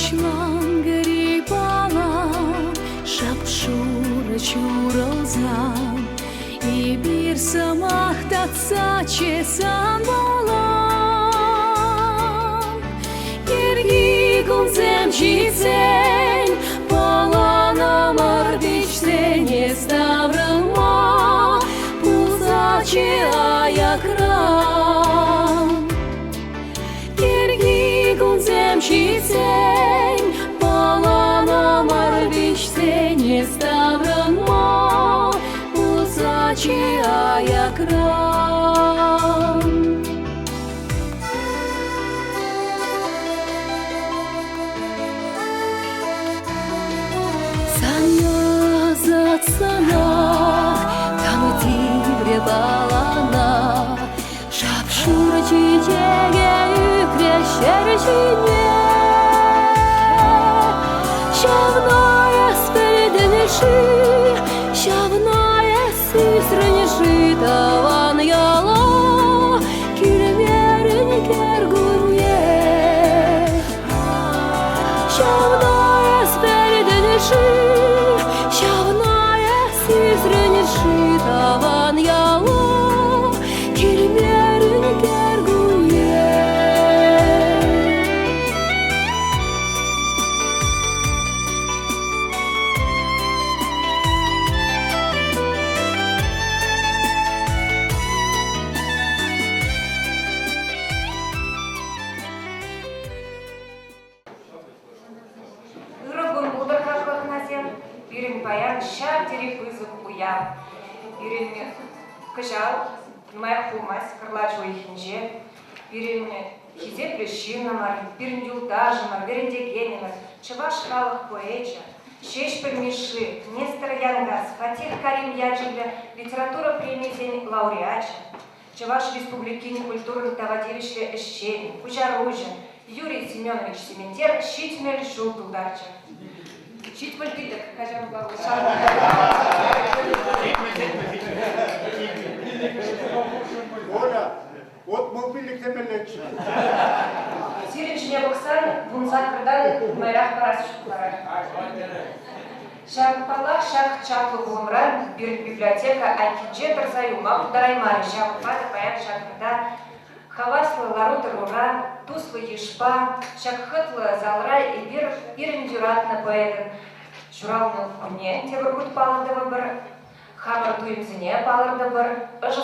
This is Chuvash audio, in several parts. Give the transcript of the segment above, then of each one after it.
Уҫланкӑри палан шап-шурӑ ҫурӑлсан эпир сӑмах татсаччӗ санпала. Кӗрхи кунсем ҫитсен паланӑмӑр пиҫсен эс таврӑнма пулсаччӗ аякран. Кӗрхи кунсем ҫитсен паланӑмӑр виҫсен эс таврӑнма пулсаччӗ аякран. Сана ӑсатсанах тав тиврӗ палана. Шап-шурӑ чечеке ӳкрӗ ҫӗр ҫине. Ҫавна эс пӗлтӗн-ши, ҫавна эс сисрӗн-ши тӑван яла килмерӗн кӗркунне. Ҫавна эс пӗлтӗн-ши, ҫавна эс сисрӗн-ши тӑван яла килмерӗн кӗркунне. Ырӑ кун пултӑр, хаклӑ хӑнасем! Пирӗн паян ҫав тери пысӑк уяв. Пирӗн кӑҫал нумаях пулмасть кӑрлач уйӑхӗнче пирӗн хисеплӗ ҫыннӑмӑр, пирӗн юлташӑмӑр, вӗрентекенӗмӗр, чӑваш халӑх поэчӗ Ҫеҫпӗл Мишши, Нестер Янкас, Фатих Карим ячӗллӗ литература премийӗсен лауреачӗ, Чӑваш Республикин культурӑн тава тивӗҫлӗ ӗҫченӗ, куҫаруҫӑ Юрий Семенович Сементер 70 ҫул тултарчӗ. 75, каҫарупа. Оля, вот мобильник темеллеччӗ. Сирӗн ҫине пӑхсан 18-тан нумайрах парас ҫук вара. Ҫак, паллах, ҫак чаплӑ пулӑмран пирӗн библиотека айккинче тӑрса юлма пултараймарӗ. Ҫавӑнпа та паян ҫакӑнта хаваслӑ лару-тӑрура, туслӑ йышпа, ҫак хӑтлӑ залра эпир пирӗн юратнӑ поэтӑн ҫуралнӑ кунне тепӗр хут палӑртӑпӑр, хамӑр туйӑмсене палӑртӑпӑр, ӑшӑ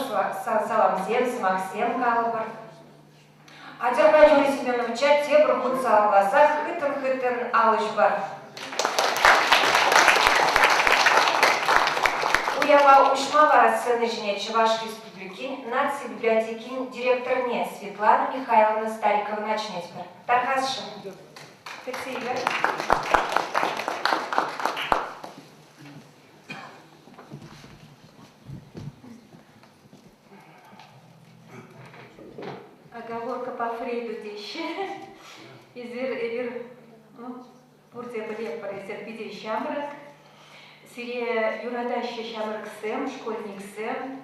саламсем, сӑмахсем калӑпӑр. Атьӑр-ха Юрий Семеновича тепӗр хут саламласа хыттӑн-хыттӑн алӑ ҫупар. Уява уҫма вара сцена ҫине Чӑваш Республикин наци библиотекин директорне Светлана Михайловна Стариковӑна чӗнетпӗр. Тархасшӑн. Кӗтсе илер. Оговорка по Фрейду теҫҫӗ. Эсир, эпир, ну, пурте пӗлетпӗр, эсир питӗ ҫамрӑк. Сире юратаҫҫӗ ҫамрӑксем, школьниксем.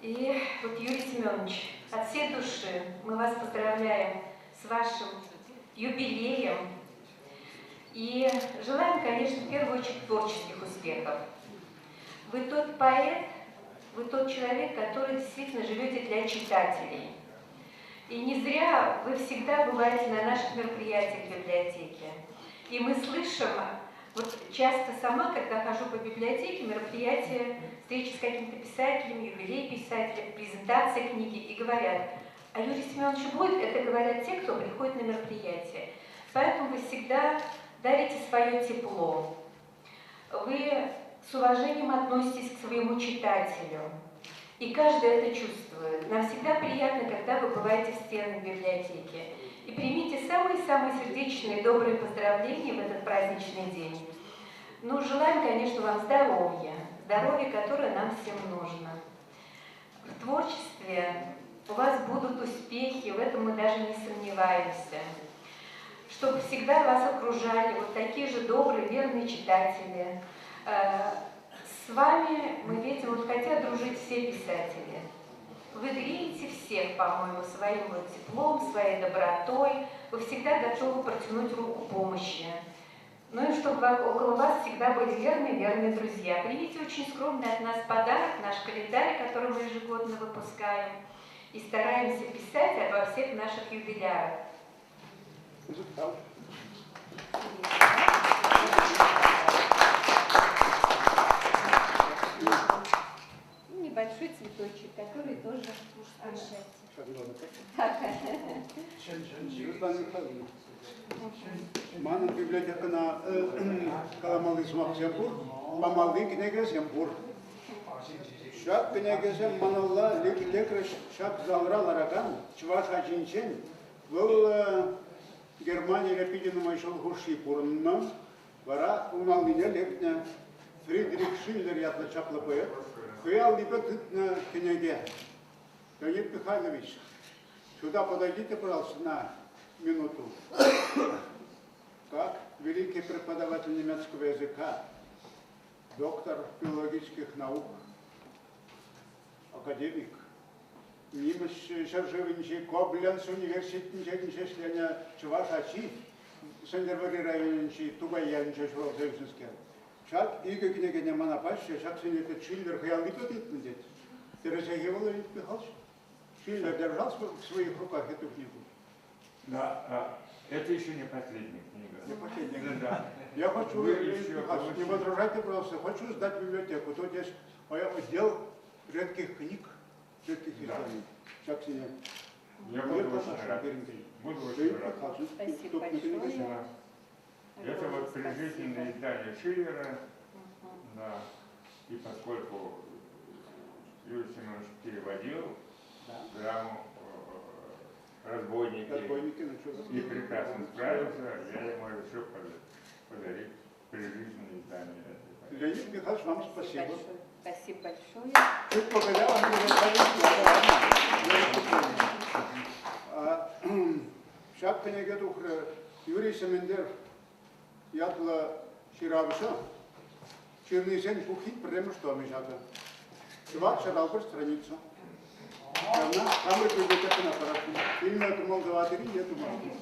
И вот, Юрий Семенович, от всей души мы вас поздравляем с вашим юбилеем. И желаем, конечно, в первую очередь творческих успехов. Вы тот поэт, вы тот человек, который действительно живете для читателей. И не зря вы всегда бываете на наших мероприятиях в библиотеке. И мы слышим, вот часто сама, когда хожу по библиотеке, мероприятия, встречи с каким-то писателем, юбилей писателя, презентация книги, и говорят, а Юрий Семенович будет, это говорят те, кто приходит на мероприятие. Поэтому вы всегда дарите свое тепло. Вы с уважением относитесь к своему читателю. И каждый это чувствует. Нам всегда приятно, когда вы бываете в стенах библиотеки. И примите самые-самые сердечные добрые поздравления в этот праздничный день. Ну, желаем, конечно, вам здоровья, здоровья, которое нам всем нужно. В творчестве у вас будут успехи, в этом мы даже не сомневаемся. Чтобы всегда вас окружали вот такие же добрые, верные читатели. С вами мы видим, вот хотят дружить все писатели. Вы греете всех, по-моему, своим вот теплом, своей добротой. Вы всегда готовы протянуть руку помощи. Ну и чтобы около вас всегда были верные-верные друзья. Примите очень скромный от нас подарок, наш календарь, который мы ежегодно выпускаем. И стараемся писать обо всех наших юбилярах. Небольшой цветочек, который тоже мужское счастье. Светлана Михайловна, манӑн библиотекӑна каламалли сӑмахсем пур, памалли кӗнекесем пур. Ҫак кӗнекесем маналла лекрӗҫ ҫак залра ларакан чӑваш ачинчен. Вӑл Германире питӗ нумай ҫул хушши пурӑннӑ. Вара ун аллине лекнӗ Фридрих Шиллер ятлӑ чаплӑ поэт хӑй аллипе тытнӑ кӗнеке. Леонид Михайлович, сюда подойдите, пожалуйста, на минуту. Как великий преподаватель немецкого языка, доктор филологических наук, академик, нимӗҫ ҫӗршывӗнчи Кобленц университетӗнче ӗҫленӗ чӑваш ачи, Сӗнтӗрвӑрри районӗнчи Тукай ялӗнче ҫуралса ӳснӗскер. Ҫак икӗ кӗнекене мана паҫҫӗ, ҫак сӗнетет Шиллер хӑй аллипе тытнӑ тет. Тӗрӗсех-и вӑл, Леонид Михайлович? Шиллер держал в своих руках эту книгу? Да, это еще не последняя книга. Не последняя. Да. Я хочу, Вы Леонид еще Михайлович, не получите. возражайте, пожалуйста, хочу сдать библиотеку. Тут есть отдел редких книг, редких изданий. Ҫак сине. Я буду очень рад. Буду очень рад. Спасибо большое. Да. Это вот прижизненное издание Шиллера. Да. И поскольку Юрий Семенович переводил драму «Разбойники» Разбойники, ну что и прекрасно справился, я ему решил подарить прижизненное издание этой поэмы. Леонид Михайлович, вам спасибо. Большое. Спасибо большое. Чуть погодя, вам не Ҫак кӗнеке тухрӗ Юрий Семендер ятлӑ ҫыравҫӑ. Ҫырнисен пуххин пӗрремӗш томӗ ҫакӑ. 461 страница. Ҫавна хамӑр библиотекӑна парасшӑн. Илме кӑмӑл тӑватӑр-и е тумастӑр?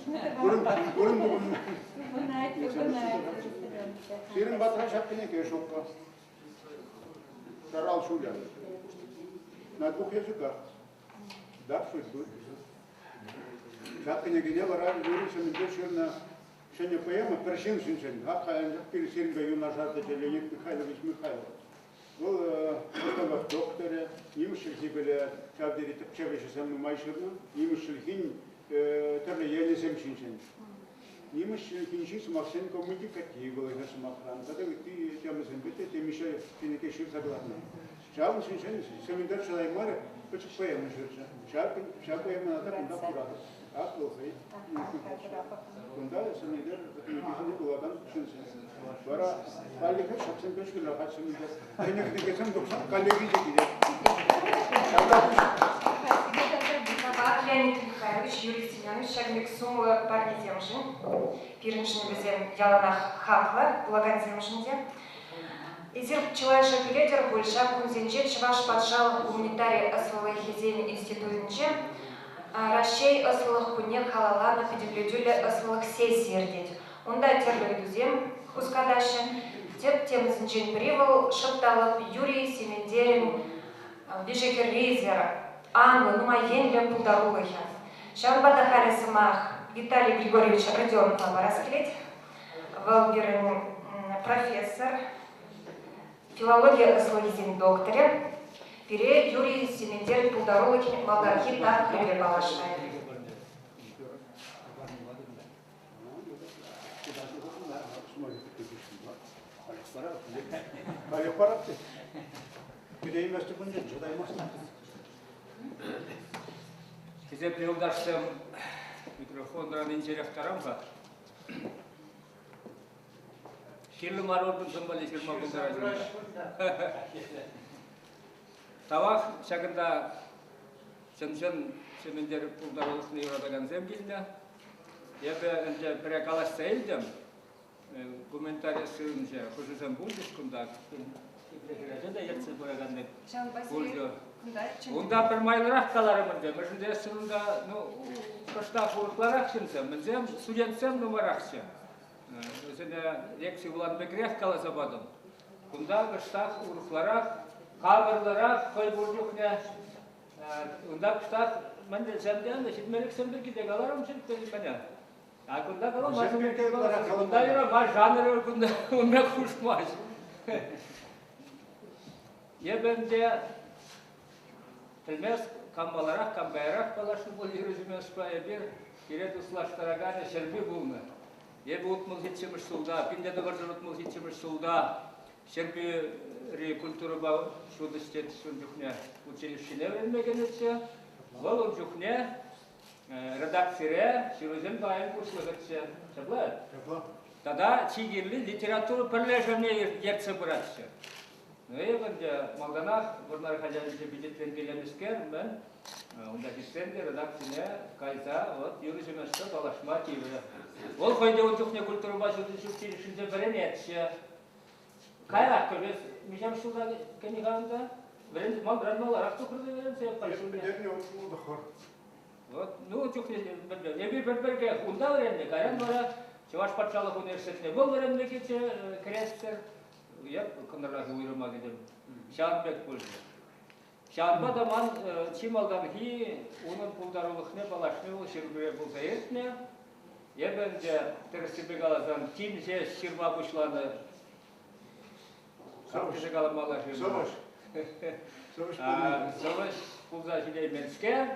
Вырӑн, вырӑн тупӑннӑ. Тупӑнать, тупӑнать. Сирӗн патра ҫак кӗнеке ҫуккӑ. Сарал ҫулӗ. На двух языках. Да, судьбы. Ҫак кӗнекене вара Юрий Сементе ҫырнӑ ҫӗнӗ поэма пӗр ҫын ҫинчен. Ак пир сирӗнпе юнашар тесе Леонид Михайлович Михайлов. Вӑл ӑслӑлӑх докторӗ, нимӗҫ чӗлхипеле ҫав тери тӗпчев ӗҫӗсем нумай ҫырнӑ. Нимӗҫ чӗлхин тӗрлӗ енӗсем ҫинчен. Нимӗҫ чӗлхинчи сӑмахсен коммуникативлӑхӗ сӑмахран тата ытти темӑсемпе те темиҫе кӗнеке ҫырса кӑларнӑ. Ҫавӑн ҫинчен Сементер чӑтаймарӗ, пӗчӗк поэма ҫырчӗ. Ҫав поэмӑна та кунта хуратӑп. Ак вӑл хӑй. Кунта Сементер кӗнекисене вулакан ҫынсем. Вара хальлӗхе ҫаксемпе ҫырлахать Сементер. Ҫӗнӗ кӗнекесем тухсан коллеги те килет. Ҫавна Тавах, Леонид Михайлович, Юрий Семенович ҫакӑн пек сумлӑ парнесемшӗн. Пирӗншӗн вӗсем яланах хаклӑ, вулакансемшӗн те. Эсир чылайӑшӗ пӗлетӗр пуль, ҫак кунсенче Чӑваш патшалӑх гуманитари ӑслӑлӑхӗсен институтӗнче Раҫҫей ӑслӑлӑх кунне халалланӑ пӗтӗмлетӳллӗ ӑслӑлӑх сессийӗ иртет. Унта тӗрлӗ ыйтусем хускатаҫҫӗ. Тӗп темӑсенчен пӗри вӑл шӑп та лӑп Юрий Сементерӗн виҫӗ-хӗррисӗр, анлӑ, нумай енлӗ пултарулӑхӗ. Ҫавӑнпа та халӗ сӑмах Виталий Григорьевич Родионова парас килет. Вӑл пирӗн профессор, филологи ӑслӑхӗсен докторӗ. Пире Юрий Сементер пултарулӑхӗн малтанхи тапхӑрӗпе паллаштарӗ. Халех парап тет. Кӗтейместӗп ӗнтӗ, чӑтаймастӑп. Хисеплӗ юлташсем, микрофонран инҫерех тарам-ха. Кирлӗ мар органсем валли ҫырма пултарать. Тавах ҫакӑнта чӑн-чӑн Сементер пултарулӑхне юратакансем килнӗ. Эпӗ ӗнтӗ пӗрре калаҫса илтӗм. Гуманитари ссылӗнче хӑшӗсем пулчӗҫ кунта. Хӗрача та ертсе пыраканни пулчӗ. Унта пӗр майлӑрах каларӑм ӗнтӗ. Мӗншӗн тесен унта ну, кӑштах урӑхларах ҫынсем. Вӗсем студентсем нумайрахчӗ. Вӗсене лекци вуланӑ пекрех каласа патӑм. Кунта кӑштах урӑхларах, капӑрлӑрах хӑй пур чухне. Унта кӑштах мӗн тесем те ҫитменлӗхсем пирки те каларӑм мӗне. А кунта каламасть. Кунта юрамасть, жанрӗ кунта ун пек хушмасть. Эпӗ ӗнтӗ пӗлмест, кам маларах, кам каярах паллашнӑ пуль Юрий эпир пире туслаштараканӗ Ҫӗрпӳ пулнӑ. Эпӗ 67-мӗш ҫулта, 1967-мӗш ҫулта Ҫӗрпӳри культурӑпа ҫутӗҫ ун чухне училищӗне вӗренме кӗнӗччӗ. Вӑл ун чухне редакцире ҫырусен пайӗн пуҫлӑхӗччӗ. Ҫапла? Ҫапла. Тата чи кирли литература пӗрлешӗвне ертсе пыратчӗ. Ну, эпӗ ӗнтӗ малтанах Вӑрнар хаҫатӗнче пичетленкеленӗскер, мӗн, унта ҫитсен те редакцине кайса вот Юрий Семеновичпа паллашма тиврӗ. Вӑл хӑй те ун чухне культурӑпа ҫутӗҫ училищинче вӗренетчӗ. Каярах кӗвес миҫемӗш ҫулта кӗнӗ-ха унта? Вӗрен, манран маларах тухрӗ вӗренсе Пӗтернӗ 69. Вот, ну, чухне эпир пӗр-пӗрке унта вӗреннӗ, кайран вара Чӑваш патшалӑх университетне вӑл вӗренме килчӗ, кӗрестӗр. Я кӑнтӑрлахи уйрӑма кӗтӗм. Ҫавӑн пек пулчӗ. Ҫавӑнпа та ман чи малтанхи унӑн пултарулӑхне паллашни вӑл Ҫӗрпӳре пулса иртнӗ. Эпӗ ӗнтӗ, тӗрӗссипе каласан, тин ҫеҫ ҫырма пуҫланӑ. Кам тесе каламалла-ши? Сӑвӑҫ. Сӑвӑҫ пулнӑ. Сӑвӑҫ пулса ҫитейменскер,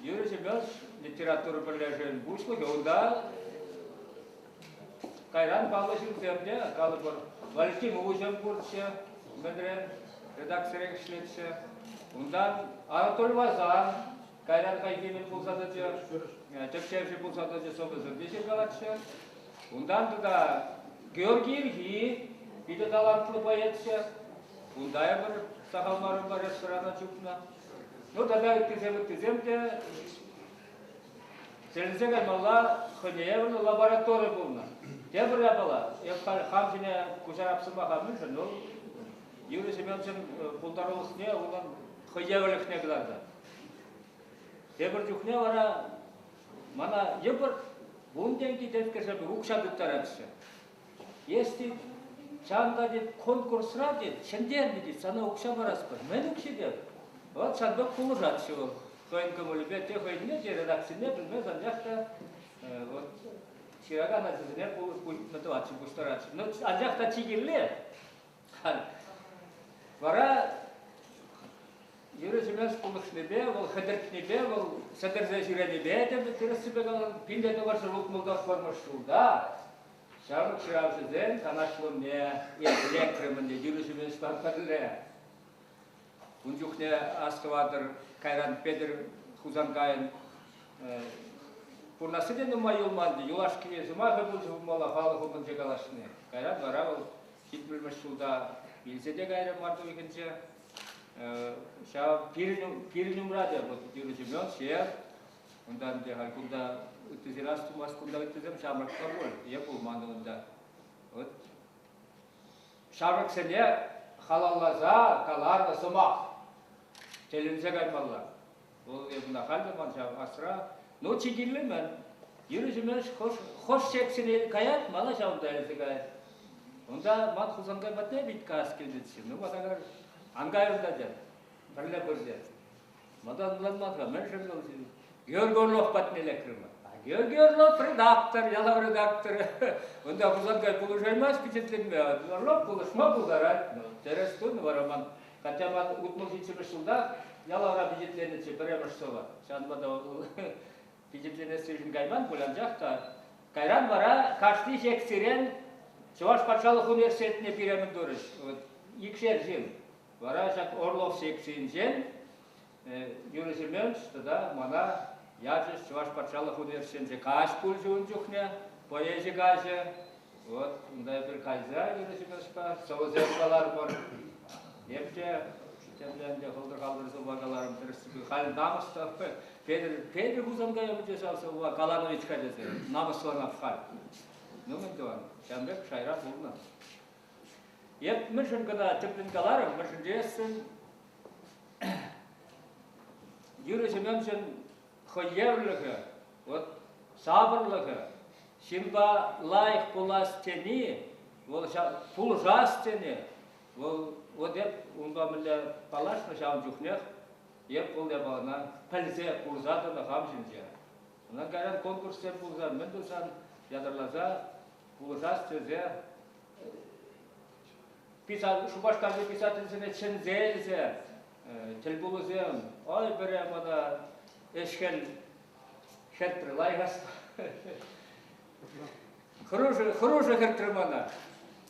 Юрий Семенович литература пӗрлешӗвӗн пуҫлӑхӗ унта кайран паллӑ ҫынсем те, калӑпӑр, Валентин Уҫӑм пурччӗ, мӗнрен редакцире ӗҫлетчӗ. Унтан Анатолий Васан кайран хайхи мӗн пулса тӑчӗ, тӗпчевҫӗ пулса тӑчӗ, сӑвӑсем те ҫыркалатчӗ. Унтан тата Георгий Ильхи питӗ талантлӑ поэтчӗ. Унта эпир сахал мар унпа ресторана чупнӑ. Ну тата ыттисем-ыттисем те тӗлӗнсе каймалла хӑйне евӗрлӗ лаборатори пулнӑ. Тепӗр япала, эп халь хам ҫине куҫарап сӑмаха мӗншӗн, ну, Юрий Семеновичӑн пултарулӑхне, унӑн хӑйевӗрлӗхне кӑтартать. Тепӗр чухне вара мана йӑпӑрт вун тенки теткӗшӗ укҫа тыттаратчӗ. Эс тет, ҫавӑнта тет, конкурсра тет, ҫӗнтернӗ тет, сана укҫа парас пӗр. Мӗн укҫи тет? Вот ҫавӑн пек пулӑшатчӗ вӑл. Хӑйӗн кӑмӑлӗпе те хӑйне, те редакцине пӗлмест, анчах та вот ҫыракан ачасене тӑватчӗ, пуҫтаратчӗ. Ну, анчах та чи кирли вара Юрий Семенович пулӑшнипе, вӑл хӗтӗртнипе, вӑл сӗтӗрсе ҫӳренипе те тӗрӗссипе калан, 1969 ҫулта ҫамрӑк ҫыравҫӑсен канашлӑвне лекрӗм ӗнтӗ Юрий Семеновичпа пӗрле. Ун чухне астӑватӑр, кайран Петӗр Хусанкайӑн пурӑнасси те нумай юлман, юлашки сӑмахӗ пулчӗ пулмалла халӑх умӗнче калаҫни. Кайран вара вӑл 70-мӗш ҫулта вилсе те кайрӗ март уйӑхӗнче. Ҫав пирӗн умра те вот Юрий Семенович е унтан ӗнтӗ халь кунта ыттисем астумасть, кунта ыттисем ҫамрӑк та пуль, е пулман унта. Вот ҫамрӑксене халалласа каланӑ сӑмах. Тӗлӗнсе каймалла. Вӑл эп ӑна халь те ман ҫав асра. Ну, чи кирли мӗн? Юрий Семенович хӑш, хӑш секцине каять, мана ҫавӑнта илсе каять. Унта ман Хусанкай патне пит каяс килнӗччӗ. Ну, мана ан кай унта тет. Пӗрле пырчӗ. Малтан ӑнланман-ха, мӗншӗн вӑл Георгий Орлов патне лекрӗмӗр. А Георгий Орлов редактор, ялав редакторӗ. Унта Хусанкай пулӑшаймасть пичетленме, Орлов пулӑшма пултарать. Ну, тӗрӗс тунӑ вара ман. Хотя ман 67-мӗш ҫулта ялавра пичетленнӗччӗ пӗрремӗш сӑвӑ. Ҫавӑнпа та вӑл пичетленессишӗн кайман пуль, анчах та кайран вара кашни секцирен Чӑваш патшалӑх университетне пире мӗн турӗҫ? Вот, икшер ҫын. Вара ҫак Орлов секцийӗнчен Юрий Семенович тата мана ячӗҫ Чӑваш патшалӑх университетӗнче каҫ пулчӗ ун чухне, поэзи каҫӗ. Вот унта эпир кайса Юрий Семеновичпа сӑвӑсем каларӑмӑр. Эп те темле ӗнтӗ хӑлтӑр-халтӑр сӑвва каларӑм тӗрӗссипе. Халь намӑс та Петӗр, Петӗр Хусанкай ӗмӗте ҫав сӑвва каланӑ-вӗт-ха тесе намӑсланап халь. Ну мӗн тӑван, ҫавӑн пек шайра пулнӑ. Эп мӗншӗн кӑна тӗплӗн каларӑм, мӗншӗн тесен. Юрий Семеновичӑн хӑйевлӗхӗ, вот сапӑрлӑхӗ, ҫынпа лайӑх пулас тени, вӑл пулӑшас тени, вӑл вот эп унпа мӗнле паллашнӑ ҫавӑн чухнех эп вӑл япалана пӗлсе, курса тӑнӑ хам ҫинче. Унтан кайран конкурссем пулсан, мӗн тусан ятарласа пулӑшас тесе Шупашкарти писательсене чӗнсе илсе тӗлпулусем, ой, пӗре мана ӗҫ-хӗл хӗртрӗ, лайӑх хӑрушӑ, хӑрушӑ хӗртрӗ мана.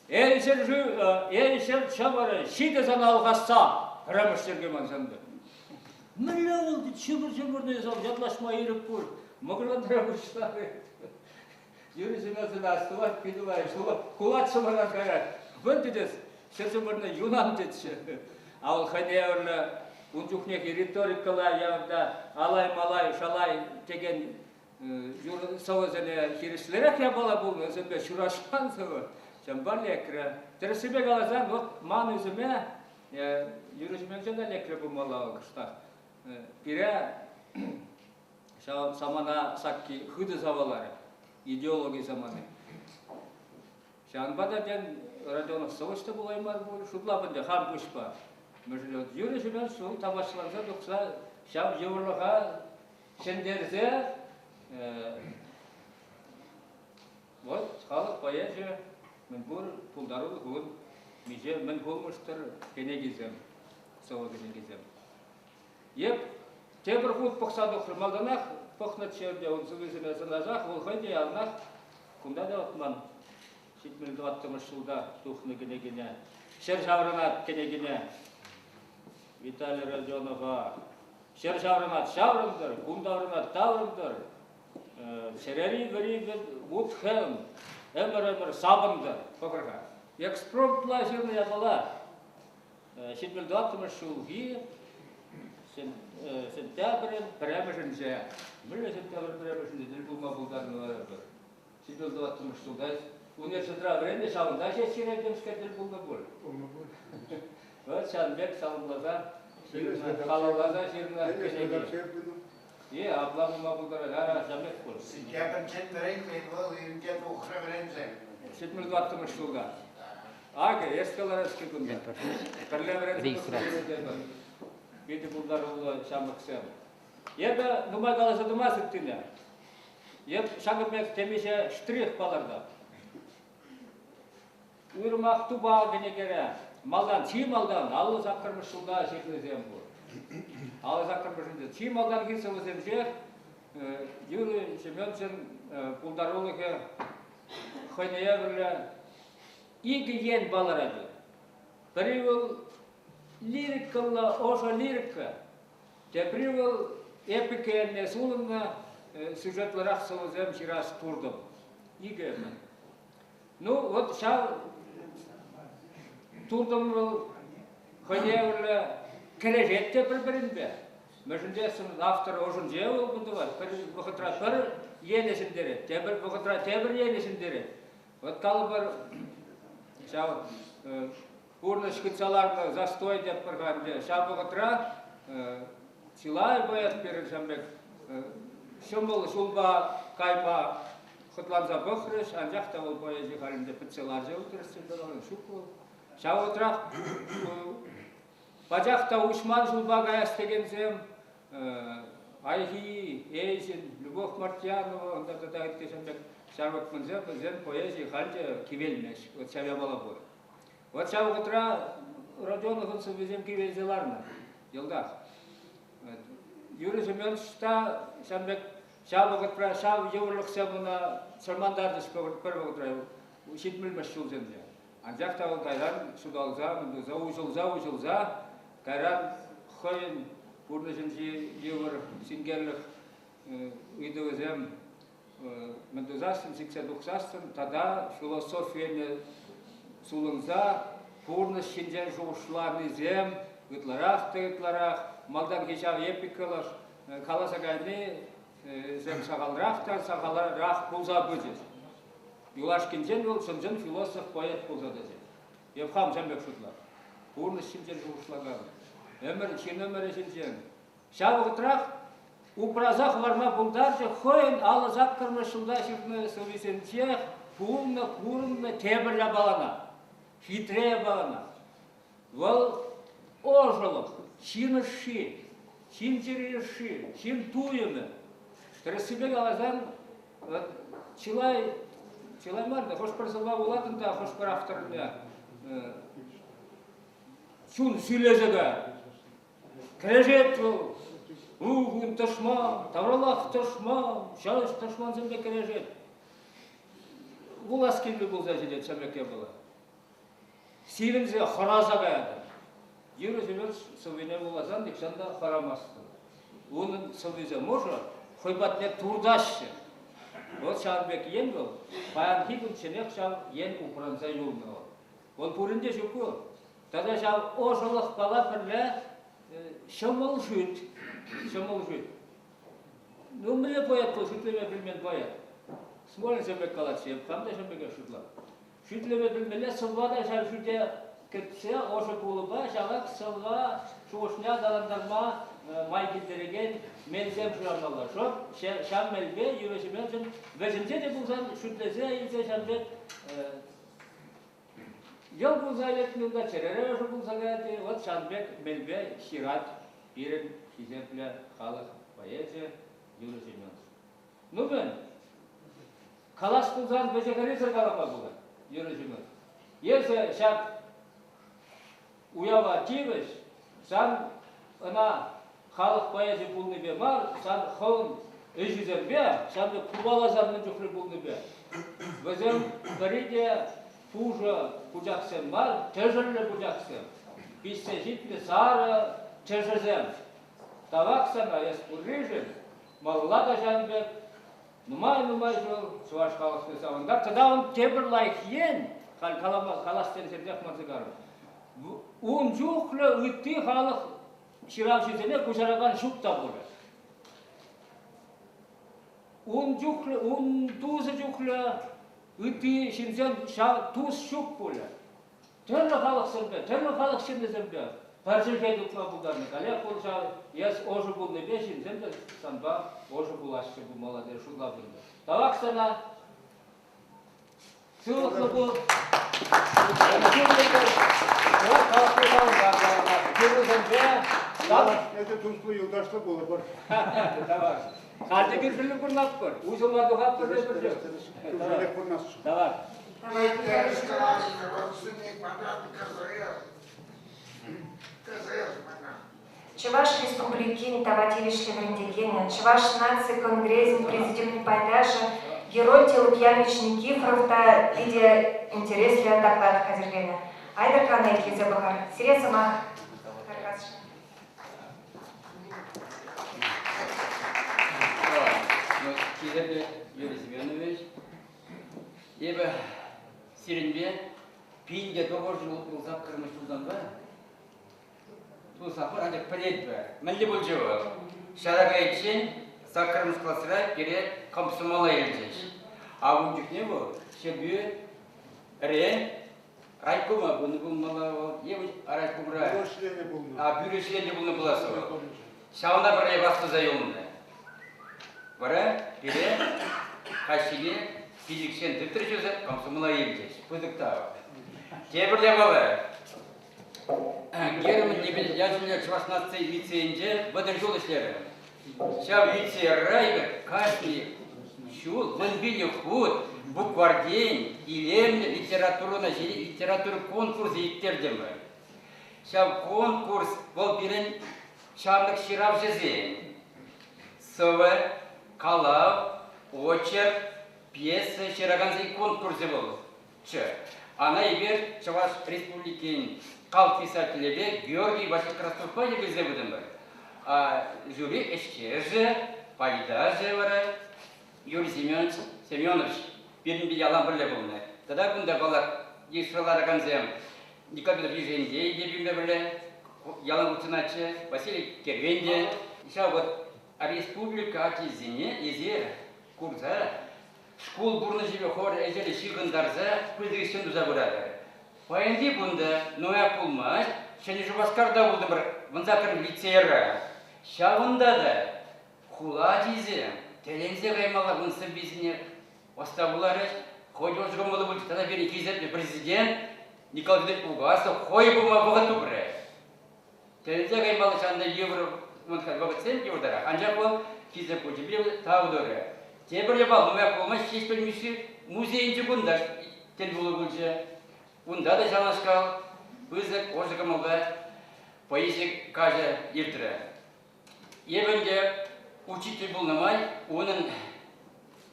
Эй, ҫӗршыв, эй, ҫӗр чӑмӑрӗ, ҫитӗ сана алхасса, пӗрремӗш йӗрке ман ҫанта. Мӗнле вӑл чӑмӑр-чӑмӑрне ятлаҫма ирӗк пур, мӑкӑрлантара пуҫларӗ. Юрий Семенович астӑвать, питӗ лайӑх. Кулать чӑмӑртан каять. Вӑн тетес, ҫӗр чӑмӑрне юнам тетчӗ. А вӑл хӑйне евӗрлӗ ун чухнехи риторикӑла явӑнта алай-малай, шалай текен сӑвӑсене хирӗҫлерех япала пулнӑ, вӗсемпе ҫураҫман сӑвӑ. Ҫавӑнпа лекрӗ. Тӗрӗссипе каласан, вот ман ӳсӗме Юрий Семеновича та лекрӗ пулмалла вӑл кӑштах. Пире Ҫав самана сакки хытӑ саваларӗ, идеологи самани. Ҫавӑнпа та, тен, Родионов сӑвӑҫ та пулайман пуль, шутлап ӗнтӗ хам пуҫпа. Мӗншӗн Юрий Семенович ҫул тапаҫланса тухса ҫав йывӑрлӑха ҫӗнтерсе вот халӑх поэчӗ мӗнпур пултарулӑх ун миҫе мӗн пулмӑш-тӑр кӗнекисем, сӑвӑ кӗнекисем. Эп тепӗр хут пӑхса тухрӑм. Малтанах пӑхнӑччӗ ӗнтӗ ун сӑввисене сӑнасах, вӑл хӑй те яланах кунта та вӑтман. 74-мӗш ҫулта тухнӑ кӗнекене, Ҫӗр ҫаврӑнать кӗнекене Виталий Родионова Ҫӗр ҫаврӑнать, ҫаврӑнтӑр, кун таврӑнать, таврӑнтӑр, чӗрери вӗри вут-хӗм ӗмӗр-ӗмӗр сапӑнтӑр. Пӑхӑр-ха. Экспромтла ҫырнӑ япала. 74-мӗш ҫулхи сентябрӗн пӗрремӗшӗнче, мӗнле сентябрь пӗрремӗшӗнче тӗл пулма пултарнӑ вара пӗр? 74-мӗш ҫулта университетра вӗреннӗ, ҫавӑнта ҫеҫ ҫыраканскер тӗл пулнӑ пуль. Пулнӑ пуль. Вот ҫавӑн пек саламласа ҫырнӑ, халалласа ҫырнӑ кӗнеке. Е, апла пулма пултарать, ара, ҫавӑн пек пуль. Сентябрьчен вӗренмен вӑл, июньте тухрӗ вӗренсе. 74-мӗш ҫулта. Акӑ, эс каларас-ҫке кунта. Пӗрле вӗренсе тухнӑ питӗ пултаруллӑ ҫамрӑксем. Эпӗ нумай каласа тӑмастӑп ыттине. Эп ҫакӑн пек темиҫе штрих палӑртап. Уйрӑмах тупа кӗнекере малтан, чи малтан 58-мӗш ҫулта ҫырнисем пур. 58-мӗшӗнче чи малтанхи сӑвӑсенчех Юрий Семеновичӑн пултарулӑхӗ хӑйне евӗрлӗ икӗ ен палӑрать. Пӗри вӑл лирикӑллӑ ӑшӑ лирика, тепри вӑл эпика енне сулӑннӑ сюжетлӑрах сӑвӑсем ҫырас туртӑм. Икӗ ӗмӗр. Ну, вот ҫав туртӑм вӑл хӑйне евӗрлӗ кӗрешет те пӗр-пӗринпе. Мӗншӗн тесен автор ӑшӗнче вӑл кун тӑвать. Пӗр вӑхӑтра пӗр енӗ ҫӗнтерет, тепӗр вӑхӑтра тепӗр енӗ ҫӗнтерет. Вот калӑпӑр, ҫав пурнӑҫ хытса ларнӑ застой тетпӗр-ха ӗнтӗ. Ҫав вӑхӑтра чылай поэт пирӗн ҫавӑн пек ҫӑмӑл ҫулпа кайма хӑтланса пӑхрӗҫ, анчах та вӑл поэзи халь ӗнтӗ пӗтсе ларчӗ тӗрӗссипе ҫук вӑл. Ҫав вӑхӑтрах Пачах та уҫман ҫулпа каяс текенсем Айхи, Эйзин, Любовь Мартьянова, унта тата ыттисем пек ҫамрӑкмансем вӗсен поэзийӗ халь те кивелмест. Вот ҫав япала пур. Вот ҫав вӑхӑтра Родионовӑн сӑввисем кивелсе ларнӑ. Йӑлтах. Юрий Семенович та ҫавӑн пек ҫав вӑхӑтра ҫав йывӑрлӑхсем ӑна чӑрмантарчӗҫ пӗр вӑхӑтра ҫитмӗлмӗш ҫулсенче. Анчах та вӑл кайран ҫуталса, туса, уҫӑлса-уҫӑлса кайран хӑйӗн пурнӑҫӗнчи йывӑр синкерлӗх ыйтӑвӗсем мӗн тусассӑн, сиксе тухсассӑн тата философине сулӑнса пурнӑҫ ҫинчен шухӑшланисем ытларах та ытларах малтанхи ҫав эпикӑлӑх каласа кайнисем сахалрах та сахалрах пулса пычӗҫ. Юлашкинчен вӑл чӑн-чӑн философ-поэт пулса тӑчӗ. Эп хам ҫавӑн пек шутлап. Пурнӑҫ ҫинчен шухӑшлакан, ӗмӗр, ҫын ӗмӗрӗ ҫинчен. Ҫав вӑхӑтрах упраса хӑварма пултарчӗ хӑйӗн 58-мӗш ҫулта ҫырнӑ сӑввисенче пулнӑ, курӑннӑ тепӗр япалана, хитре япалана. Вӑл ӑшӑлӑх, ҫын ӑшши, ҫын чӗри ӑшши, ҫын туйӑмӗ. Тӗрӗссипе каласан, чылай, чылай мар та, хӑш-пӗр сӑвва вулатӑн та хӑш-пӗр авторне чун сӳлесе каять. Кӗрешет вӑл. Ухун тӑшман, тавралах тӑшман, ҫав тӑшмансемпе кӗрешет. Вулас килми пулса ҫитет ҫав пек япала. Сивӗнсе хӑраса каятӑн. Юрий Семенович сӑввине вуласан нихҫан та хӑрамастӑн. Унӑн сӑввисем ӑшӑ, хӑй патне туртаҫҫӗ. Вот ҫавӑн пек ен вӑл, паянхи кунчченех ҫав ен упранса юлнӑ вӑл. Вӑл пурин те ҫук ку. Тата ҫав ӑшӑлӑхпала пӗрле ҫӑмӑл шӳт, ҫӑмӑл шӳт. Ну, мӗнле поэт вӑл, шӳтлеме пӗлмен поэт? Смолин ҫав пек калатчӗ, эп хам та ҫав пекех шутлап. Шӳтлеме пӗлмелле сӑвва та ҫав шӳте кӗртсе ӑшӑ кулӑпа ҫавах сӑвва шухӑшне аталантарма май килтерекен мелсем шырамалла. Шӑп ҫав мелпе Юрий Семеновичӑн вӗҫӗнче те пулсан шӳтлесе илсе ҫав пек Йӑл пулса лекнӗ унта, чӗрере ӑшӑ пулса каять-и, вӑт ҫавӑн пек мелпе ҫырать пирӗн хисеплӗ халӑх поэчӗ Юрий Семенович. Ну мӗн, калас пулсан вӗҫӗ-хӗррисӗр калама пулать, Юрий Семенович. Эсӗ ҫак уява тивӗҫ, сан ӑна халӑх поэчӗ пулнипе мар, сан хӑвӑн ӗҫӳсемпе, ҫав пек купаласан мӗн чухлӗ пулнипе. Вӗсем пӗри те пушӑ пучахсем мар, тӗшӗллӗ пучахсем. Пиҫсе ҫитнӗ сарӑ тӗшӗсем. Тавах сана эс пурришӗн, малалла та ҫавӑн пек нумай-нумай ҫул чӑваш халӑхне савӑнтар. Тата ун тепӗр лайӑх ен, халь калама, калас тенӗ ҫӗртех манса карӑм. Ун чухлӗ ытти халӑх ҫыравҫисене куҫаракан ҫук та пулӗ. Ун чухлӗ, ун тусӗ чухлӗ ытти ҫынсем ҫав тус ҫук пулӗ. Тӗрлӗ халӑхсемпе, тӗрлӗ халӑх ҫыннисемпе пӗр чӗлхе тупма пултарнӑ. Халех вӑл ҫав эс ӑшӑ пулнипе ҫынсем те санпа ӑшӑ пулаҫҫӗ пулмалла тесе шутлап ӗнтӗ. Тавах сана. Сывлӑхлӑ пул. Эсӗ туслӑ юлташлӑ пулӑпӑр. Тавах. Халӗ кӳршӗллӗ пурӑнатпӑр. Уҫӑлма тухатпӑр тепӗр Кӳршӗллех пурӑнасшӑн. Тавах. Чӑваш Республикин тава тивӗҫлӗ вӗрентекенӗ, Чӑваш наци конгресӗн президиумӗн пайташӗ Геронтий Лукьянович Никифоров та питӗ интереслӗ доклад хатӗрленӗ. Айтӑр кана итлесе пӑхар. Сире сӑмах тархасшӑн. Хисеплӗ Юрий Семенович, эпӗ сирӗнпе 1968 ҫултанпа Туслӑх анчах пӗлетпӗр. Мӗнле пулчӗ вӑл? Ҫара кайиччен саккӑрмӗш класра пире комсомола илчӗҫ. А ун чухне вӑл Ҫӗрпӳре райкома пынӑ пулмалла вӑл. Е райкомра... Бюро членӗ пулнӑ. А, бюро членӗ пулнӑ пулас вӑл. Ҫавна пӗрле васкаса юлнӑ. Вара пире каҫхине пилӗкҫен тытрӗҫ комсомола илчӗҫ. Пысӑк тав. Тепӗр япала. Герман ячӗллӗ Чӑваш наци лицейӗнче 30 ҫул ӗҫлерӗм. Ҫав лицейра эпир кашни ҫул 15 хут букварьтен илемлӗ литературӑна литература конкурсӗ ирттертӗмӗр. Ҫав конкурс вӑл пирӗн ҫамрӑк ҫыравҫӑсен сӑвӑ, калав, очерк, пьеса ҫыракансен конкурсӗ вӑл. Чӗ. Ана эпир Чӑваш Республикин халӑх писателӗпе Георгий Василькрасновпа йӗркелесе пытӑмӑр. Жюри ӗҫчешӗ, пайташӗ вара Юрий Семенович Семенович пирӗнпе ялан пӗрле пулнӑ. Тата кунта, паллах, йышра ларакансем Николай Петрович Ежентей те пирӗнпе пӗрле ялан хутшӑнатчӗ, Василий Кервен те. Ҫав вот республика ачисене эсир курса Шкул пурнӑҫӗпе хор ӗҫӗ ҫыхӑнтарса пысӑк ӗҫсем туса пыратӑр. Паянхи кун та нумаях пулмасть Ҫӗнӗ Шупашкарта пултӑмӑр 18 лицейра. Ҫавӑнта та хула ачисем тӗлӗнсе каймалла кун сӑввисене ӑста вуларӗҫ. Хӑй ӑш кӑмӑллӑ пулчӗ тата пирӗн хисеплӗ президент Николай Федорович Угасов хӑй пыма вӑхӑт тупрӗ. Тӗлӗнсе каймалла ҫавӑнта йывӑр вӑхӑтсем йывӑртарах, анчах вӑл хисеп хучӗпе тав турӗ. Тепӗр япала нумаях пулмасть Ҫеҫпӗл Мишши музейӗнче кунта тӗлпулу пулчӗ. Унта та ҫавнашкал пысӑк ӑшӑ кӑмӑлпа поэзи каҫӗ иртрӗ. Эпӗ ӗнтӗ учитель пулнӑ май унӑн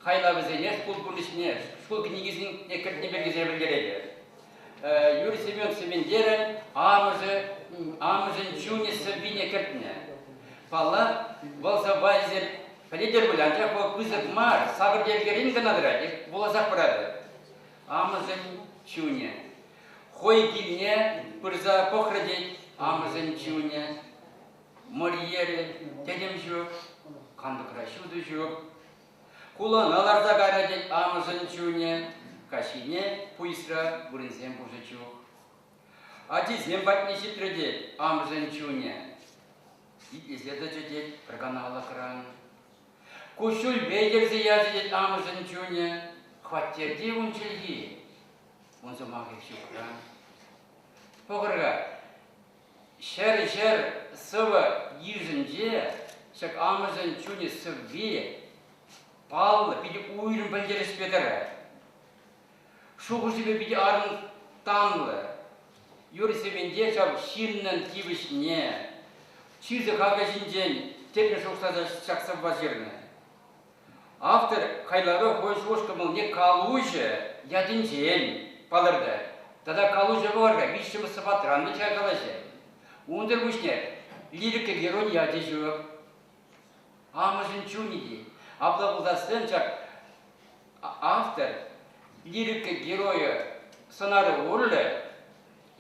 хайлавӗсене шкул пурнӑҫне, шкул кӗнекисене кӗртнӗ пирки пӗлтеретӗп. Юрий Семенов Сементерӗн амӑшӗ, амӑшӗн чунӗ сӑввине кӗртнӗ. Паллах, вӑл сӑвва эсир пӗлетӗр пуль, анчах вӑл пысӑк мар, сакӑр йӗркерен кӑна тӑрать, вуласах пыратӑп. Амӑшӗн чунӗ. Хӑй килне пырса пӑхрӗ тет амӑшӗн чунӗ. Мӑрьере тӗтӗм ҫук, кантӑкра ҫутӑ ҫук. Хулана ларса кайрӗ тет амӑшӗн чунӗ. Каҫхине пуйӑсра вырӑнсем пушӑ чух. Ачисем патне ҫитрӗ тет амӑшӗн чунӗ. Итлесе тӑчӗ тет пӗр каналӑкран. Куҫҫульпе йӗрсе ячӗ тет амӑшӗн чунӗ. Хваттерте ун чӗлхи, ун сӑмахӗ ҫукран. Пӑхӑр-ха, Ҫӗр-ҫӗр сӑвӑ йышӗнче ҫак амӑшӗн чунӗ сӑвви паллӑ, питӗ уйрӑм пӗлтерӗшпе тӑрать. Шухӑшӗпе питӗ арӑм танлӑ. Юрий Сементер ҫав ҫыннӑн тивӗҫне, чысӗ-хакӗ ҫинчен тӗплӗн шухӑшласа ҫак сӑвва ҫырнӑ. Автор хайлавра хӑй шухӑш-кӑмӑлне калуҫӑ ятӗнчен палӑртать. Тата калуҫӑ вара виҫҫӗмӗш сӑпатран вӗт-ха калаҫать. Унсӑр пуҫне лирика геройӗн ячӗ ҫук. Амӑшӗн чунӗ те. Апла пулсассӑн ҫак автор лирика геройӗ сӑнарӗ урлӑ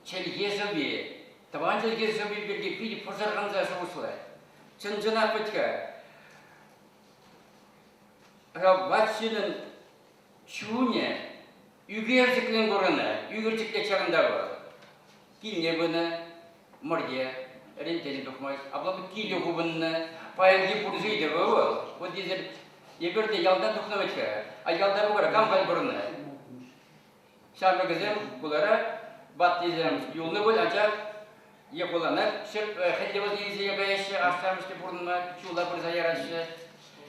чӗлхе сӑвви, тӑван чӗлхе сӑвви пирки питӗ пӑшӑрханса шухӑшлать. Чӑн-чӑнах вӗт-ха Ват ҫыннӑн чунӗ ӳкерчӗклӗн курӑнать, ӳкерчӗкле ҫакӑнта вӑл. Килне пынӑ, мӑрье, ӗрентенӗ тухмасть, апла килӗ хупӑннӑ. Паянхи пурнӑҫ ыйтӑвӗ вӑл. Вот эсир эпир те ялтан тухнӑ вӗт-ха. А ялта вара кам халь пурӑнать? Ҫамрӑкӗсем хулара, ваттисем юлнӑ пуль, анчах е хулана хӗлле вӑл илсе каяҫҫӗ, ашшӗ-амӑшне пурӑнма ҫула пырса яраҫҫӗ,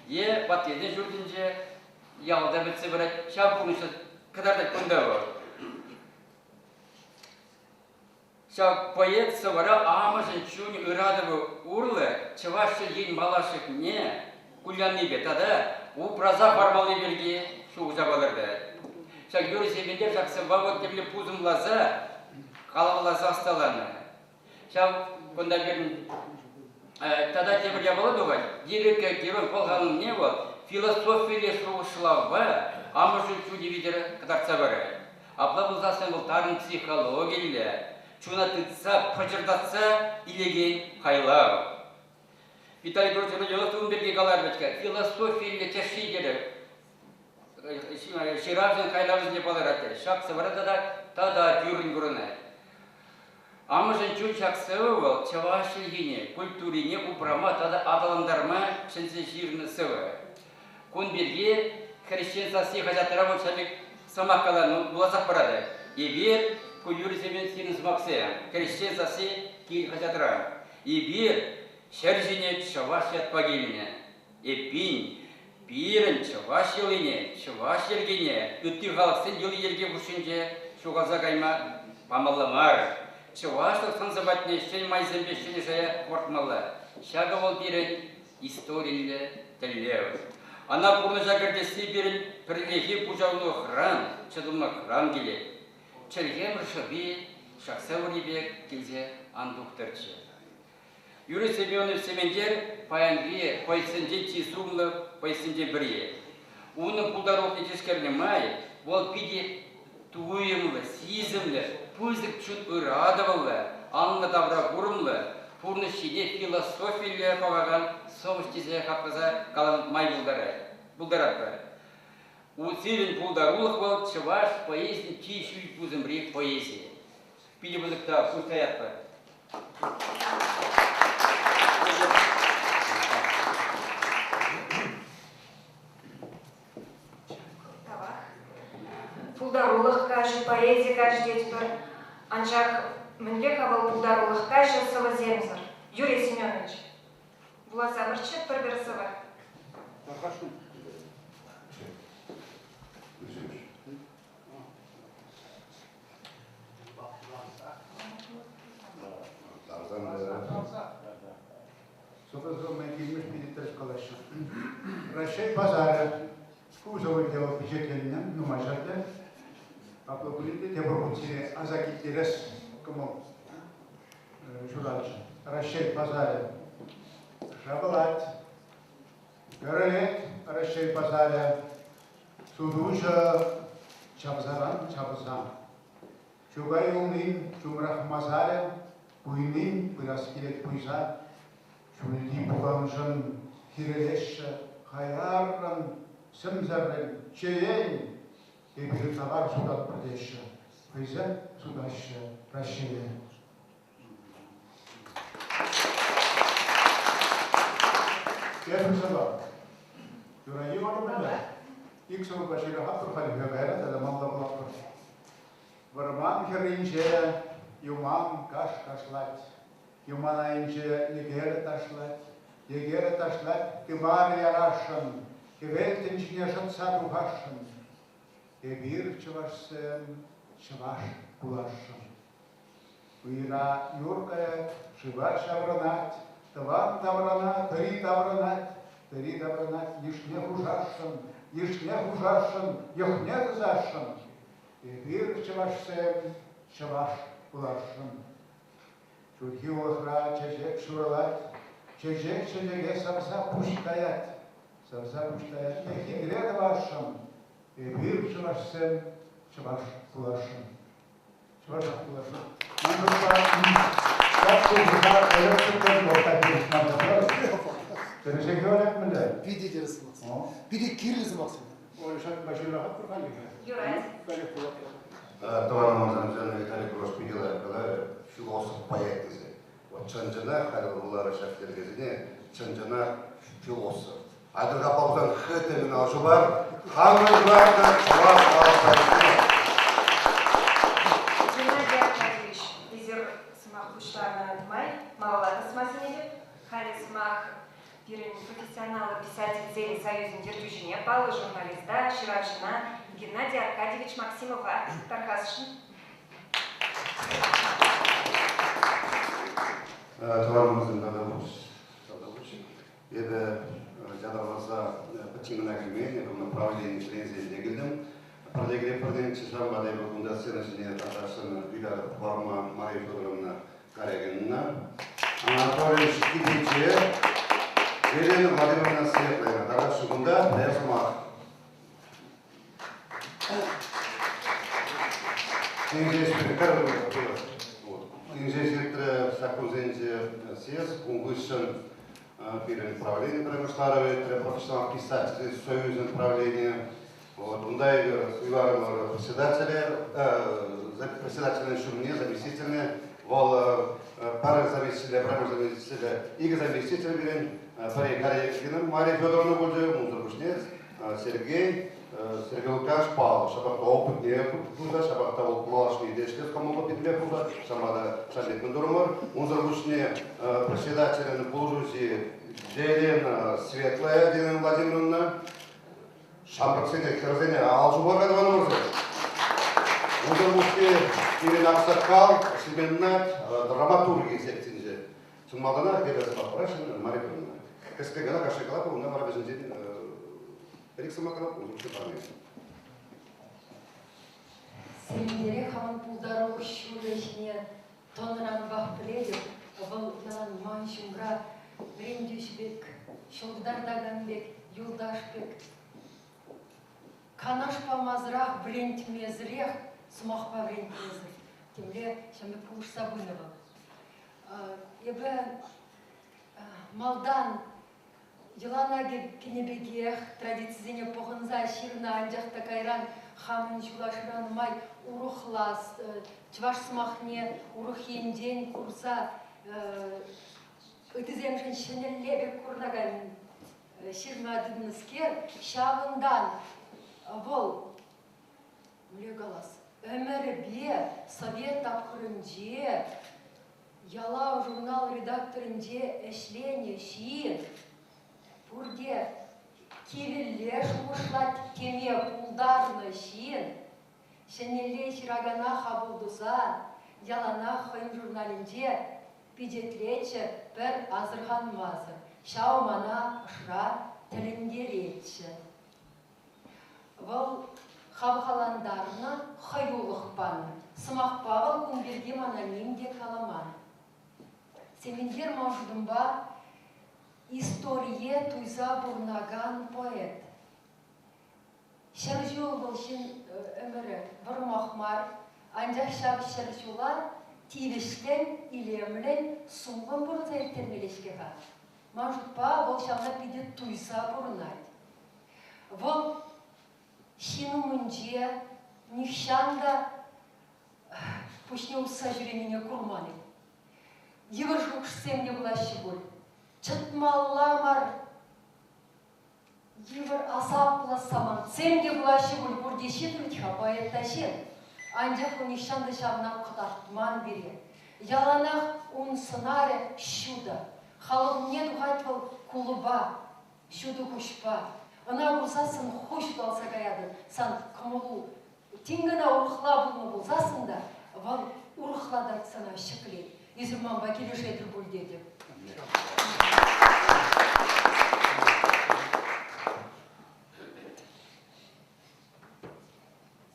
е ваттисен ҫуртӗнче ялта пӗтсе пырать. Ҫав пурнӑҫ кӑтартать кунта вӑл. Ҫав поэт сӑвӑра амӑшӗн чун ыратӑвӗ урлӑ чӑваш чӗлхин малашлӑхне куляннипе тата упраса хӑвармалли пирки шухӑша палӑртать. Ҫак юрӑ Сементер ҫак сӑвва вӑл темле пусӑмласа, калавласа ӑсталанӑ. Ҫав кунта пирӗн тата тепӗр япала тухать. Лирика герой пӑлханнине вӑл философилле шухӑшлавпа амӑшӗн чунӗ витӗр кӑтартса парать. Апла пулсассӑн вӑл тарӑн психологиллӗ, чуна тытса, пӑчӑртатса илекен хайлав. Виталий Григорьевич Родионов ун пирки каларӗ вӗт-ха, философиллӗ тӗшши терӗ. Ҫыравҫӑн хайлавӗсенче палӑрать терӗ. Ҫак сӑвӑра тата тата тӳррӗн курӑнать. Амӑшӗн чун ҫак сӑвӑ вӑл чӑваш чӗлхине, культурине упрама тата аталантарма чӗнсе ҫырнӑ сӑвӑ. Кун пирки Хресчен сасси хаҫатра вӑл ҫав пек сӑмах каланӑ, вуласах паратӑп. Эпир, ку юрӑсемпе сирӗн сӑмахсем, Хресчен сасси кил хаҫатра. Эпир ҫӗр ҫине чӑваш ятпа килнӗ. Эппин, пирӗн чӑваш йӑлине, чӑваш йӗркине ытти халӑхсен йӑли-йӗрки хушшинче ҫухалса кайма памалла мар. Чӑвашлӑх сӑн-сӑпатне ҫӗн майсемпе ҫӗнӗ шая хӑпартмалла. Ҫакӑ вӑл пирӗн историллӗ тӗллев. Ӑна пурнӑҫа кӗртесси пирӗн пӗрлехи пуҫарулӑхран, чӑтӑмлӑхран килет. Чӗлхемӗр шӑпи ҫакса ури пек килсе ан тухтӑрччӗ. Юрий Семенович Сементер паянхи поэтсенчен чи сумлӑ поэтсенчен пӗри. Унӑн пултарулӑхне тишкернӗ май вӑл питӗ туйӑмлӑ, сисӗмлӗ, пысӑк чун ыратӑвлӑ, анлӑ тавра курӑмлӑ, пурнӑҫ ҫине философилле пӑхакан сӑвӑҫ тесе хакласа калама май пултарать, пултаратпӑр. Сирӗн пултарулӑх вӑл чӑваш поэзийӗн чи ҫӳл пусӑмри поэзийӗ. Питӗ пысӑк та пуҫ таятпӑр. Пултарулӑх каҫӗ, поэзи каҫӗ тетпӗр. Анчах мӗнле-ха вӑл пултарулӑх каҫӗ сӑвӑсемсӗр? Юрий Семенович, вуласамӑрччӗ пӗр-пӗр сӑвӑ. Тархасшӑн. Сӑвӑ килмӗш питӗ тӗрӗс калаҫҫӗ. Раҫҫей пасарӗ ку сӑвӑ вӑл пичетленнӗ нумай ҫӗрте. Апла пулин те тепӗр хут сире аса килтерес кӑмӑл ҫуралчӗ. Раҫҫей пасарӗ шавлать, кӗрлет Раҫҫей пасарӗ, сутуҫӑ чавсаран чавса. Чука юлнин ҫумрах масарӗ, пуйнин пырас килет пуйса. Ҫӳлти пуканшӑн хирӗлеҫҫӗ хаяррӑн, сӗмсӗррӗн, чеен. Эпир тавар сутатпӑр теҫҫӗ, хӑйсем сутаҫҫӗ Раҫҫее. Тепӗр сӑвӑ. Юрать-и мӗнле? Ик сӑвӑпа ҫырӑхатпӑр халӗ кайра тата малта пулатпӑр. Вӑрман хӗрринче юман каш кашлать. Юман айӗнче йӗкелӗ ташлать, йӗкелӗ ташлать тымар ярасшӑн, хӗвел тӗнчине шӑтса тухасшӑн. Эпир, чӑвашсем, чӑваш пуласшӑн. Уйра юр каять, шыва ҫаврӑнать, тӑван таврана тӑри таврӑнать, тӑри таврӑнать йышне хушасшӑн, йышне хушасшӑн, йӑхне тӑсасшӑн. Эпир, чӑвашсем, чӑваш пуласшӑн. Ҫурхи улӑхра чечек ҫурӑлать, чечек чечеке сарса пуҫ таять. Сарса пуҫ таять те хитре тӑвасшӑн. Эпир, чӑвашсем, чӑваш пуласшӑн. Чӑвашах пуласшӑн. Ман шутпа, ҫак шухӑша ӗлӗк та хирӗҫ мар Тӗрӗсех Олег мӗнле? Питӗ тӗрӗс сӑмахсем. Питӗ кирлӗ сӑмахсем. Ой, ҫакӑнпа ҫырахатпӑр халӗ. Юрать. Халех пулатпӑр. Тӑванӑмӑрсем Виталий Грош питӗ лайӑх каларӗ, философ поэт тесе. Вот чӑн-чӑнах халӗ вӑл вуларӗ ҫак йӗркесене, чӑн-чӑнах философ. Айтӑр-ха пулсан хытӑ кӑна ӑшӑпар, хамӑр юратнӑ чӑваш халӑх поэтне. Геннадий Аркадьевич, эсир сӑмах пуҫланӑ май малалла тӑсма сӗнетӗп. Халӗ сӑмах Пирӗн профессионаллӑ писательсен союзӗн ертӳҫине, паллӑ журналиста, ҫыравҫӑна Геннадий Аркадьевич Максимова тархасшӑн. Тӑванӑмӑрсем тата пуҫ. Эпӗ ятарласа пӗччен кӑна килмен, эпӗ кунта правлени членӗсемпе килтӗм. Пӗрле килетпӗр тенӗччӗ, ҫавӑнпа та эпӗ кунта сцена ҫине тархасшӑн ыйтатӑп хӑварма Мария Федоровна Карягинна, Анатолий Кипече, Елена Владимировна Светлая. Тархасшӑн кунта пӗр сӑмах. Инҫе ҫитрӗ ҫак кунсенче съезд, ун хыҫҫӑн пирӗн правлени пӗрремӗш ларӑвӗ иртрӗ, профессионал писательсен союзӗн правленийӗ. Вот, унта эпир суйларӑмӑр председателе, председателӗн ҫумне, заместительне. Вӑл пӗр заместителе, пӗрремӗш заместителе, икӗ заместитель пирӗн, пӗри Карягина Мария Федоровна пулчӗ, унсӑр пуҫне Сергей, Сергей Лукаш Павлов ҫапах та опытне пулса, ҫапах та вӑл малашне те ӗҫлес кӑмӑллӑ питӗпе пулса, ҫавӑнпа та ҫав турӑмӑр. Унсӑр пуҫне председателӗн пулӑшуҫи Елена Светлая Елена Владимировна ҫамрӑксене, хӗрсене ал ҫупа кайнӑ Унсӑр пуҫне пирӗн аксакал Семеннать драматурги секцинче. Чӑн малтанах эпӗ сӑмах парасшӑн Мария Петровна. Кӗске кӑна кашни калап, унта вара вӗсенчен пӗр-ик сӑмах калап, унсӑр пуҫне парне. Сементере хамӑн пултарулӑх ҫулӗ ҫине тӑнӑранпах пӗлетӗп. Вӑл ялан ман ҫумра вӗрентӳҫ пек, ҫул кӑтартакан пек, юлташ пек. Канаш памасӑрах, вӗрентмесӗрех, сӑмахпа вӗрентмесӗр темле ҫын пек пулӑшса пынӑ вӑл. Эпӗ малтан йӑлана кӗнӗ пекех традицисене пӑхӑнса ҫырнӑ, анчах та кайран хамӑн ҫула шыранӑ май урӑхла чӑваш сӑмахне урӑх енчен курса ыттисемшӗн ҫӗнӗлле пек курӑнакан ҫырма тытӑннӑскер, ҫавӑнтан вӑл. Мӗнле калас, ӗмӗрӗпе совет тапхӑрӗнче Ялав журнал редакторӗнче ӗҫленӗ ҫын пурте кивӗлле шухӑшлать теме пултарнӑ ҫын ҫӗнӗлле ҫыракана хапӑл туса яланах хӑйӗн журналӗнче пичетлетчӗ пӗр асӑрханмасӑр. Ҫав мана ӑшра тӗлӗнтеретчӗ. Вӑл хавхалантарнӑ, хӑюлӑх панӑ. Сӑмахпа вӑл кун пирки мана ним те каламан. Сементер ман шутӑмпа историе туйса пурӑнакан поэт. 100 ҫул вӑл ҫын ӗмӗрӗ вӑрӑмах мар, анчах ҫав 100 ҫула тивӗҫлӗн, илемлӗн, сумлӑн пурӑнса ирттермелле-ҫке-ха. Ман шутпа, вӑл ҫавна питӗ туйса пурӑнать. Вӑл ҫын умӗнче нихҫан та пуҫне усса ҫӳренине курман-и? Йывӑр шухӑшсем те пулаҫҫӗ пуль. Чӑтмалла мар йывӑр асаплӑ самантсем те пулаҫҫӗ пуль, пурте ҫын вӗт-ха, поэт та ҫын. Анчах вӑл нихҫан та ҫавна кӑтартман пире. Яланах ун сӑнарӗ ҫутӑ. Халӑх умне тухать вӑл кулӑпа, ҫутӑ куҫпа. Ӑна курсассӑн ху ҫуталса каятӑн, сан кӑмӑлу тин кӑна урӑхла пулнӑ пулсассӑн та вӑл урӑхлатать сана, ҫӗклет. Эсир манпа килӗшетӗр пуль тетӗп.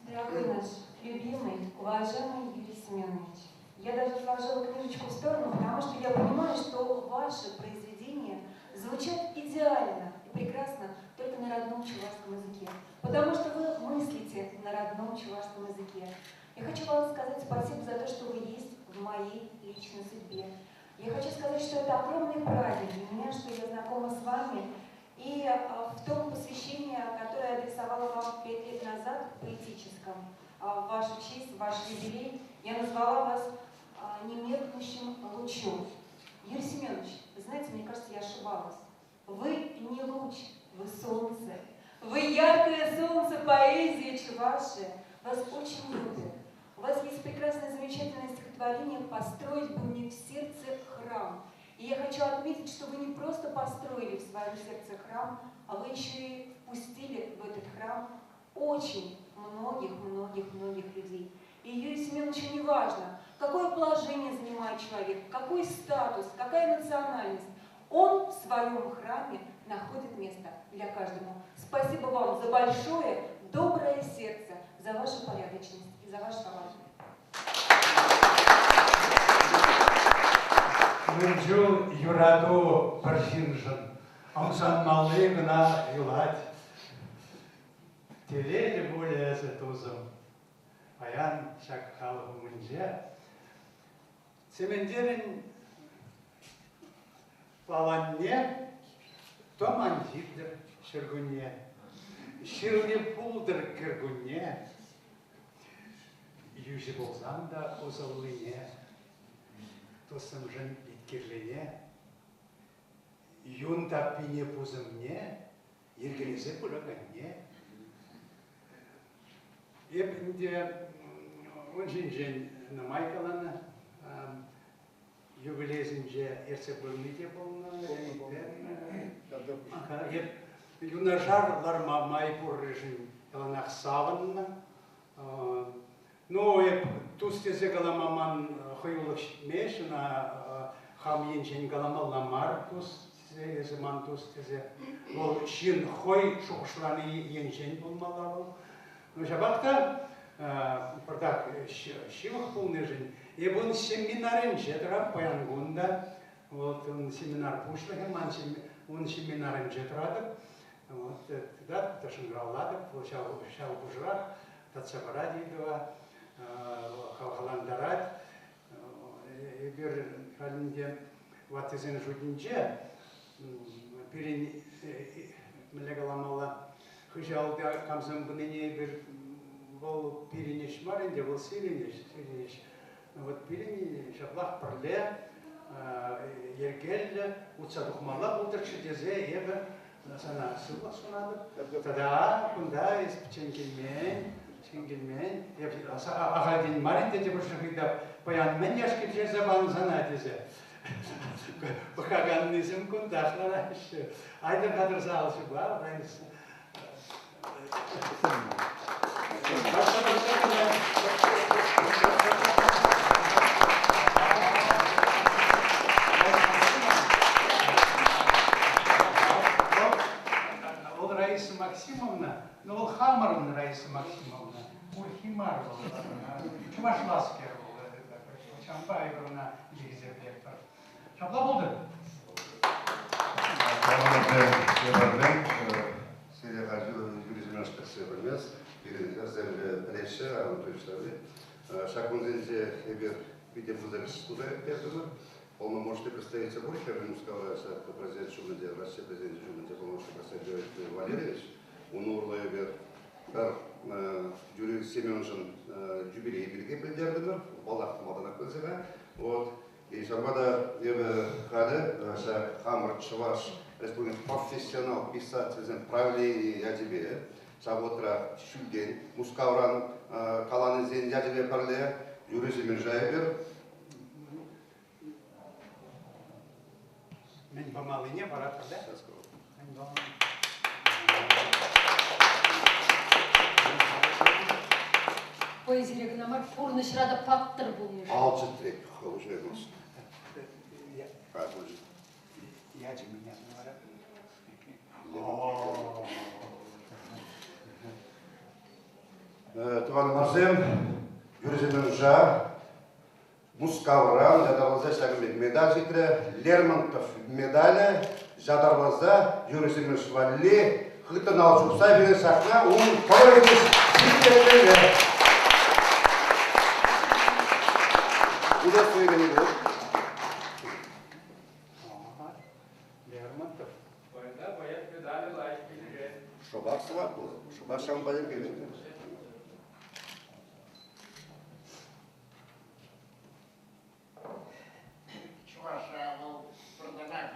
Дорогой наш любимый, уважаемый Юрий Семенович, я даже отложила книжечку в сторону, потому что я понимаю, что ваши произведения звучат идеально и прекрасно только на родном чувашском языке. Потому что вы мыслите на родном чувашском языке. Я хочу вам сказать спасибо за то, что вы есть в моей личной судьбе. Я хочу сказать, что это огромный праздник для меня, что я знакома с вами. И в том посвящении, которое я адресовала вам 5 лет назад, поэтическом, в вашу честь, в ваш юбилей, я назвала вас немеркнущим лучом. Юрий Семенович, знаете, мне кажется, я ошибалась. Вы не луч, вы солнце. Вы яркое солнце поэзии Чуваши. Вас очень любят. У вас есть прекрасное, замечательное стихотворение «Построить бы мне в сердце храм». И я хочу отметить, что вы не просто построили в своем сердце храм, а вы еще и впустили в этот храм очень многих-многих-многих людей. И Юрию Семеновичу не важно, какое положение занимает человек, какой статус, какая национальность. Он в своем храме находит место для каждому. Спасибо вам за большое, доброе сердце, за вашу порядочность и за ваш талант. Мӗн чул юрату пӗр ҫыншӑн ӑмсанмалли кӑна юлать. Телейлӗ пулӗ эсӗ, тусӑм. Паян ҫак халӑх умӗнче Сементерӗн паланне тӑман ҫиттӗр ҫуркунне, ҫырни пултӑр кӗркунне, йӳҫӗ пулсан та усӑллине, тусӑмшӑн пит кирлине, юн таппине пусӑмне йӗркелесе пыраканне. Эп ӗнтӗ ун ҫинчен нумай каланӑ. Юбилейсенче ертсе пыни те пулнӑ. Эп юнашар ларма май пурришӗн яланах савӑннӑ. Ну, эп тус тесе калама ман хӑюлӑх ҫитмест, ӑна хам енчен каламалла мар тус тесе, эсӗ ман тус тесе. Вӑл ҫын хӑй шухӑшлани енчен пулмалла вӑл. Ну, ҫапах та пӑртак ҫывӑх пулнишӗн эп ун семинарӗнче тӑрап паян кун та. Вот ун семинар пуҫлӑхӗ ман ун семинарӗнче тӑратӑп. Вот тытатӑп та шӑнкӑравлатӑп, вӑл ҫав, ҫав хушӑрах татса парать ыйтӑва, хавхалантарать. Эпир халь ӗнтӗ ваттисен шутӗнче пирӗн мӗнле каламалла, хыҫалта камсем пынине эпир вӑл пирӗн ӗҫ мар ӗнтӗ, вӑл сирӗн ӗҫ, сирӗн ӗҫ. Вот пирӗн ҫаплах пӗрле йӗркеллӗ утса тухмалла пултӑрччӗ тесе эпӗ сана сывлӑх сунатӑп. Тата кунта эс пӗччен килмен. Чӗнкелмен. Эп ахальтен мар ӗнтӗ тепӗр ыйтап. Паян мӗн яшки пӗҫерсе панӑ сана тесе. Пӑхаканнисем кунтах лараҫҫӗ. Айтӑр хатӗрса ал ҫупа, Раиса. Вӑл Раиса Максимовна, но вӑл хамӑрӑн Раиса Максимовна, урӑххи мар вӑл. Чӑвашласкер вӑл. Ҫавӑнпа эпир ӑна хисеплетпӗр. Ҫапла пултӑр. Сире халь Юрий Семенович кӗтсе пӗлмест. Пирӗн хӗрсем пӗлеҫҫӗ, Анатолий Ҫтаппи. Ҫак кунсенче эпир питӗ пысӑк ӗҫ туса ирттертӗмӗр. Полномочный представитель пур хӗрӗн Мускавра ҫак президент ҫумӗнче, Раҫҫей президенчӗ ҫумӗнче полномочный представитель Валерьевич. Ун урлӑ эпир пӗр Юрий Семеновичӑн юбилейӗ пирки пӗлтертӗмӗр. Паллах, малтанах пӗлсе-ха. Вот. И ҫавӑнпа та эпӗ халӗ ҫак хамӑр Чӑваш Республикин профессионал писательсен правленийӗ ячӗпе ҫав вӑхӑтра ҫӳлтен Мускавран каланисен ячӗпе пӗрле Юрий Семенша эпир Мӗн памаллине паратпӑр, да? Мӗн памаллине. Поэзире кӑна мар, пурнӑҫра та паттӑр пулнӑ. Ал чӗтрет, хӑвӑшне Ячӗ меня вара. Тӑванӑмӑрсем, Юрий Семеновича Мускавран ятарласа ҫакӑн пек медаль ҫитрӗ. Лермонтов медалӗ ятарласа Юрий Семенович валли хыттӑн ал ҫупса пирӗн ҫакна ун хӑйӗн ҫитмелле. Удостоверение пур. Лермонтов. Поэта поэт медалӗ лайӑх килӗшет. Шӑпах сӑваплӑ. Шӑпах ҫавӑнпа йӗркеленӗ. Чӑвашра вӑл пӑртанах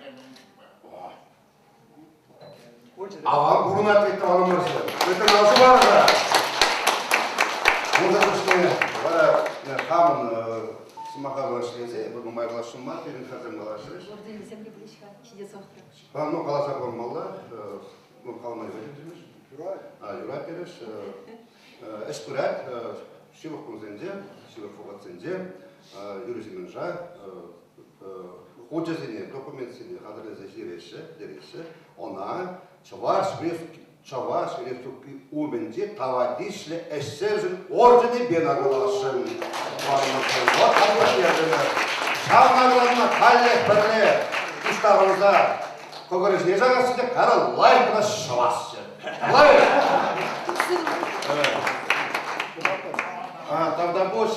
Аван пурӑнать ведь тӑванӑмӑрсем. Хыттӑн алӑ ҫупар-ха. Унсӑр пуҫне вара хамӑн сӑмаха вӗҫлесе эпӗ нумай каласшӑн мар, пирӗн хӗрсем калаҫрӗҫ. Орденӗсем те пулӗҫ-ха ҫитес вӑхӑтра. Ну, каласа хӑвармалла. Ну, калама юрать терӗҫ. Юрать. Юрать терӗҫ. Ӗҫ пырать. Ҫывӑх кунсенче, ҫывӑх вӑхӑтсенче Юрий Семенша хучӗсене, документсене хатӗрлесе ҫитереҫҫӗ, пӗтереҫҫӗ. Ӑна Чӑваш Чӑваш Республики умӗнче тава тивӗҫлӗ ӗҫсемшӗн орденӗпе наградӑласшӑн. Ҫав наградӑна каллех пӗрле пуҫтарӑнса кӑкӑрӗ ҫине ҫакасчӗ те кара лайӑх кӑна ҫӑвасчӗ. Лайӑх! Тавтапуҫ,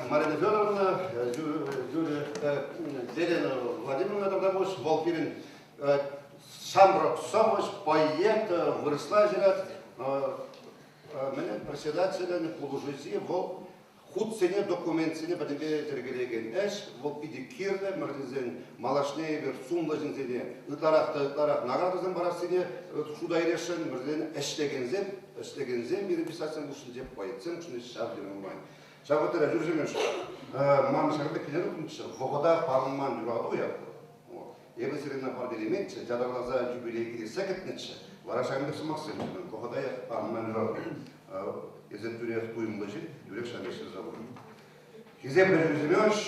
Марина Федоровна, Юлия Елена Владимировна тавтапуҫ. Вӑл пирӗн ҫамрӑк сӑвӑҫ, поэт, вырӑсла ҫырать. Мӗне председателӗн пулӑшуҫи вӑл хутсене, документсене пӗтӗмпе йӗркелекен ӗҫ. Вӑл питӗ кирлӗ, мӗншӗн малашне эпир сумлӑ ҫынсене ытларах та ытларах наградӑсем парассине шута илесшӗн, мӗншӗн ӗҫлекенсем, ӗҫлекенсем пирӗн писательсем хушшинче, поэтсем хушшинче ҫав тери нумай. Ҫав вӑхӑтра Юрий ман ҫакӑн пек киле тухнӑччӗ, вӑхӑта парӑнман юрату ятлӑ. Эпӗ сирӗнне парнелеменччӗ, ятарласа юбилей килессе кӗтнӗччӗ. Вара ҫакӑн пек сӑмахсем вӑхӑта парӑнман юрату. Эсӗ тӳрех туйӑмлӑ ҫын, тӳрех ҫав ҫырса пурӑн. Хисеплӗ Юрий Семенович,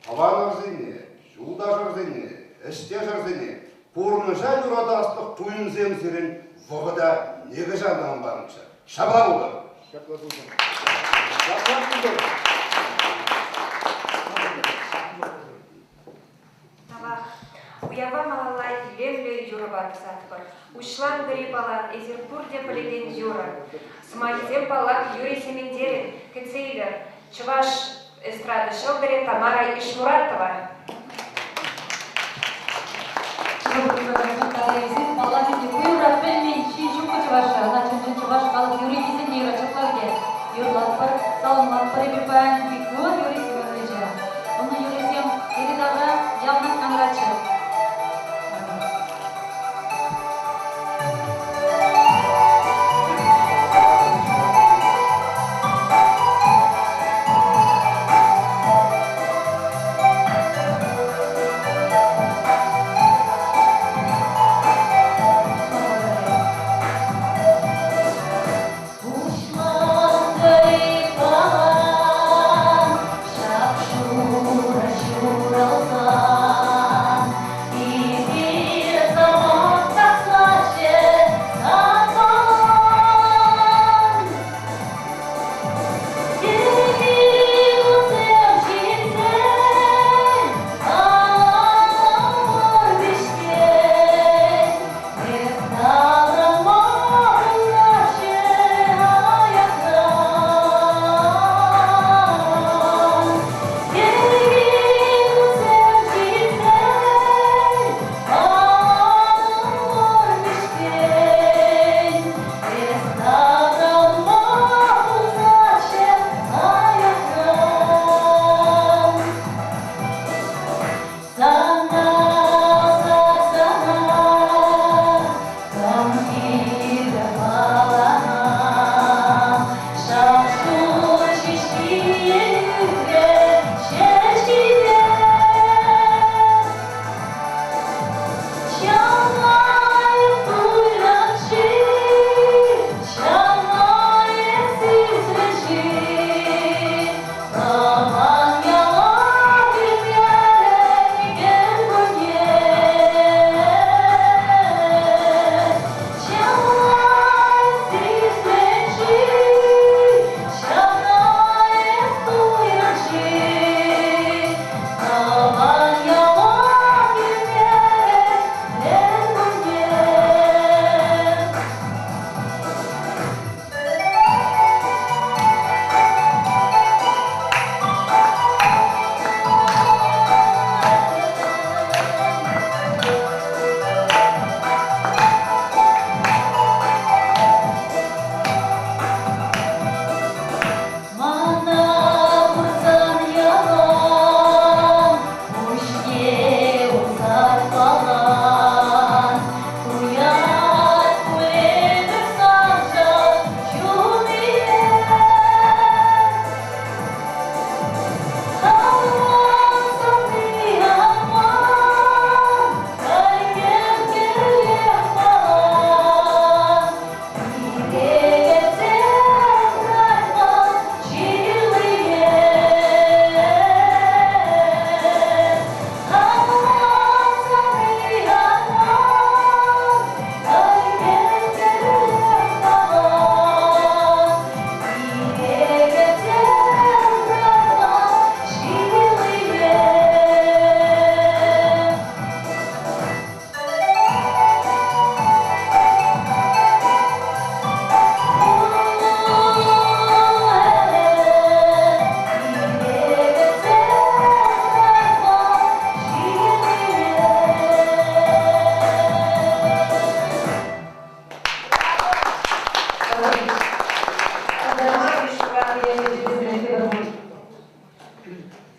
тӑванӑрсене, юлташӑрсене, ӗҫтешӗрсене пурнӑҫа юратаслӑх туйӑмсем сирӗн вӑхӑта нихӑҫан та ан парӑнччӑр. Ҫапла пултӑр! Ҫапла пултӑр. Ҫапла пултӑр. Тавах. Уява малалла илемлӗ юрӑпа тӑсатпӑр. Уҫланкӑри палан эсир пурте пӗлекен юрӑ. Сӑмахӗсем, паллах, Юрий Сементерӗн. Кӗтсе илӗр. Чӑваш эстрада ҫӑлтӑрӗ Тамара Ишмуратова. Паллах ӗнтӗ, ку юрра пӗлмен ҫын ҫуккӑ чӑвашра. Ӑна чӑн-чӑн чӑваш халӑх юрри тесен те юрать ҫапла вӗт. Юрлатпӑр, саламлатпӑр эпир паянхи кун Юрий Семеновича. Унӑн юррисем йӗри-тавра яланах янратчӑр.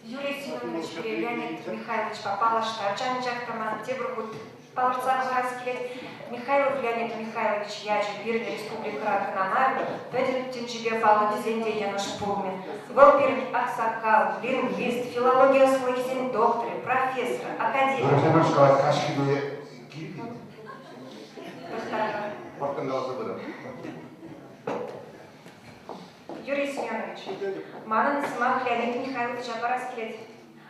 Юрий Семенович пире Леонид Михайловичпа паллаштарчӗ, анчах та ман тепӗр хут палӑртса хӑварас килет. Михайлов Леонид Михайлович ячӗ пирӗн республикӑра кӑна мар, пӗтӗм тӗнчипе паллӑ тесен те йӑнӑш пулмӗ. Вӑл пирӗн аксакал, лингвист, филологи ӑслӑлӑхӗсен докторӗ, профессор, академик. Юрий калать, каҫхине килпит. Вӑрттӑн каласа пырӑр. Юрий Семенович, манӑн сӑмах Леонид Михайловича парас килет.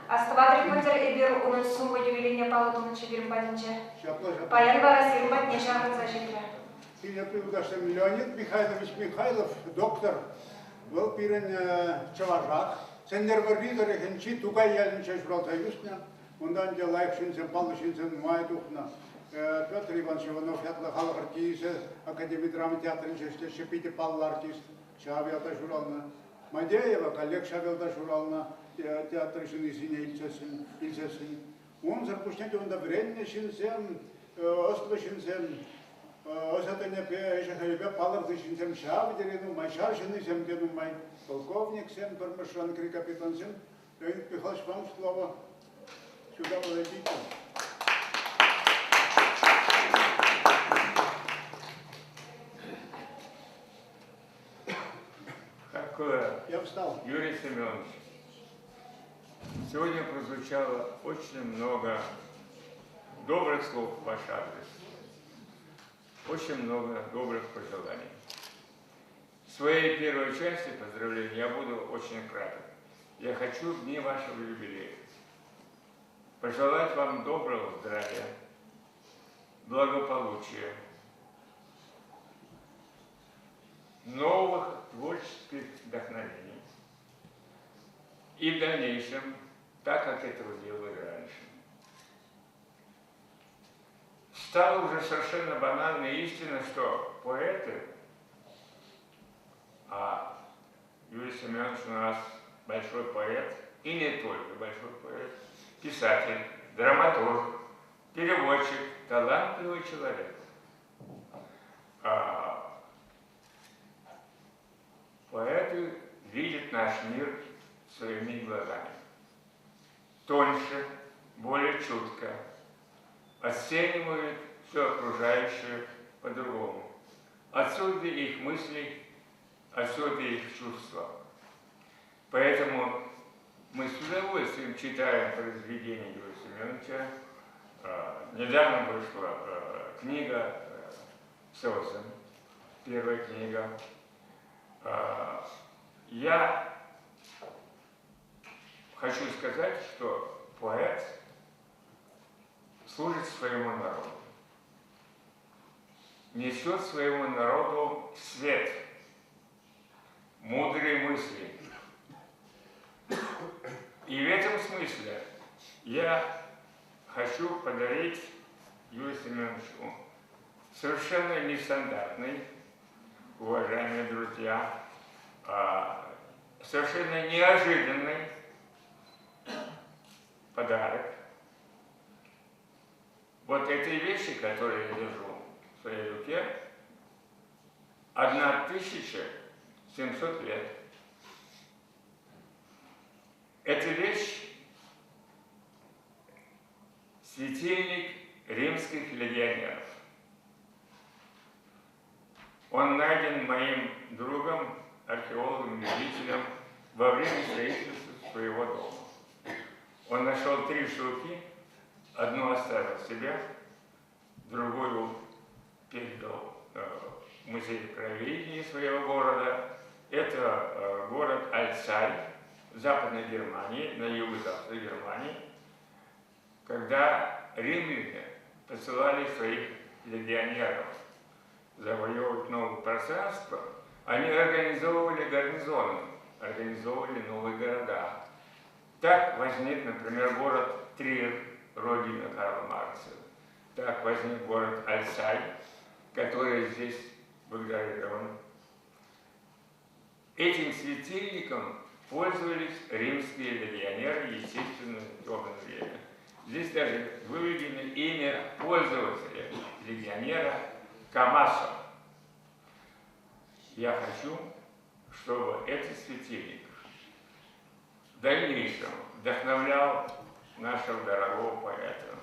Астӑватӑр пӗлтӗр эпир унӑн сумлӑ юбилейне паллӑ тунӑччӗ пирӗн патӗнче. Ҫапла, ҫапла. Паян вара сирӗн патне ҫаврӑнса ҫитрӗ. Хисеплӗ юлташсем, Леонид Михайлович Михайлов доктор, вӑл пирӗн чӑвашах. Сӗнтӗрвӑрри тӑрӑхӗнчи Тукай ялӗнче ҫуралса ӳснӗ. Унта ӗнтӗ лайӑх ҫынсем, паллӑ ҫынсем нумай тухнӑ. Петр Иванович Иванов ятлӑ халӑх артисчӗ, Академи драма театрӗнче ӗҫлеҫҫӗ, питӗ паллӑ артист. Ҫав ялта ҫуралнӑ. Мадеева коллег ҫав ялта ҫуралнӑ театр ҫыннисене илсессӗн. Унсӑр пуҫне те унта вӗреннӗ ҫынсем, ӑслӑ ҫынсем, ӑсӗ-тӑнӗпе, ӗҫӗ-хӗлӗпе палӑрнӑ ҫынсем ҫав тери нумай, ҫар ҫыннисем те нумай. Полковниксем, пӗрмӗш ранкри капитансем. Леонид Михайлович, вам слово. Сюда подойдите. Такое, Я встал. Юрий Семенович, сегодня прозвучало очень много добрых слов в ваш адрес. Очень много добрых пожеланий. В своей первой части поздравления я буду очень краток. Я хочу в дни вашего юбилея пожелать вам доброго здравия, благополучия, новых творческих вдохновений и в дальнейшем, так как этого делали раньше. Стало уже совершенно банальной истина, что поэты, а Юрий Семенович у нас большой поэт, и не только большой поэт, писатель, драматург, переводчик, талантливый человек. А поэты видят наш мир своими глазами. Тоньше, более чутко, оценивают все окружающее по-другому. Отсюда их мысли, отсюда их чувства. Поэтому мы с удовольствием читаем произведения Юрия Семеновича. Недавно вышла книга «Создан», первая книга. Я хочу сказать, что поэт служит своему народу, несет своему народу свет, мудрые мысли. И в этом смысле я хочу подарить Юрию Семеновичу совершенно нестандартный, уважаемые друзья, совершенно неожиданный подарок. Вот этой вещи, которую я держу в своей руке, 1700 лет. Эта вещь – светильник римских легионеров. Он найден моим другом, археологом, любителем во время строительства своего дома. Он нашел три штуки, одну оставил себе, другую передал в музей краеведения своего города. Это город Альцай в Западной Германии, на юго-западе Германии, когда римляне посылали своих легионеров завоевывать новое пространство, они организовывали гарнизоны, организовывали новые города. Так возник, например, город Трир, родина Карла Маркса. Так возник город Альцай, который здесь выгравирован. Этим светильником пользовались римские легионеры, естественно, в темное время. Здесь даже выведено имя пользователя, легионера Камасо. Я хочу, чтобы этот светильник в дальнейшем вдохновлял нашего дорогого поэта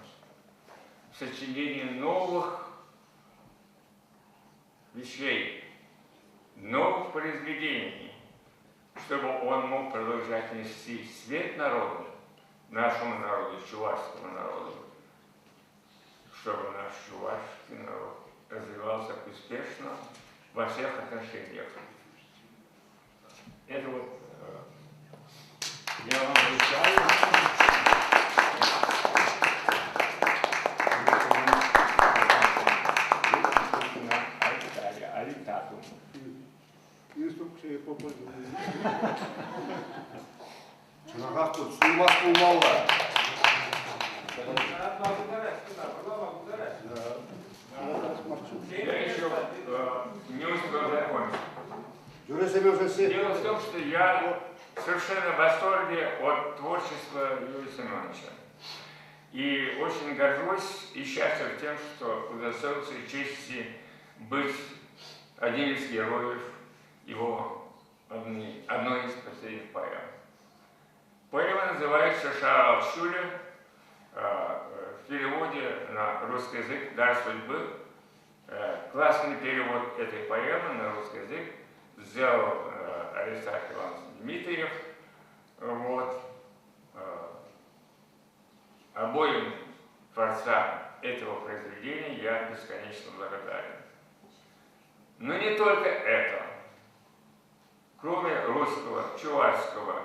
в сочинении новых вещей, новых произведений, чтобы он мог продолжать нести свет народу, нашему народу, чувашскому народу, чтобы наш чувашский народ развивался успешно во всех отношениях. Это вот я вам вручаю. Алитатум. Инструкция по пользованию. Чӑнахах тут суйлас пулмалла. Я еще не успел закончить. Юрий Семенович, Дело в том, что я совершенно в восторге от творчества Юрия Семеновича. И очень горжусь и счастлив тем, что удостоился чести быть одним из героев его одной из последних поэм. Поэма называется «Шаарал ҫулӗ», в переводе на русский язык «Дар судьбы». Классный перевод этой поэмы на русский язык сделал Аристарх Иванович Дмитриев. Вот. Обоим творцам этого произведения я бесконечно благодарен. Но не только это. Кроме русского, чувашского,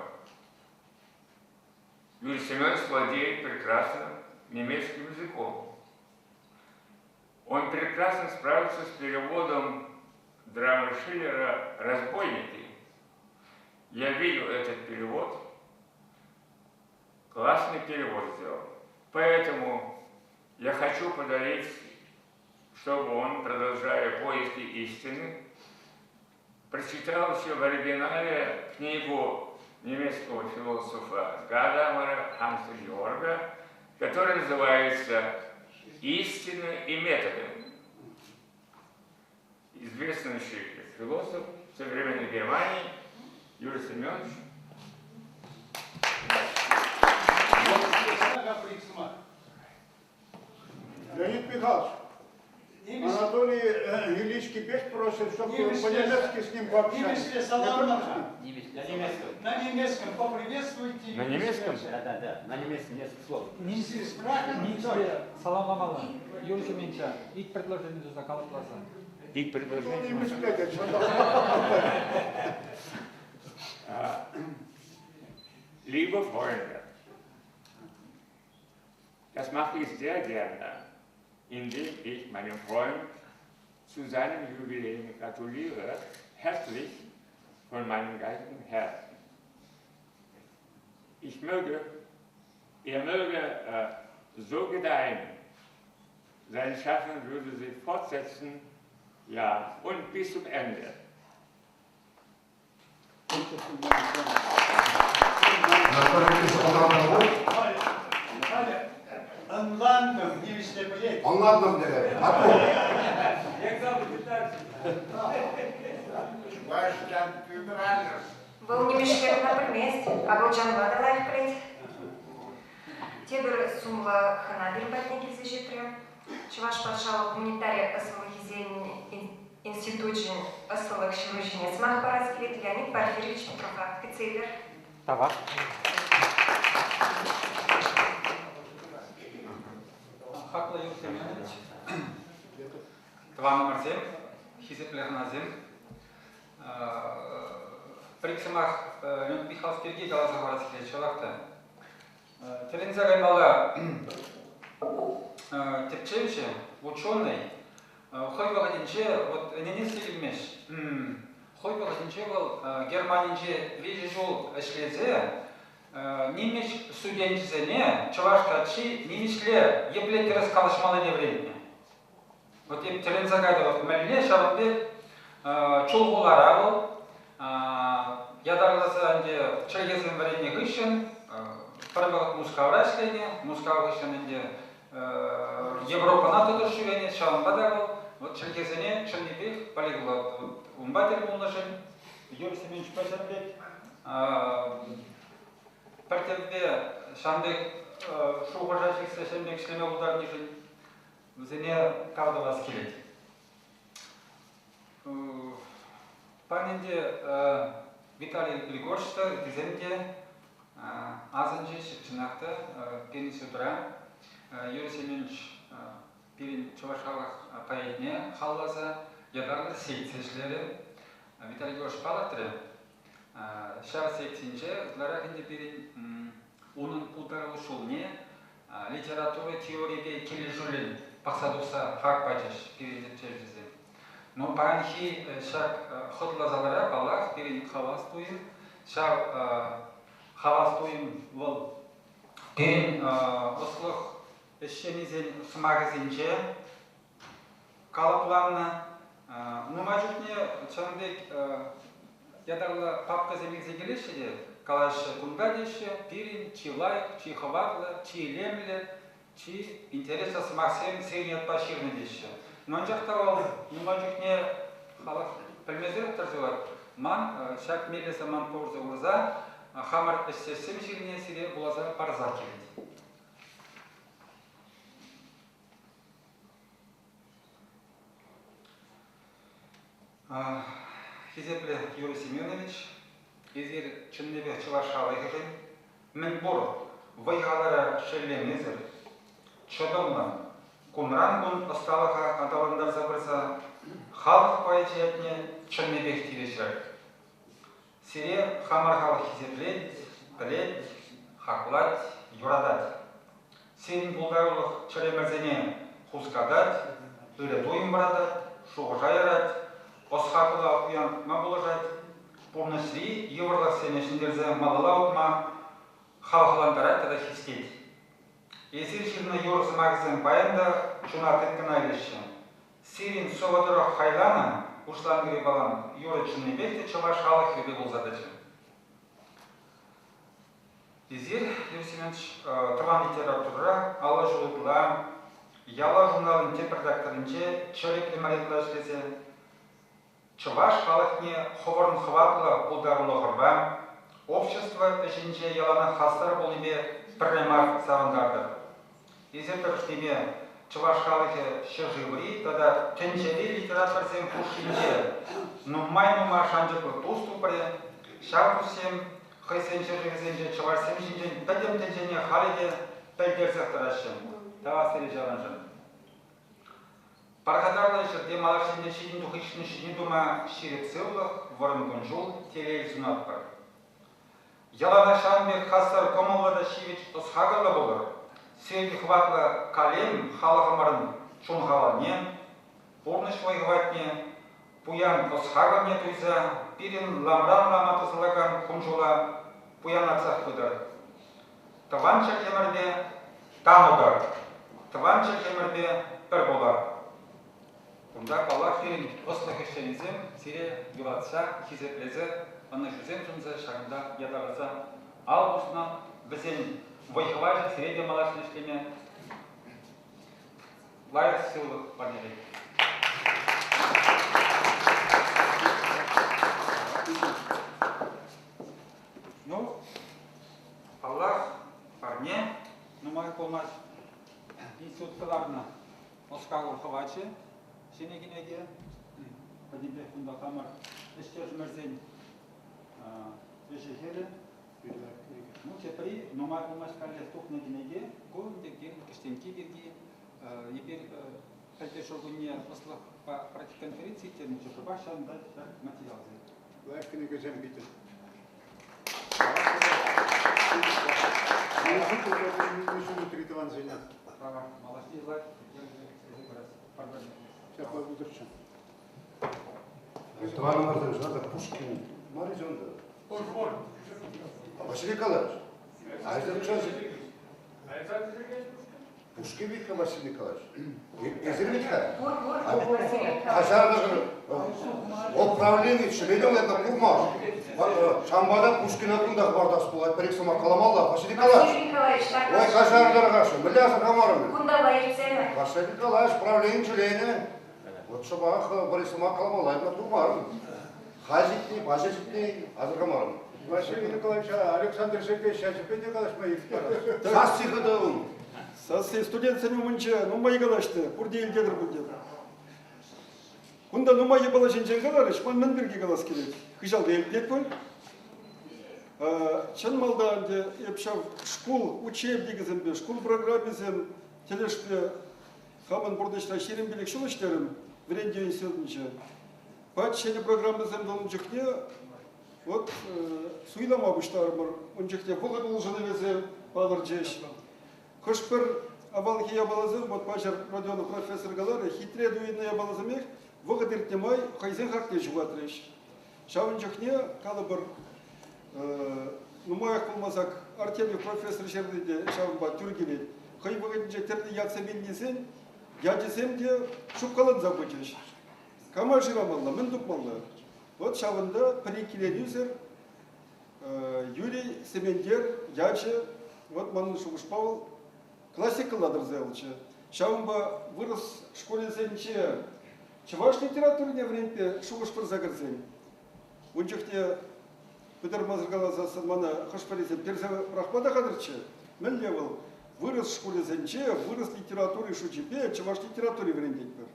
Юрий Семенович владеет прекрасно немецким языком. Он прекрасно справился с переводом драмы Шиллера «Разбойники». Я видел этот перевод, классный перевод сделал. Поэтому я хочу подарить, чтобы он, продолжая поиски истины, прочитал еще в оригинале книгу немецкого философа Гадамера Ханса Георга, которая называется «Истина и методы». Известный философ современной Германии Юрий Семенович. Леонид Михайлович, Анатолий Ильич Кипеш просит, чтобы по-немецки с ним пообщались. На немецком поприветствуйте. На немецком? Да. На немецком несколько слов. Нимӗҫле саламламалла. Юрий Семеновича ик предложени туса калӑпласа. Ик предложение. Нимӗҫле Liebe Freunde, das mache ich sehr gerne, indem ich meinem Freund zu seinem Jubiläum gratuliere, herzlich von meinem ganzen Herzen. Er möge so gedeihen, sein Schaffen würde sich fortsetzen, ja, und bis zum Ende. Ӑнлантӑм, нимӗҫле пӗлет. Ӑнлантӑм терӗ. Маттур. Чӑваш Вӑл нимӗҫле кӑна пӗлмест, акӑлчанла та лайӑх пӗлет. Тепӗр сумлӑ хӑна пирӗн патне килсе ҫитрӗ. Чӑваш патшалӑх гуманитари ӑслӑлӑхӗсен институчӗн ӑслӑлӑх ҫыруҫине сӑмах парас килет Леонид Порфирьевич Петрова. Кӗтсе илӗр. Тавах. Хаклӑ Юрий Семенович, тӑванӑмӑрсем, хисеплӗ хӑнасем, пӗр-ик сӑмах Леонид Михайлов пирки каласа хӑварас килет ҫавах та. Тӗлӗнсе каймалла тӗпчевҫӗ, ученый, хӑй вӑхӑтӗнче, вот ӗненес те килмест, хӑй вӑхӑтӗнче вӑл Германинче 3 ҫул ӗҫлесе нимӗҫ студенчӗсене чӑваш каччи нимӗҫле епле тӗрӗс калаҫмаллине вӗрентнӗ. Вот эп тӗлӗнсе кайтӑм, мӗнле ҫавӑн пек Чулхулара вӑл ятарласа ӗнтӗ чӗлхесем вӗреннӗ хыҫҫӑн пӗр вӑхӑт Мускавра ӗҫленӗ, Мускав хыҫҫӑн ӗнтӗ Европӑна тӑтӑш ҫӳренӗ, ҫавӑнпа та вӑл Вот чӗлхесене чӑннипех полиглот. Вот унпа тӗл пулнӑшӑн Юрий Семеновичпа ҫавӑн пек пӗр тӗвве ҫавӑн пек шухӑша ҫитсе ҫавӑн пек ӗҫлеме пултарнишӗн вӗсене тав тӑвас килет. Пан ӗнтӗ Виталий Григорьевич та, ыттисем те асӑнчӗҫ, чӑнах та, пирӗн институтра Юрий Семенович пирӗн чӑваш халӑх поэтне халалласа ятарлӑ секци ӗҫлерӗ. Виталий Григорьевич палӑртрӗ, ҫав секцинче ытларах ӗнтӗ пирӗн унӑн пултарулӑх ҫулне литература теорипе килӗшӳллӗн пӑхса тухса хак пачӗҫ пирӗн тӗпчевҫӗсем. Но паянхи ҫак хӑтлӑ залра, паллах, пирӗн хавас туйӑм. Ҫав хавас туйӑм вӑл пирӗн ӑслӑх ӗҫченӗсен сӑмахӗсенче калӑпланнӑ. Нумай чухне ҫавӑн пек ятарлӑ папкӑсем илсе килеҫҫӗ те калаҫҫӗ, кунта теҫҫӗ, пирӗн чи лайӑх, чи хӑватлӑ, чи илемлӗ, чи интереслӗ сӑмахсем сирӗн ятпа ҫырнӑ теҫҫӗ. Но анчах та вӑл нумай чухне халӑх пӗлмесӗрех тӑрса юлать. Ман ҫак меллӗ самантпа усӑ курса хамӑр ӗҫтешсем ҫырнине сире вуласа парсах килет. Хисеплӗ Юрий Семенович, эсир чӑннипех чӑваш халӑхӗшӗн мӗнпур вӑй-халӑра шеллемесӗр, чӑтӑмлӑн, кунран-кун ӑсталӑха аталантарса пырса халӑх поэчӗ ятне чӑннипех тивӗҫрӗр. Сире хамӑр халӑх хисеплет, пӗлет, хаклать, юратать. Сирӗн пултарулӑх чӗремӗрсене хускатать, ырӑ туйӑм вӑратать, шухӑша ярать, ӑс-хакӑла пуянлатма пулӑшать, пурнӑҫри йывӑрлӑхсене ҫӗнтерсе малалла утма хавхалантарать тата хистет. Эсир ҫырнӑ юрӑ сӑмахӗсем паян та чуна тыткӑна илеҫҫӗ. Сирӗн сӑвӑ тӑрӑх хайланӑ Уҫланкӑри палан юрӑ чӑннипех те чӑваш халӑх юрри пулса тӑчӗ. Эсир, Юрий Семенович, тӑван литературӑра 50 ҫул ытла Ялав журналӑн тӗп редакторӗнче чӗрӗк ӗмӗр ытла ӗҫлесе Чӑваш халӑхне хӑвӑрӑн хӑватлӑ пултарулӑхӑрпа, общество ӗҫӗнче яланах хастар пулнипе пӗрре мар савӑнтартӑр. Эсир тӑрӑшнипе чӑваш халӑхӗ ҫӗршыври тата тӗнчери литераторсем хушшинче нумай-нумай шанчӑклӑ тус тупрӗ, ҫав туссем хӑйсен ҫӗршывӗсенче чӑвашсем ҫинчен пӗтӗм тӗнчене халӗ те пӗлтерсех тӑраҫҫӗ. Тавах сире ҫавӑншӑн. Пархатарлӑ ҫӗрте малашне ҫитӗнӳ хыҫҫӑн ҫитӗнӳ тума ҫирӗп сывлӑх, вӑрӑм кун-ҫул, телей сунатпӑр. Яланах ҫавӑн пек хастар кӑмӑллӑ та ҫивӗч ӑс-хакӑллӑ пулӑр. Сирӗн хӑватлӑ калем халӑхӑмӑрӑн чун-хавалне, пурнӑҫ вӑй-хӑватне, пуян ӑс-хакӑлне туйса пирӗн ламран лама тӑсӑлакан кун-ҫула пуянлатсах пытӑр. Тӑван чӗлхемӗрпе тан утар, тӑван чӗлхемӗрпе пӗр пулар. Кунта, паллах, пирӗн ӑслӑх ӗҫченӗсем сире юратса, хисеплесе, ӑнӑҫусем сунса ҫакӑнта ятарласа ал пуснӑ. Вӗсен вӑй-хӑвачӗ сире те малашне ӗҫлеме лайӑх сывлӑх парнелет. Ну, паллах, парне нумай пулмасть. Институт кӑларнӑ Мускав хӑвачӗ ҫӗнӗ кӗнеке. Пӗтӗмпех кунта хамӑр ӗҫтешӗмӗрсен ӗҫӗ-хӗлӗ. Ну, тепри нумай пулмасть каллех тухнӑ кӗнеке. Ку ӗнтӗ Кӗҫтенкки пирки эпир пӗлтӗр ҫуркунне ӑслӑхпа практика конференци ирттернӗччӗ. Шӑпах ҫавӑнта ҫак материалсем. Лайӑх кӗнекесем питӗ. Тӑвансене. Малашне лайӑх Ҫапла пултӑрччӗ. Тӑванӑмӑрсем ҫӑна та Пушкин мар-и унта? Пур, пур. Василий Николаевич. А это Пушкин ведь Василий Николаевич. Эсир ведь-ха? Пур, пур, Василий Николаевич. Хасар управлени членӗ это пулман. Ҫавӑнпа та Пушкина кунта хӑпартас пулать. Пӗр-ик сӑмах каламалла. Василий Николаевич. Василий Николаевич, так. Ой, каҫар тӑрӑхашӑн. Мӗнле асӑрхамарӑм? Кунталла иртсемӗр. Василий Николаевич, правлени членӗ. Вот шӑпах Борис сӑмах каламалла, эпӗ курмарӑм. Халь ҫитни, паҫӑр ҫитни асӑрхамарӑм. Василий Николаевич, Александр Сергеевич ячӗпе те калаҫма ирттерӗ. Сасси хытӑ ун. Сасси студентсен умӗнче нумай калаҫнӑ, пурте илтетӗр пуль тетӗр. Кунта нумай япала ҫинчен каларӗҫ, ман мӗн пирки калас килет? Хыҫалта илтет пуль. Чӑн малтан ӗнтӗ эп ҫав шкул учебникӗсемпе, шкул программисем тӗлӗшпе хамӑн пурнӑҫра 25 ҫул ӗҫлерӗм вӗрентӳ институтӗнче. Пач ҫӗнӗ программӑсем тунӑ чухне вот суйлама пуҫларӑмӑр. Ун чухне вӑхӑт улшӑнӑвӗсем палӑрчӗҫ. Хӑш-пӗр авалхи япаласем, вот паҫӑр Родионов профессор каларӗ, хитре туйӑннӑ япаласемех вӑхӑт иртнӗ май хӑйсен хакне ҫухатрӗҫ. Ҫавӑн чухне, калӑпӑр, нумаях пулмасах Артемьев профессор ҫырни те ҫавӑнпа тӳр килет. Хӑй вӑхӑтӗнче тӗрлӗ ятсем илнисен ячӗсем те шупкаланса пычӗҫ. Кама шырамалла, мӗн тупмалла? Вот ҫавӑнта пӗр иккӗленӳсӗр Юрий Сементер ячӗ, вот манӑн шухӑшпа вӑл классикӑлла тӑрса юлчӗ. Ҫавӑнпа вырӑс шкулӗсенче чӑваш литературине вӗрентме шухӑш пырса кӗрсен, ун чухне пытармасӑр каласассӑн мана хӑш-пӗрисем персе пӑрахма та хатӗрччӗ. Мӗнле вӑл? Вырӑс шкулӗсенче вырӑс литератури шучӗпе чӑваш литератури вӗрентетпӗр.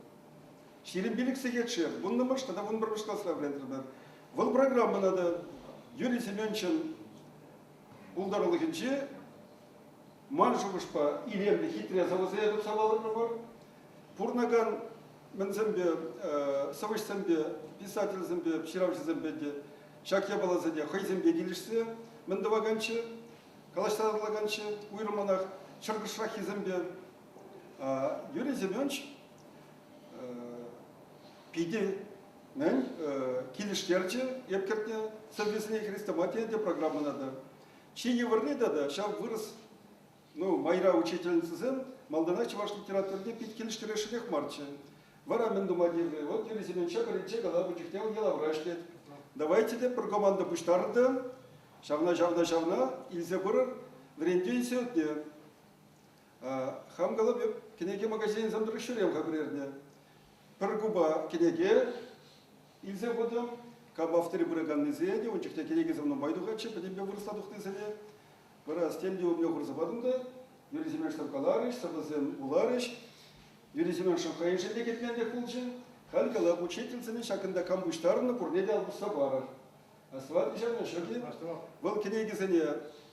25 сехетшер, вуннӑмӗш тата вунпӗрмӗш класра вӗрентрӗмӗр. Вӑл программӑна та Юрий Семеновичӑн пултарулӑхӗнче ман шухӑшпа илемлӗ хитре сӑвӑсене тупса палӑртрӑмӑр. Пурӑнакан мӗнсемпе, сӑвӑҫсемпе, писательсемпе, ҫыравҫӑсемпе те ҫак япаласене хӑйсемпе килӗшсе мӗн тӑваканччӗ, калаҫса татӑлаканччӗ, уйрӑммӑнах чӑркӑшраххисемпе. Юрий Семенович питӗ мӗн килӗштерчӗ эп кӗртнӗ сӑввисене хрестоматие те программӑна та. Чи йывӑрри тата ҫав вырӑс ну, майра учительницӑсем малтанах чӑваш литературине пит килӗштересшӗнех марччӗ. Вара мӗн тума тиврӗ? Вот Юрий Семеновича пӗринче калапӑ чухне вӑл ялавра ӗҫлет. Давайте те пӗр команда пуҫтарӑр та ҫавна, ҫавна, ҫавна илсе пырӑр вӗрентӳ институтне. Хам калап, эп кӗнеке магазинӗсем тӑрӑх ҫӳрем-ха пӗрерне. Пӗр купа кӗнеке илсе хутӑм. Кам авторӗ пыраканнисене те, ун чухне кӗнекесем нумай тухатчӗ, пӗтӗмпе вырӑсла тухнисене. Вара тем те умне хурса патӑм та, Юрий Семеновичсем каларӗҫ, сӑвӑсем вуларӗҫ. Юрий Семенович хӑйӗншӗн те кӗтменлӗх пулчӗ. Халь калап, учительсене ҫакӑнта кам пуҫтарӑннӑ, пурне те ал пусса парӑр. Астӑватӑн ҫавна, ҫук-и? Вӑл кӗнекесене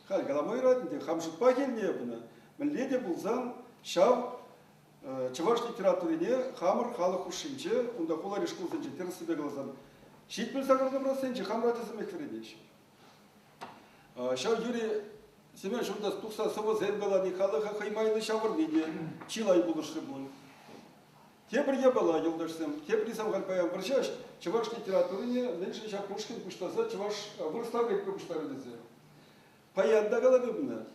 халь калама юрать ӗнтӗ, хам шутпа килнӗ эп ӑна. Мӗнле те пулсан ҫав чӑваш литературине хамӑр халӑх хушшинче, унта хулари шкулсенче тӗрӗссипе каласан, 78 проценчӗ хамӑр ачасемех вӗренеҫҫӗ. Ҫав Юрий Семенович унта тухса сӑвӑсем калани, халӑха хӑй майлӑ ҫавӑрни те чылай пулӑшрӗ пуль. Тепӗр япала, юлташсем, теприсем халь паян вӑрҫаҫ, чӑваш литературине мӗншӗн ҫак Пушкин пуҫласа чӑваш вырӑсла вӗрентме пуҫларӗ тесе. Паян та калатӑп ӑна.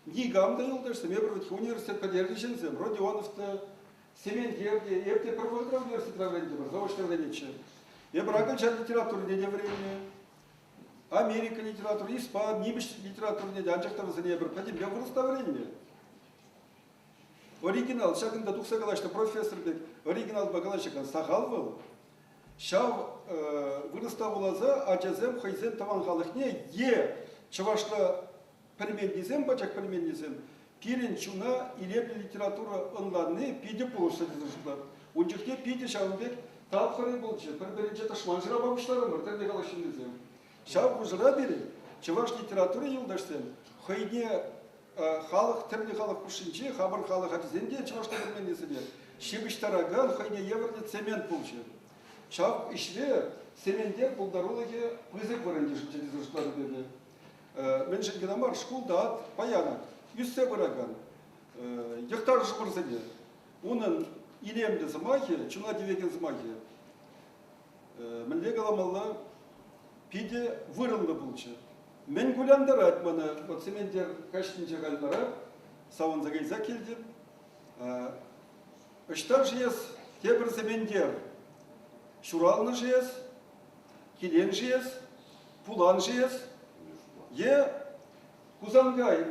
Никам та, юлташсем, эпир вӗт университет пӗтернӗ ҫынсем, Родионов та, Сементер те, эп те пӗр вӑхӑтра университетра вӗрентӗмӗр, заочно вӗренетчӗ. Эпир акӑлчан литературине те вӗреннӗ, Америка литератури, испан, нимӗҫ литературине те, анчах та вӗсене эпир пӗтӗмпе вырӑсла вӗреннӗ. Оригинал, ҫакӑнта тухса калаҫнӑ профессор пек оригиналпа калаҫакан сахал вӑл. Ҫав вырӑсла вуласа ачасем хӑйсен тӑван халӑхне е чӑвашла пӗлменнисем, пачах пӗлменнисем пирӗн чуна илемлӗ литература ӑнланни питӗ пулӑшса тесе шутлать. Ун чухне питӗ ҫавӑн пек тапхӑрӗ пулчӗ, пӗр-пӗринче тӑшман шырама пуҫларӑмӑр тӗрлӗ халӑх ҫыннисем. Ҫав хушӑра пирӗн чӑваш литератури юлташсем хӑйне халӑх тӗрлӗ халӑх хушшинче хамӑр халӑх ачисем те чӑвашла пӗлменнисене ҫыпӑҫтаракан хӑйне евӗрлӗ цемент пулчӗ. Ҫав ӗҫре Сементер пултарулӑхӗ пысӑк вырӑн йышӑнчӗ тесе шутлатӑп эпӗ. Мӗншӗн кӑна мар, шкулта паян ӳссе пыракан йӑхташӑмӑрсене унӑн илемлӗ сӑмахӗ, чуна тивекен сӑмахӗ мӗнле каламалла, питӗ вырӑнлӑ пулчӗ. Мӗн кулянтарать мана, вот Сементер каҫнинче халь вара савӑнса кайса килтӗм. Ӑҫта-ши эс тепӗр Сементер? Ҫуралнӑ-ши эс? Килен-ши эс? Пулан-ши эс? Е Хусанкай,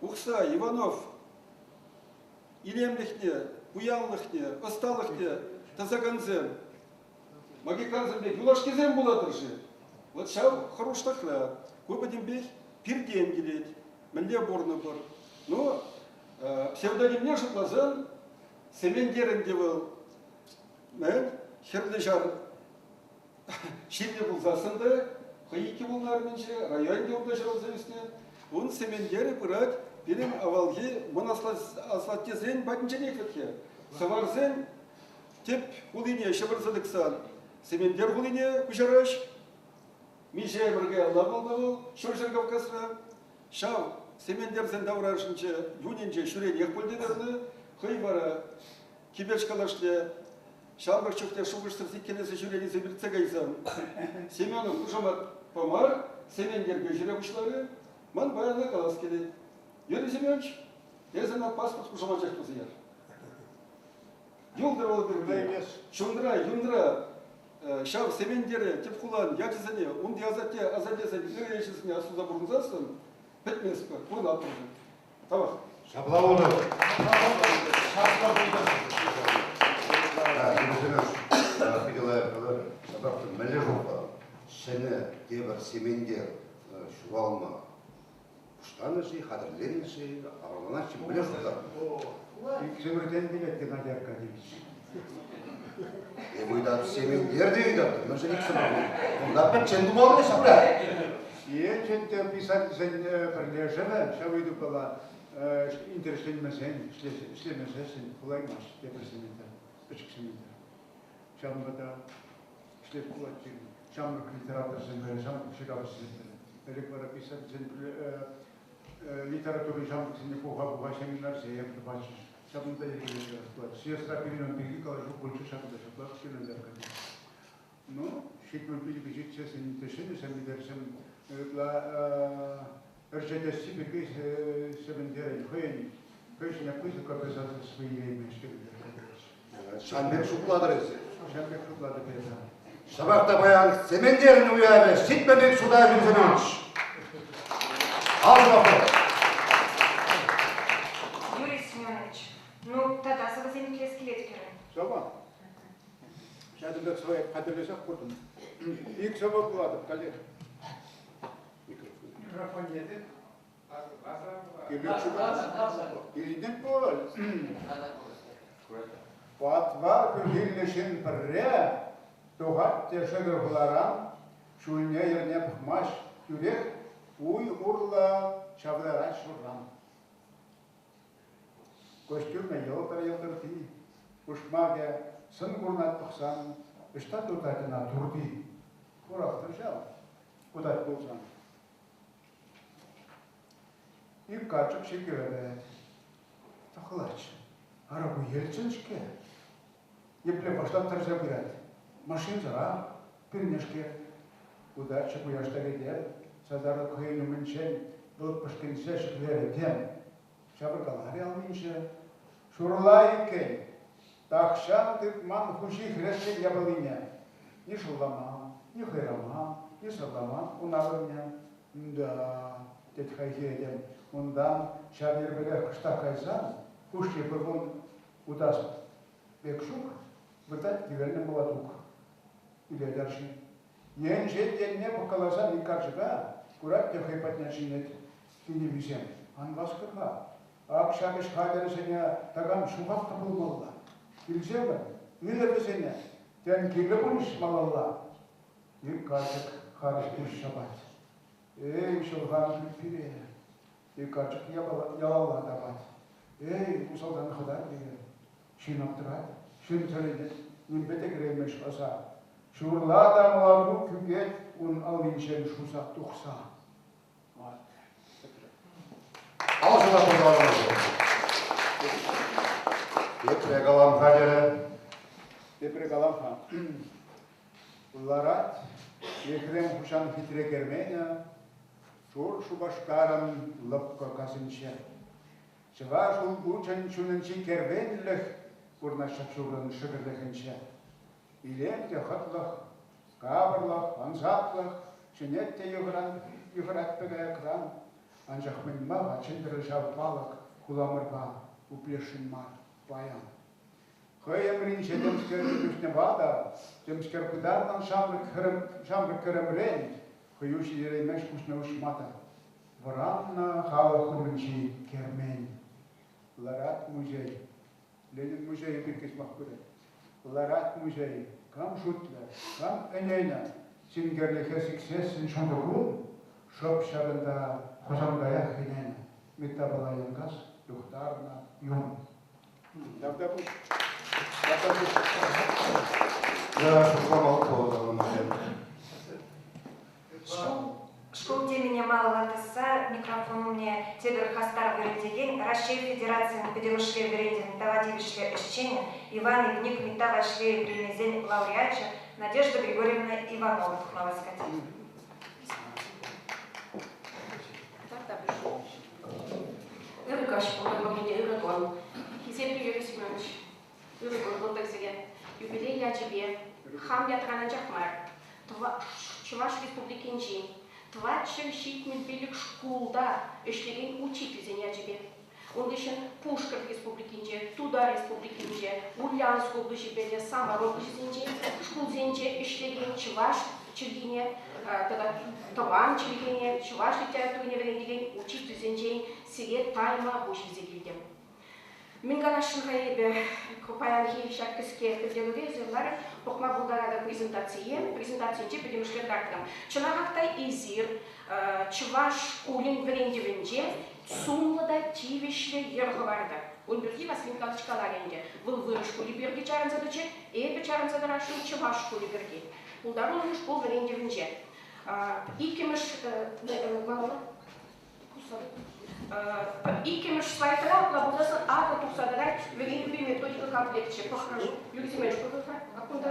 Ухсай, Иванов илемлӗхне, пуянлӑхне, ӑсталӑхне. тӑсакансем магикансем пек юлашкисем пулатӑр-ши? Вот ҫав хӑрушлӑхра ку пӗтӗмпех пиртен килет. Мӗнле пурӑнӑпӑр? Ну, псевдонимне шутласан, Сементер ӗнтӗ вӑл. Мӗн? Хӗрлӗ ҫар ҫынни пулсассӑн та хӑй иккӗ пулнӑ арминче, районте унта ҫуралса ӳснӗ. Ун Сементерӗ пырать пирӗн авалхи мӑн аслаттесен патӗнченех вӗт-ха. Сӑварсен тӗп хулине ҫӗмӗрсе тӑксан Сементер хулине куҫараҫ. Миҫе ӗмӗр каялла пулнӑ вӑл Ҫурҫӗр Кавказра. Ҫав Сементерсен таврашӗнче юнӗнче ҫӳренех пуль тетӗр Хӑй вара Кибеч калашле ҫамрӑк чухне шухӑшсӑр сиккелесе ҫӳренисем иртсе кайсан Семенов хушаматпа мар, Сементерпе ҫӳре пуҫларӗ. Ман паяна калас килет. Юрий Семенович, эсӗ ӑна паспорт хушамачах туса яр. Юлтӑр вӑл пирки. Чунра, юнра ҫав Сементере тӗп хулан ячӗсене, унти асатте, асаттесен ырӑ ӗҫӗсене астуса пурӑнсассӑн пӗтместпӗр, пурӑнатпӑр. Тавах. Ҫапла пултӑр. Ҫапла пултӑр. Питӗ лайӑх каларӗ. Ҫапах та мӗнле шутла ҫӗнӗ тепӗр Сементер ҫуралма пуҫланӑ-ши, хатӗрленнӗ-ши, авалланать-ши, мӗнле шутла? Иксӗмӗртен килет, Геннадий Аркадьевич. Эп ыйтатӑп, Сементер те ыйтатӑп. Мӗншӗн иксӗмӗр? Кунта пӗччен тумалли ҫапла. Енчен те писательсен пӗрлешӗвӗ ҫав ыйтупала интересленмесен, ӗҫлемесессӗн пулаймасть тепӗр Сементер, пӗчӗк Сементер. Ҫавӑнпа та ӗҫлес пулать пирӗн ҫамрӑк литераторсемпе, ҫамрӑк ҫыравҫӑсемпе. Ӗлӗк вара писательсен литература ҫамрӑксене пуха-пуха семинарсем тӑватчӗҫ. Ҫакӑнта йӗркелесе пулать. Съездра пирӗн ун пирки калаҫу пулчӗ ҫакӑнта ҫаплах Геннадий Аркадьевич. Ну, 75 ҫитсессӗн ҫӗнӗ семинарсем ытла ӗрчетесси пирки Сементерӗн хӑйӗн хӑй ҫине пысӑк обязательство илеймест Геннадий Аркадьевич. Ҫавӑн пек шутлатӑр эсир? Ҫавӑн пек шутлатӑп эпӗ. Ҫапах та паян Сементерӗн уявӗ ҫитмӗл пек шута илсен Алӑ Юрий Семенович, ну тата сӑвӑсем итлес килет пирӗн. Сӑвӑ? Ҫакӑн пек сӑвӑ хатӗрлесех куртӑм. Ик сӑвӑ вулатӑп каллех. Микрофон еді. Илтӗн пуль. Патвар пӳлхиллӗ ҫын пӗрре тухать те шӗкӗр хуларан ҫулне-йӗрне пӑхмасть, тӳрех уй урлӑ ҫавтарать ҫурран. Костюмӗ йӑлтӑр-йӑлтӑрти, пушмакӗ сӑн курнать пӑхсан, ӑҫта туртать ӑна турти? Курах-тӑр ҫав, утать пулсан. Ик карчӑк чиркӗве каять. Тӑхлач, ара ку Ельцин-ҫке. Епле пашлаттарса пырать. Машинсӑрах, пӳрнешке. Утатчӗ пуяш тӗкӗте, сасартӑк хӑйӗн умӗнчен вӑл пӗшкӗнсе ҫӗклерӗ тем. Ҫавӑркаларӗ аллинче. Ҫурла иккен. Тахҫан тытман хуҫи хресчен япалине. Ни шӑлламан, ни хӑйраман, ни сӑрламан ун авӑрне. Да, тет хайхи этем, унтан ҫав йӗрпелех кӑштах кайсан, пуҫне пӗр кун утас пек ҫук, выртать кивелнӗ мӑлатук. Илет арҫын. Енчен енне пӑхкаласан ик карчӑка курать те хӑй патне чӗнет кинемисем. Ан васкӑр-ха. Ак ҫак ӗҫ хатӗрӗсене такам ҫухатнӑ пулмалла. Илсемӗр, илӗр вӗсене. Тен, кирлӗ пулӗҫ малалла. Ик карчӑк харӑс пуҫ ҫапать. Эй, ҫӑлхан пире! Ик карчӑк ялалла тапать. Эй, усалтан хӑтар пире! Ҫын аптӑрать, ҫын тӗлӗнет, нимпе те кӗреймест ӑса. Ҫурла та мӑлатук ӳкет ун аллинчен шуса тухса. Алшӑна Тепре калам-ха терӗ. Тепре калам-ха. Ларать Ехрем хуҫан хитре керменӗ шур Шупашкарӑн лӑпкӑ касӗнче. Чӑваш улпучӗн чунӗнчи кервенлӗх вырнаҫать шурӑн шӗкӗрлӗхӗнче. Илем те хӑтлӑх, капӑрлӑх, ансатлӑх чӗнет те йыхӑрать пек аякран. Анчах мӗн-ма-ха чӗнтӗр ҫав палӑк хуламӑрпа пуплесшӗн мар паян. Хӑй ӗмринче темскер тӳснӗ ватӑ, темскер пытарнӑ ҫамрӑк хӗрӗм, ҫамрӑк хӗрӗмрен хӑю ҫитереймест куҫне уҫма та. Вӑраннӑ халӑх умӗнчи кермен. Ларать музей. Ленин музейӗ пирки сӑмах пырать. Ларать музей. Кам шутлӗ, кам ӗненӗ синкерлӗхе сиксессӗн ҫутӑ кун, шӑп ҫакӑнта Хусанкаях ӗненӗ Миттапала Янкас юхтарнӑ юн. Тавтапуҫ. Тавтапуҫ. Я шутламалӑх пултарнӑ. Шкул темине малалла тӑсса микрофон умне тепӗр хастар вӗрентекен Раҫҫей Федерацийӗн пӗтӗмӗшле вӗрентӗвӗн тава тивӗҫлӗ ӗҫченӗ Иван Ивник Митта Ваҫлейӗ премисен лауреачӗ Надежда Григорьевна Иванова тухма васкать. Ырӑ каҫ пултӑр пурне ырӑ кун. Хисеплӗ Юрий Семенович, ырӑ кун пултӑр сире. Юбилей ячӗпе хам ятран анчах мар, Чӑваш Республикинчи 475 шкулта ӗҫлекен учительсен ячӗпе, ун хыҫҫӑн Пушкӑрт Республикинче, Тутар Республикинче, Ульяновск облаҫӗпе те Самар облаҫӗсенчи шкулсенче ӗҫлекен чӑваш чӗлхине тата тӑван чӗлхене, чӑваш литературине вӗрентекен учительсенчен сире тайма пуҫ илсе килтӗм. Мӗн каласшӑн-ха эпӗ паянхи ҫак кӗске пӗлтерӳре эсир ларӑр пӑхма пултаратӑр презентацие. Презентацинче пӗтӗмӗшле кӑтартрӑм. Чӑнахах та эсир чӑваш шкулӗн вӗрентӗвӗнче сумлӑ та тивӗҫлӗ йӗр хӑвартӑр. Ун пирки Василий Николаевич каларӗ ӗнтӗ. Вӑл вырӑс шкулӗ пирки чарӑнса тӑчӗ, эпӗ чарӑнса тӑрасшӑн чӑваш шкулӗ пирки. Пултарулӑх шкул вӗрентӗвӗнче. Иккӗмӗш Иккӗмӗш слайдра апла пулсассӑн акӑ тухса тӑрать вӗренӳпе методика комплекчӗ. Пӑхрӑм. Юрий Семенович, пӑхӑр-ха. Кунта,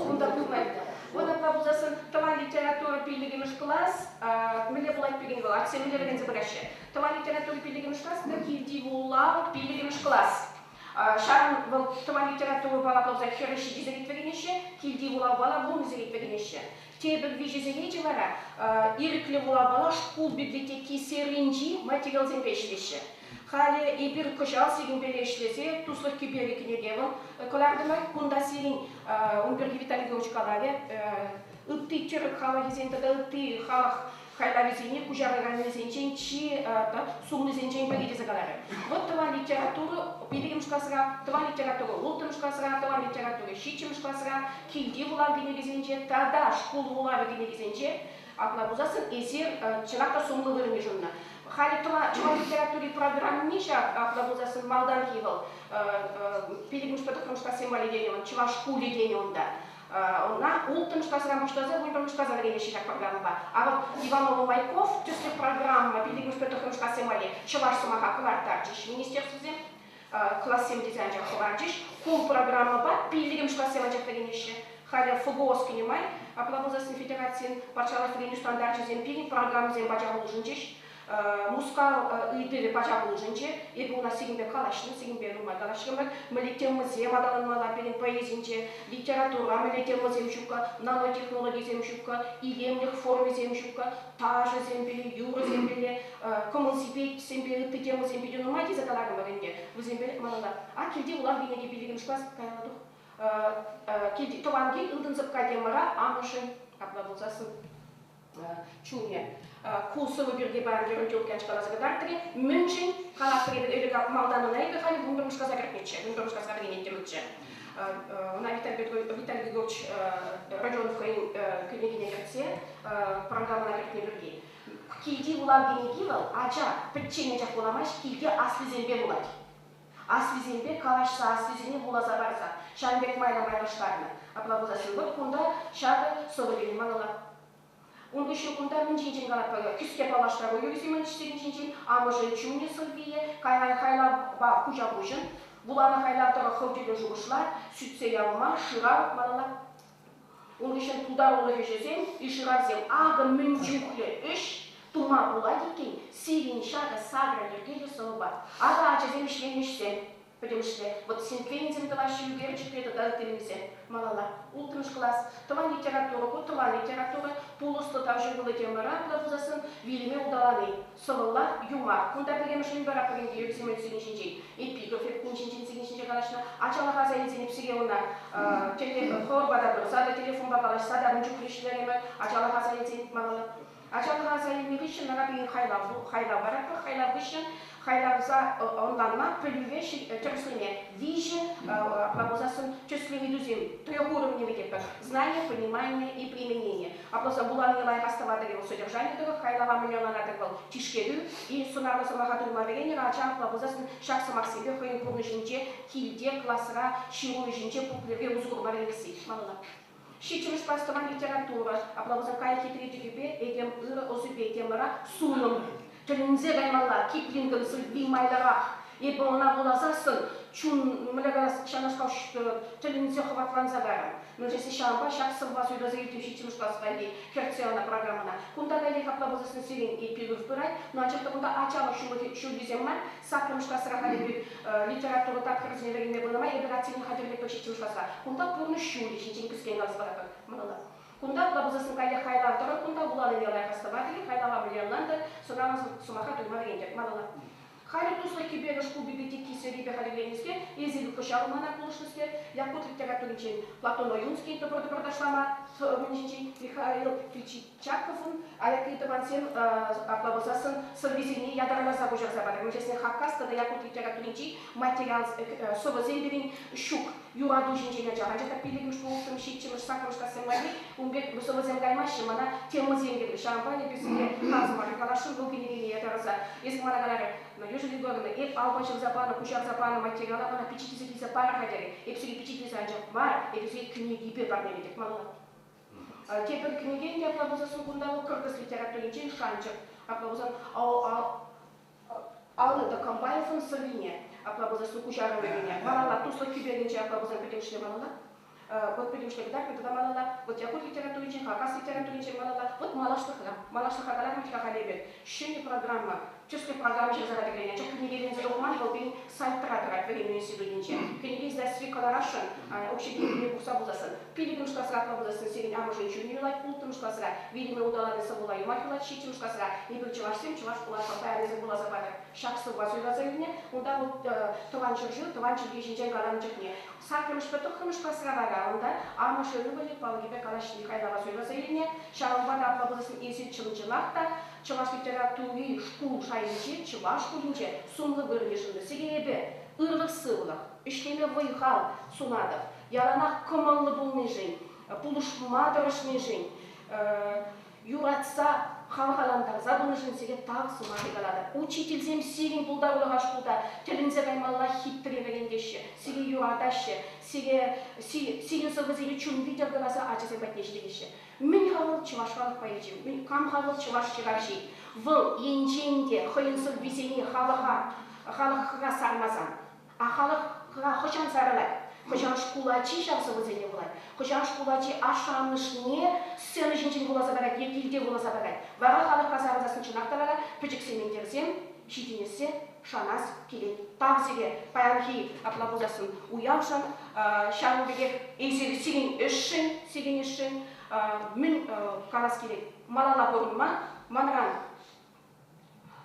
кунта пулмать. Вот апла пулсассӑн тӑван литература пиллӗкӗмӗш класс мӗнле пулать пирӗн вӑл? Атьсем мӗнле вӗренсе пыраҫҫӗ? Тӑван литература пиллӗкӗмӗш класс, килти вулав пиллӗкӗмӗш класс. Ҫавӑн вӑл тӑван литературӑпа пулса хӗрӗ ҫичӗ сехет вӗренеҫҫӗ, килти вулавпала вунӑ сехет вӗренеҫҫӗ. Тепӗр виҫесене вара ирӗклӗ вулавпала шкул библиотеки серийӗнчи материалсемпе ӗҫлеҫҫӗ. Халӗ эпир кӑҫал сирӗнпеле ӗҫлесе Туслӑх кӗперӗ кӗнеке вӑл кӑлартӑмӑр. Кунта сирӗн ун пирки Виталий Георгиевич каларӗ. Ытти тӗрӗк халӑхӗсен тата ытти халӑх хайлавӗсене куҫараканнисенчен чи сумлисенчен пӗри тесе каларӗ. Вӑт тӑван литература пиллӗкмӗш класра, тӑван литература улттӑмӗш класра, тӑван литература ҫиччӗмӗш класра, килти вулав кӗнекисенче тата шкул вулавӗ кӗнекисенче апла пулсассӑн эсир чӑнах та сумлӑ вырӑн йышӑннӑ. Халӗ чӑваш литератури программи ҫак апла пулсассӑн малтанхи вӑл пиллӗкмӗшпе тӑххӑрмӗш классем валли тенӗ вӑл, чӑваш шкулӗ тенӗ унта. Ӑна улттӑмӗш класран пуҫласа вунпӗрмӗш класа вӗренеҫҫӗ ҫак программӑпа. А вот Иванова Майков тӗслӗх программа пиллӗкмӗшпе тӑххӑрмӗш классем валли чӑваш сӑмаха кӑларттарчӗҫ министерствӑсем, классем тесе анчах хӑварчӗҫ. Ку программӑпа пиллӗкмӗш классем анчах вӗренеҫҫӗ. Халӗ ФГОС кӗнӗ май, апла пулсассӑн федерацин патшалӑх вӗренӳ стандарчӗсем пирӗн программӑсем пачах улшӑнчӗҫ. Мускав ыйтӑвӗ пачах улшӑнчӗ. Эпӗ уна сирӗнпе калаҫнӑ, сирӗнпе нумай калаҫрӑмӑр. Мӗнле темӑсем аталанмалла пирӗн поэзинче, литература мӗнле темӑсем ҫуккӑ, нанотехнологисем ҫуккӑ, илемлӗх формисем ҫуккӑ, ташӑсемпе, юрӑсемпе, кӑмӑл-сипетсемпе ытти темӑсем питӗ нумай тесе каларӑмӑр ӗнтӗ. Вӗсемпе малалла. А килте вулав кӗнеки пиллӗкмӗш класс каялла тух. Килти тӑван кил ылтӑн сӑпка темӑра амӑшӗн апла пулсассӑн чунӗ. Ку сӑвӑ пирки паян Леонтий Лукьянович каласа кӑтартрӗ. Мӗншӗн калатпӑр эпир ӗлӗк малтан ӑна эпир халӗ вунпӗрмӗш класа кӗртнӗччӗ, вунпӗрмӗш класра вӗренеттӗмӗрччӗ. Ӑна Виталий Григорьевич Родионов хӑйӗн кӗнекине кӗртсе программӑна кӗртнӗ пирки. Килти вулав кӗнеки вӑл ача пӗччен анчах вуламасть, килте аслисемпе вулать. Аслисемпе калаҫса, аслисене вуласа парса ҫавӑн пек майлӑ майлаштарнӑ. Апла пулсассӑн вӑт кунта ҫакӑ сӑвӑ тени малалла. Ун хыҫҫӑн кунта мӗн ҫинчен калатпӑр? Кӗске паллаштару Юрий Семеновичсен ҫинчен, амӑшӗн чунӗ сӑввие, кайран хайлавпа куҫа-куҫӑн, вуланӑ хайлав тӑрӑх хӑв тӗллӗн шухӑшла, сӳтсе явма, шырав малалла. Ун хыҫҫӑн пултарулӑх ӗҫӗсем, ишыравсем акӑ мӗн чухлӗ ӗҫ тума пулать иккен сирӗн ҫакӑ сакӑр йӗркеллӗ сӑвӑпа. Акӑ ачасем ӗҫленӗ ӗҫсем пӗтӗмӗшле. Вӑт синквейнсем тӑваҫҫӗ ӳкерчӗкре тата ытти мӗнсем. Малалла. Улттӑмӗш класс. Тӑван литература ку тӑван литература. Пулӑслӑ тавҫӑруллӑ темӑра апла пулсассӑн вилӗме улталани. Сӑвӑлла юмах. Кунта пӗрремӗш мӗн вара пӗринпе юрисем сирӗн ҫинчен. Эпиграф эп кун ҫинчен сирӗн ҫинче калаҫнӑ. Ачалӑх аса илсен эп сире ӑна хӑвӑрпа та пырса та телефонпа калаҫса та ун чухлӗ ӗҫлерӗмӗр. Ачалӑх аса илсен малалла. Ачалӑха аса илнӗ хыҫҫӑн вара пирӗн хайлав хайлав паратпӑр. Хайлав хыҫҫӑн хайлавса ӑнланма, пӗлӳве тӗрӗслеме виҫӗ апла пулсассӑн тӗслӗ ыйтусем трех уровней тетпӗр. Знание, понимание и применение. Апла пулсан вуланине лайӑх астӑватӑр-и вӑл содержани тӑрӑх, хайлава мӗнле ӑнланатӑр вӑл тишкерӳ и сӑнарлӑ сӑмаха туйма вӗренӗр, ача апла пулсассӑн ҫак сӑмахсемпе хӑйӗн пурнӑҫӗнче, килте, класра, ҫыру ӗҫӗнче пуплевре усӑ курма вӗренесси. Малалла. Ҫиччӗмӗш класс тӑван литература, апла пулсан кайӑк хитре тӗкӗпе, этем ырӑ ӑсӗпе темӑра сунӑм. Тӗлӗнсе каймалла, Киплингӑн сӑвви майлӑрах. Эпӗ ӑна вуласассӑн чун мӗнле калас, ҫавнашкал тӗлӗнсе хӑватланса кайрӑм. Мӗншӗн тесен ҫавӑнпа ҫак сӑвва суйласа илтӗм ҫиччӗмӗш класс валли кӗртсе ӑна программӑна. Кунта каллех апла пулсассӑн сирӗн эпиграф пырать, но анчах та кунта ачалӑх ҫулӗсем мар, Саккӑрмӗш класра халӗ эпир литература тапхӑрӗсене вӗренме пынӑ май эпир атьсене хатӗрлетпӗр ҫиччӗмӗш класра. Кунта пурнӑҫ ҫулӗ ҫинчен кӗскен каласа паратпӑр. Малалла. Кунта апла пулсассӑн каллех хайлав тӑрӑх кунта вуланине лайӑх астӑватӑр-и, хайлава мӗнле ӑнлантӑр, сӑнанӑ сӑмаха туйма вӗрентӗр. Малалла. Халӗ туслӑх кӗперӗ шкул библиотеки серипе хатӗрленнӗскер, эсир кӑҫал мана пулӑшнӑскер, якут литературинчен Платон Ойунский тӑпӑр-тӑпӑр ташлама мӗн ҫинчен Михаил Чаковӑн аякри тӑвансем апла пулсассӑн сӑввисене ятарласа куҫарса панӑ. Мӗншӗн Хакас тата якут литературинчи материал сӑвӑсем пирӗн ҫук. Юрату ҫинчен анчах. Анчах та пиллӗкмӗш, улттӑмӗш, ҫиччӗмӗш, саккӑрмӗш классем валли ун пек сӑвӑсем каймаҫҫӗ. Мана темӑсем кирлӗ. Ҫавӑнпа эпир сире тав сӑмахӗ каласшӑн вӑл кӗнекене ятарласа. Эсӗ мана каларӗ, Надежда Егоровна, эп алпа ҫырса панӑ, куҫарса панӑ материала мана пичетлесе килсе пар-ха терӗ. Эп сире пичетлесе анчах мар, эпӗ сире кӗнекипе парнелетӗп. Малалла. Тепӗр кӗнекен те апла пулсассӑн кунта вӑл кӑркӑс литературинчен шанчӑк. Апла пулсан Алла Комбаевӑн сӑввине, апла пулсассӑн куҫарӑвӗ малалла туслӑх кӗперӗнче апла пулсан пӗтӗмӗшле малалла. Вот пӗтӗмӗшле кӑтартнӑ тата малалла. Вот якут литературинчен, хакас литературинчен малалла. Вот малашлӑхра, малашлӑха каларӑм-ҫке халь эпир. Ҫӗнӗ программа, тӗслӗх программа ҫырса хатӗрленӗ. Анчах кӗнекеленсе тухман, вӑл пирӗн сайтра тӑрать вӗренӳ институтӗнче. Кӗнеке издательстви кӑларасшӑн, укҫа-тенкӗне пухса пулсассӑн. Пиллӗкмӗш класра апла пулсассӑн сирӗн амӑшӗн чунӗ юлать, улттӑмӗш класра вилӗме улталани сӑвӑла юмах юлать, ҫиччӗмӗш класра эпир чӑвашсем чӑваш пуласлӑх паянӗсем вуласа патӑр. Ҫак сӑвва суйласа илнӗ. Унта вӑл тӑван ҫӗршыв, тӑван чӗлхе ҫинчен каланӑ чухне. Саккӑрмӗшпе тӑххӑрмӗш класра вара унта амӑшӗ ывӑлӗ палӑкӗпе калаҫни хайлава суйласа илнӗ. Ҫавӑнпа та апла пулсассӑн эсир чӑн-чӑнах та чӑваш литератури шкул шайӗнче, чӑваш шкулӗнче сумлӑ вырӑн йышӑннӑ. Сире эпӗ ырлӑх-сывлӑх, ӗҫлеме вӑй-хал сунатӑп. Яланах кӑмӑллӑ пулнишӗн, пулӑшма тӑрӑшнишӗн, юратса, хавхалантарса пынӑшӑн сире тав сӑмахӗ калатӑп. Учительсем сирӗн пултарулӑха шкулта тӗлӗнсе каймалла хитре вӗрентеҫҫӗ, сире юратаҫҫӗ, сире сирӗн сӑвӑсене чун витӗр кӑларса ачасем патне ҫитереҫҫӗ. Мӗн-ха вӑл чӑваш халӑх поэчӗ? Кам-ха вӑл чӑваш ҫыравҫи? Вӑл енчен те хӑйӗн сӑввисене халӑха халӑхра сармасан, а халӑхра хӑҫан сарӑлать? Хӑҫан шкул ачи ҫав сӑвӑсене вулать? Хӑҫан шкул ачи ашшӗ-амӑшне сцена ҫинчен вуласа парать е килте вуласа парать? Вара халӑхра сарӑлсассӑн чӑнах та вара пӗчӗк сементерсем ҫитӗнессе шанас килет. Тав сире паянхи апла пулсассӑн уявшӑн, ҫавӑн пекех эсир сирӗн ӗҫшӗн, сирӗн ӗҫшӗн мӗн калас килет? Малалла пурӑнма манран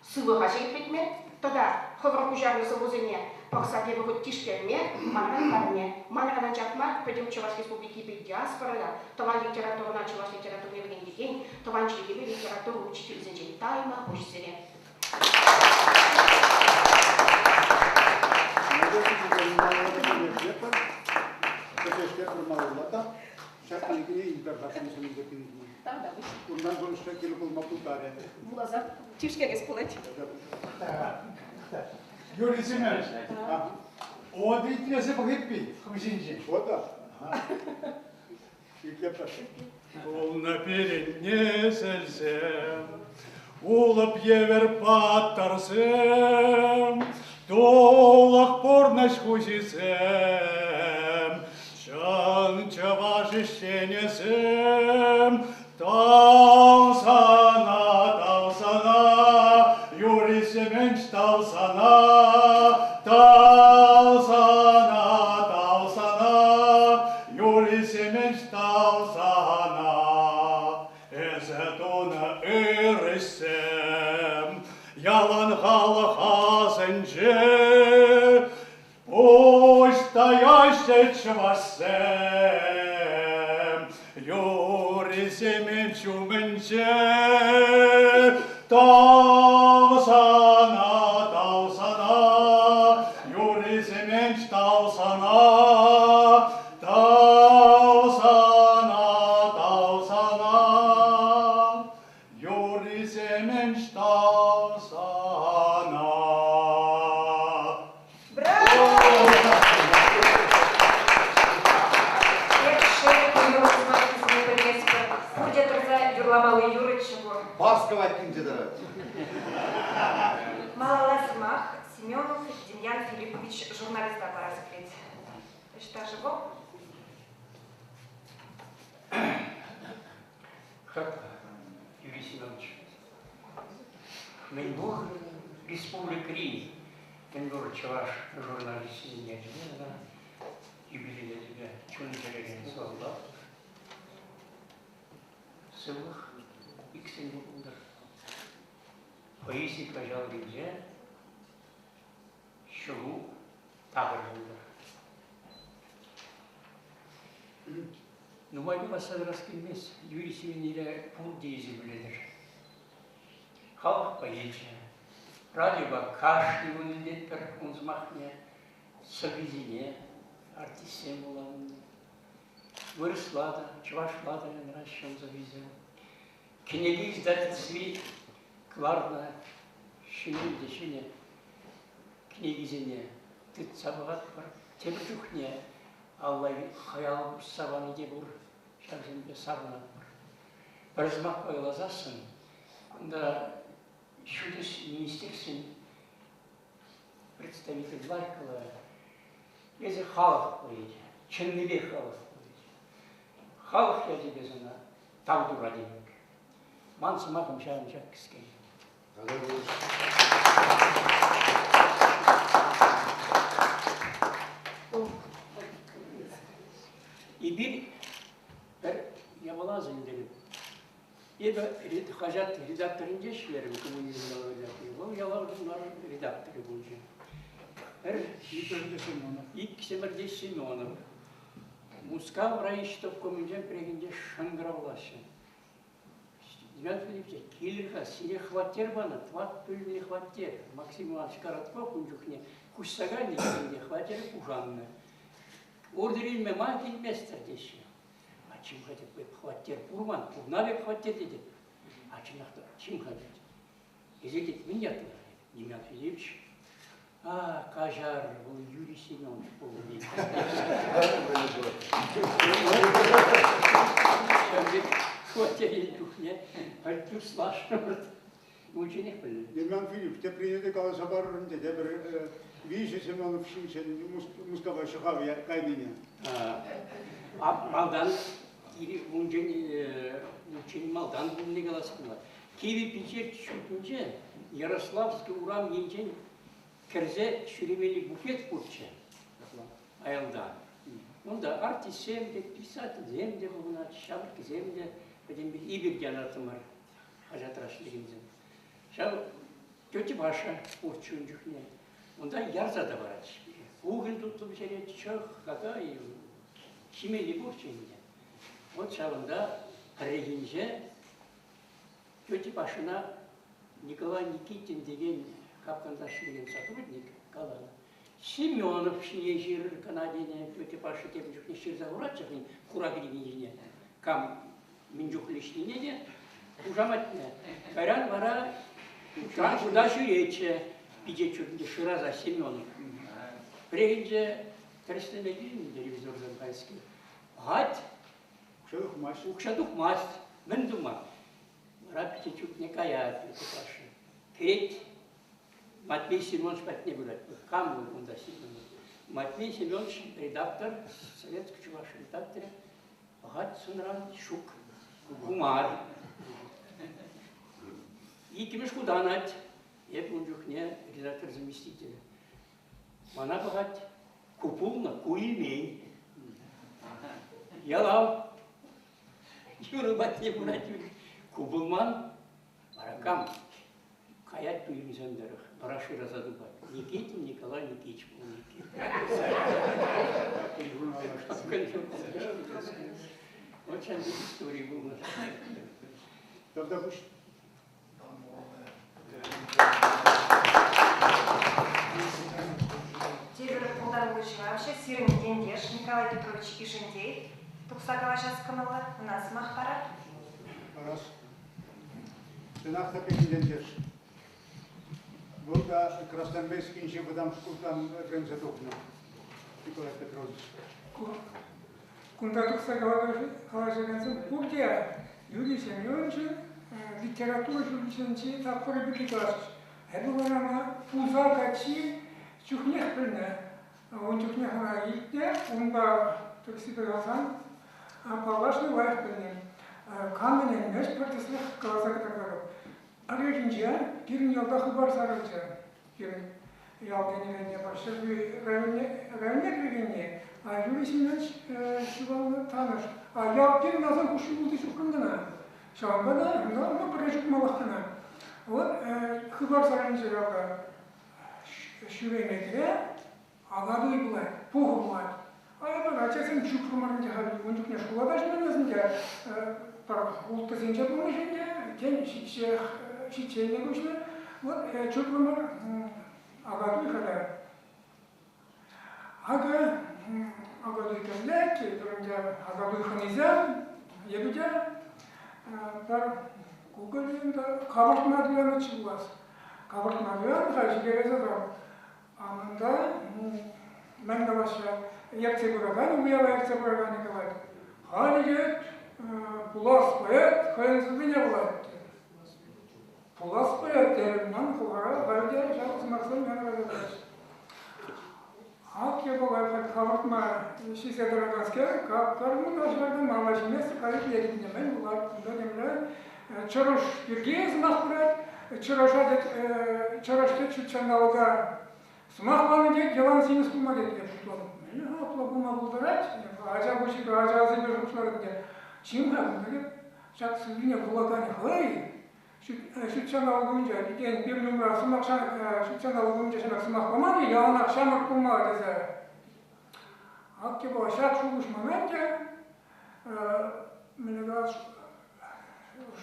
сывлӑха ҫирӗплетме тата хӑвӑр куҫарнӑ сӑвӑсене пӑхса тепӗр хут тишкерме манран парне. Манран анчах мар, пӗтӗм Чӑваш Республикипе диаспорӑра тӑван литературӑна чӑваш литературине вӗрентекен тӑван чӗлхепе литература учителӗсенчен тайма пуҫ сире. Малалла та ҫак кӗнекене илтер-ха ҫынсем Унтан пурнӑҫра кирлӗ пулма пултарӗ. Вуласа тишкерес пулать. Юрий Семенович, от итлесе пӑх эппин хӑв ҫинчен. Вот Итлеп Пулнӑ пирӗн несӗлсем, улӑп евӗр паттӑрсем, тулӑх пурнӑҫ хуҫисем, чӑн чӑваш ӗҫченӗсем. Тав сана, тав сана, Юрий Семенович, тав сана, тав сана, тав сана, Юрий. Ялан халӑх асӗнче Пуҫ таяҫҫӗ чӑвашсем, Юрий Семен ҫумӗнче. Тав сана, тав сана, Юрий Семенч, тав сана, тав сана, тав сана, Юрий Семенч, тав сана. Пурте тӑрса юрламалли юрӑччӗ пур. Паскова килсе тӑрать. Малалла сӑмах Семенов Демьян Филиппович журналиста парас килет. Ӑҫта-ши вӑл? Хаклӑ Юрий Семенович, мӗнпур республикӑри мӗнпур чӑваш журналисчӗсен ячӗпе тата юбилей ячӗпе чун-чӗререн саламлатӑп. Сывлӑх иксӗлми пултӑр. Поэзи каҫалӑкӗнче ҫулу такӑр пултӑр. Нумай калаҫса тӑрас килмест. Юрий Семенере пурте илсе пӗлетӗр. Халӑх поэчӗ. Радиопа кашни кун илтетпӗр ун сӑмахне, сӑввисене артистсем вуланӑ. Вырӑсла та, чӑвашла та янраҫҫӗ ун сӑввисем. Кӗнеке издательстви кӑларнӑ ҫӗнӗ те ҫӗнӗ кӗнекисене тытса пӑхатпӑр. Тепӗр чухне алла хӑял пусса пани те пур, ҫавсемпе савӑнатпӑр. Пӗр сӑмахпа каласассӑн, кунта ҫутӗҫ министерствин представитель лайӑх каларӗ. Эсӗ халӑх поэчӗ, чӑннипех халӑх поэчӗ. Халӑх ячӗпе сана тав турать пек. Ман сӑмахӑм ҫавӑн ҫак кӗске. Эпир пӗр япала аса илтерӗп. Эпӗ хаҫат редакторӗнче ӗҫлерӗм, коммунизм ялавӗ редакторӗ. Вӑл ялав журналӗн редакторӗ пулчӗ. Пӗр иксӗмӗр те Семенов. Мускав райӗҫтӑвкомӗнчен пӗррехинче шӑнкӑравлаҫҫӗ. Иван Филиппович, килӗр-ха, сире хваттер панӑ, тӑват пӳлмелли хваттер. Максим Иванович Коротков ун чухне куҫса кайнӑ иккен те хваттерӗ пушаннӑ. Ордер илме ма килместӗр теҫҫӗ. А чим-ха тет, хваттер пур ман, пурна пек хваттер тетӗп. А чӑнах та, чим-ха тет. Эсир тет, мӗн ятлӑ? Демьян Филиппович. А, каҫар, вӑл Юрий Семенович пулнӑ. Ҫав пек хваттер илнӗ чухне пӗр туслашрӑмӑр. Унчченех пӗлнӗ. Демьян Филиппович, теприне те каласа парӑр ӗнтӗ, тепӗр виҫӗ Семенов ҫинчен Мускава ҫӑхав кайнине. Малтан унччен малтан пулни калас пулать. Кивӗ пичет ҫуртӗнче Ярославский урам енчен кӗрсе ҫӳремелли буфет пурччӗ аялта. Унта артистсем те, писательсем те пухӑнатчӗҫ, ҫамрӑккисем те, пӗтӗмпех эпир те анаттӑмӑр хаҫатра ӗҫлекенсем. Ҫав тетя Паша пурччӗ ун чухне. Унта ярса та паратчӗҫ пире. Кукӑль тутлӑ пӗҫерет, чӑх, какай, ҫимелли пурччӗ ӗнтӗ. Вот ҫавӑнта пӗррехинче Тетя Пашӑна Николай Никитин текен капкӑнта ӗҫлекен сотрудник каланӑ. Семенов ҫине ҫырӑр кӑна тенӗ тетя Паша тепӗр чухне ҫырса хуратчӗ хӑй хура кӗнеки ҫине. Кам мӗн чухлӗ ӗҫнине те хушаматне. Кайран вара кунта ҫӳретчӗ пичет ҫуртӗнче шыраса Семенов. Пӗррехинче тӗрӗслеме килнӗ те ревизорсем хайскер. Пӑхать, Укҫа тухмасть. Укҫа тухмасть. Мӗн тума? Вара пичет ҫуртне каять Паша. Кӗрет. Матвей Семенович патне пырать. Кам вӑл унта Семенов? Матвей Семенович редактор, советский чуваш редакторӗ. Пӑхать сӑнран, ҫук. Кумар. Иккӗмӗш хут анать. Эп ун чухне редактор заместителӗ. Мана пӑхать, ку пулнӑ, ку илмен. Ялав юрӑ патне пырать. Ку пулман, вара кам? Каять туйӑмсем тӑрӑх, вара шыраса тупать. Никитин Николай Никитич пулнӑ иккен. Вот ҫав истори пулнӑ. Тавтапуҫ. Тепӗр пултаруллӑ ҫыравҫӑ сирӗн ентеш Николай Петрович Ишентей тухса калаҫас кӑмӑллӑ. Ӑна сӑмах парар. Парас. Чӑнах та пирӗн ентеш. Вӑл та Красноармейскинчи вӑтам шкултан вӗренсе тухнӑ Николай Петрович. Кунта тухса калаҫакансем пурте Юрий Семеновичӑн литература ҫулӗсенчи тапхӑрӗ пирки калаҫрӗҫ. Эпӗ вара ӑна Пуса каччи чухнех пӗлнӗ. Ун чухнех ӑна илтнӗ, унпа тӗрӗссипе каласан, паллашнӑ, лайӑх пӗлнӗ. Кам ӗненмест, пӗр тӗслӗх каласа кӑтартатӑп. Пӗррехинче пирӗн ялта хыпар сарӑлчӗ. Пирӗн ял тенӗрен эпир Ҫӗрпӳ районне, районне кӗрекенни, Юрий Семенович ҫуралнӑ Танӑш. А ял пирӗн аса хушши ултӑ ҫухрӑм кӑна. Ҫавӑнпа та ну, пӗрре чупмаллах кӑна. Вот хыпар сарӑлчӗ ялта. Ҫӳреметре Акатуй пулать, пуху пулать. А эпир ачасем чупрӑмӑр ӗнтӗ халь ун чухне шкула та ҫӳремес ӗнтӗ. Пӗр улттӑсенче пулнӑ ӗнтӗ, тен, ҫиччех, ҫичченне куҫнӑ. Вот чупрӑмӑр Акатуй халӗ. Акӑ Акатуй кӗрлет, эпир ӗнтӗ Акатуй хӑнисем, эпӗ те пӗр кукӑль ӗнтӗ капӑртма туяннӑччӗ пулас. Капӑртма туяннӑ-ха, ҫитересе тӑрӑм. Унта мӗн калаҫҫӗ, ертсе пыракан, уява ертсе пыраканӗ калать, халӗ тет, пулас поэт хӑйӗн сӑввине вулать тет. Пулас поэт терӗм ман хӑлхара халӗ те ҫав сӑмахсем янӑраса тӑраҫҫӗ. Ак япала халь хавӑртма ҫисе тӑраканскер, кап-кармӑн аҫӑртӑм, алла ҫиместӗп, халӗ килетӗн мӗн вулать, кунта темле чӑрӑш пирки сӑмах пырать. Чӑрӑша тет, чӑрӑш тет ҫут ҫанталӑка сӑмах панӑ тет, ялан симӗс пулма тет. Эп шутлатӑп, мӗн-ха апла пулма пултарать? Ача пуҫӗпе ача асӗпе шутларӑм те. Чим-ха, кунта тет, ҫак сӑввине вулаканӗ хӑй ҫут ҫанталӑк умӗнче, тен, пирӗн умра сӑмах ҫут ҫанталӑк умӗнче ҫамрӑк сӑмах паман-и, яланах ҫамрӑк пулма тесе. Ак типа ҫак шухӑш мана ӗнтӗ мӗнле калас,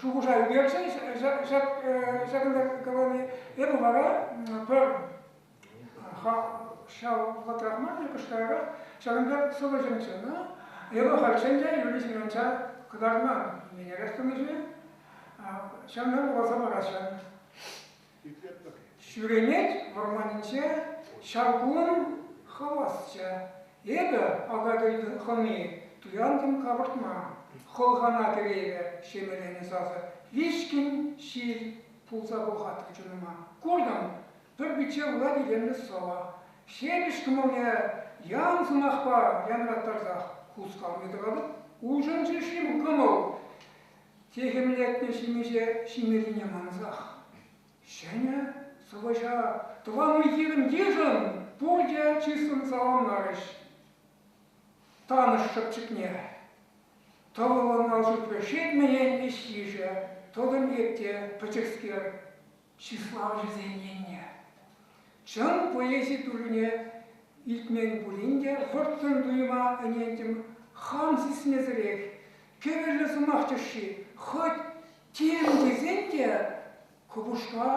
шухӑша ӳкерчӗ ҫак ҫакӑнта калани. Эпӗ вара пӗр ҫав вӑхӑтрах мар, кӑштарах ҫакӑн пек сӑвӑ ҫырнӑччӗ. Эпӗ хальччен те Юрий Семеновича кӑтартман, ӗненерех тӑнӑ-ши? Ҫавна вуласа параҫҫӗ. Ҫӳремет вӑрманӗнче ҫав кун хавасчӗ. Эпӗ Акатуй хӑни туянтӑм капӑртма. Хӑлхана кӗрейрӗ ҫемӗренӗ сасӑ. Вичкӗн ҫил пулса пӑлхатрӗ чунӑма. Куртӑм, пӗр пичче вулать илемлӗ сӑвӑ. Ҫепӗҫ кӑмӑлне ян сӑмахпа янраттарсах хускалми тӑратӑп. Улшӑнчӗ-шим кӑмӑл? Техӗмлетнӗ ҫимӗҫе ҫимеллине мансах. Ҫӗнӗ сӑвӑҫа тӑван уй-хирӗн йышӑн пурте чыслӑн саламларӗҫ. Танӑш шӑпчӑкне тӑвӑллӑн ал ҫутрӗ Шетмӗ ен ӗҫ йышӗ, тӑтӑм эп те пӗчӗкскер чыславҫӑсен енне. Чӑн поэзи туррине илтмен пулин те вӑрттӑн туйӑма ӗнентӗм хам сисмесӗрех кӗвӗллӗ сӑмах тӗшши хӑть тем тесен те кӑпӑшка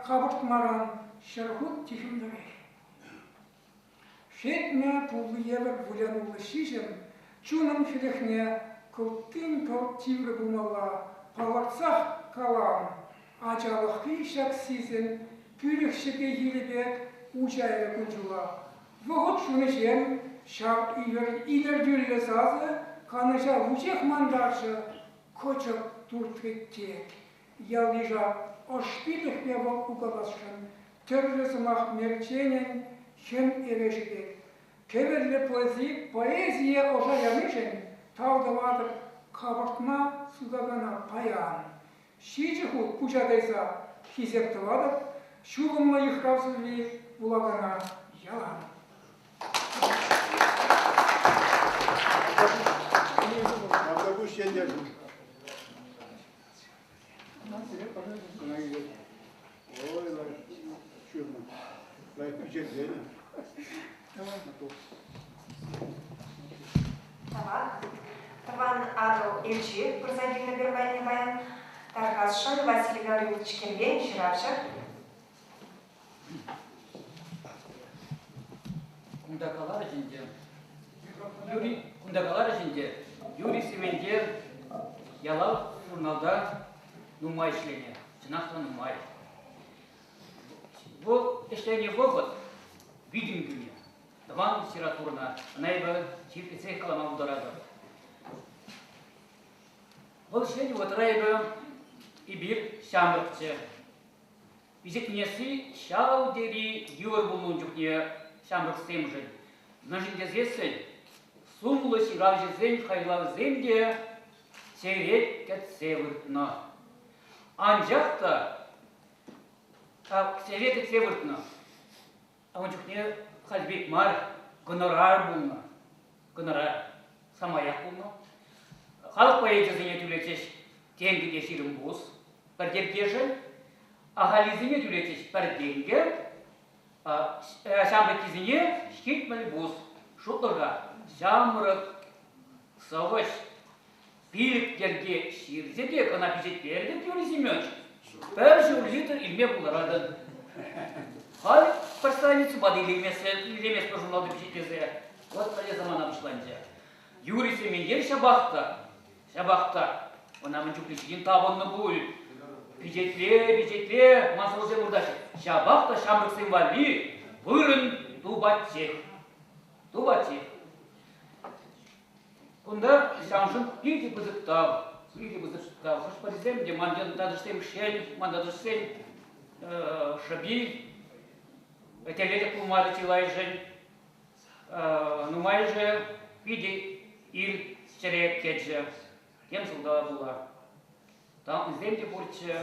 капӑртмаран 100 хут техӗмлӗрех. Шетмӗ пулли евӗр вылянуллӑ ҫиҫӗм чунӑм хӗлӗхне кӑлттин-кӑлт тиврӗ пулмалла, палӑртсах калам, ачалӑхри ҫак сисӗм пӳлӗхҫӗпе йӗрӗ пек уҫайрӗ кун-ҫула. Вӑхӑт шунӑҫем ҫав илӗртӳллӗ сасӑ канӑҫа вуҫех мантарчӗ, кӑчӑк туртрӗ тек. Ял-йыша ӑшпиллӗхпе вӑл укаласшӑн, тӗрлӗ сӑмах мерченӗн хӗм эрешӗ пек. Кӗвӗллӗ поэзие ӑша янишӗн тав тӑватӑп капӑртма сутакана паян. Ҫичӗ хут пуҫа кайса хисеп тӑватӑп, ҫулӑмлӑ йыхрав сӑвви вулакана ялан. Тавтапуҫ ентешӗм. Пичетленӗ. Тавах. Тӑван Атӑл элчи пырса килнӗ пир патне паян. Тархасшӑн Василий Гаврилович Кервен ҫыравҫӑ. Кунта каларӗҫ ӗнтӗ, Юрий, кунта каларӗҫ ӗнтӗ, Юрий Сементер Ялав журналта нумай ӗҫленӗ, чӑнах та нумай. Вӑл ӗҫленӗ вӑхӑт витӗм кӳнӗ тӑван литературӑна, ӑна эпӗ ҫирӗплетсех калама пултаратӑп. Вӑл ӗҫленӗ вӑхӑтра эпӗ эпир ҫамрӑкчӗ. Пичетленесси ҫав тери йывӑр пулнӑ ун чухне ҫамрӑксемшӗн. Мӗншӗн тесессӗн сумлӑ ҫыравҫӑсен хайлавӗсем те черет кӗтсе выртнӑ. Анчах та черет кӗтсе выртнӑ. Ун чухне халь пек мар, гонорар пулнӑ. Гонорар самаях пулнӑ. Халӑх поэчӗсене тӳлетчӗҫ тенкӗ те 20 пус пӗр тертешӗн. Ахальлисене тӳлетчӗҫ пӗр тенкӗ. Ҫамрӑккисене 70 пус. Шутлӑр-ха, ҫамрӑк сӑвӑҫ пилӗк йӗрке ҫырчӗ те ӑна пичетлерӗ Юрий Семенович. Пӗр ҫур литр илме пултаратӑн. Халь пӗр страницӑпа та илейместпӗр журналта пичетлесе. Вот мӗнле самана пуҫланчӗ. Юрий Сементер ҫапах та, ҫапах та ӑна мӗн чухлӗ ҫын тапӑннӑ пуль. Пичетле, пичетле, ман сӑвӑсем выртаҫҫӗ. Ҫапах та ҫамрӑксем валли вырӑн тупатчех. Тупатчех. Кунта ҫавӑншӑн питӗ пысӑк тав, питӗ пысӑк тав. Хӑш-пӗрисем те ман тантӑшсем шел, ман тантӑшсен шӑпи телейлӗх пулмарӗ чылайӑшӗн. Нумайӑшӗ питӗ ир ҫӗре кӗчӗ. Тем сӑлтава пула. Тантӑшсем те пурччӗ,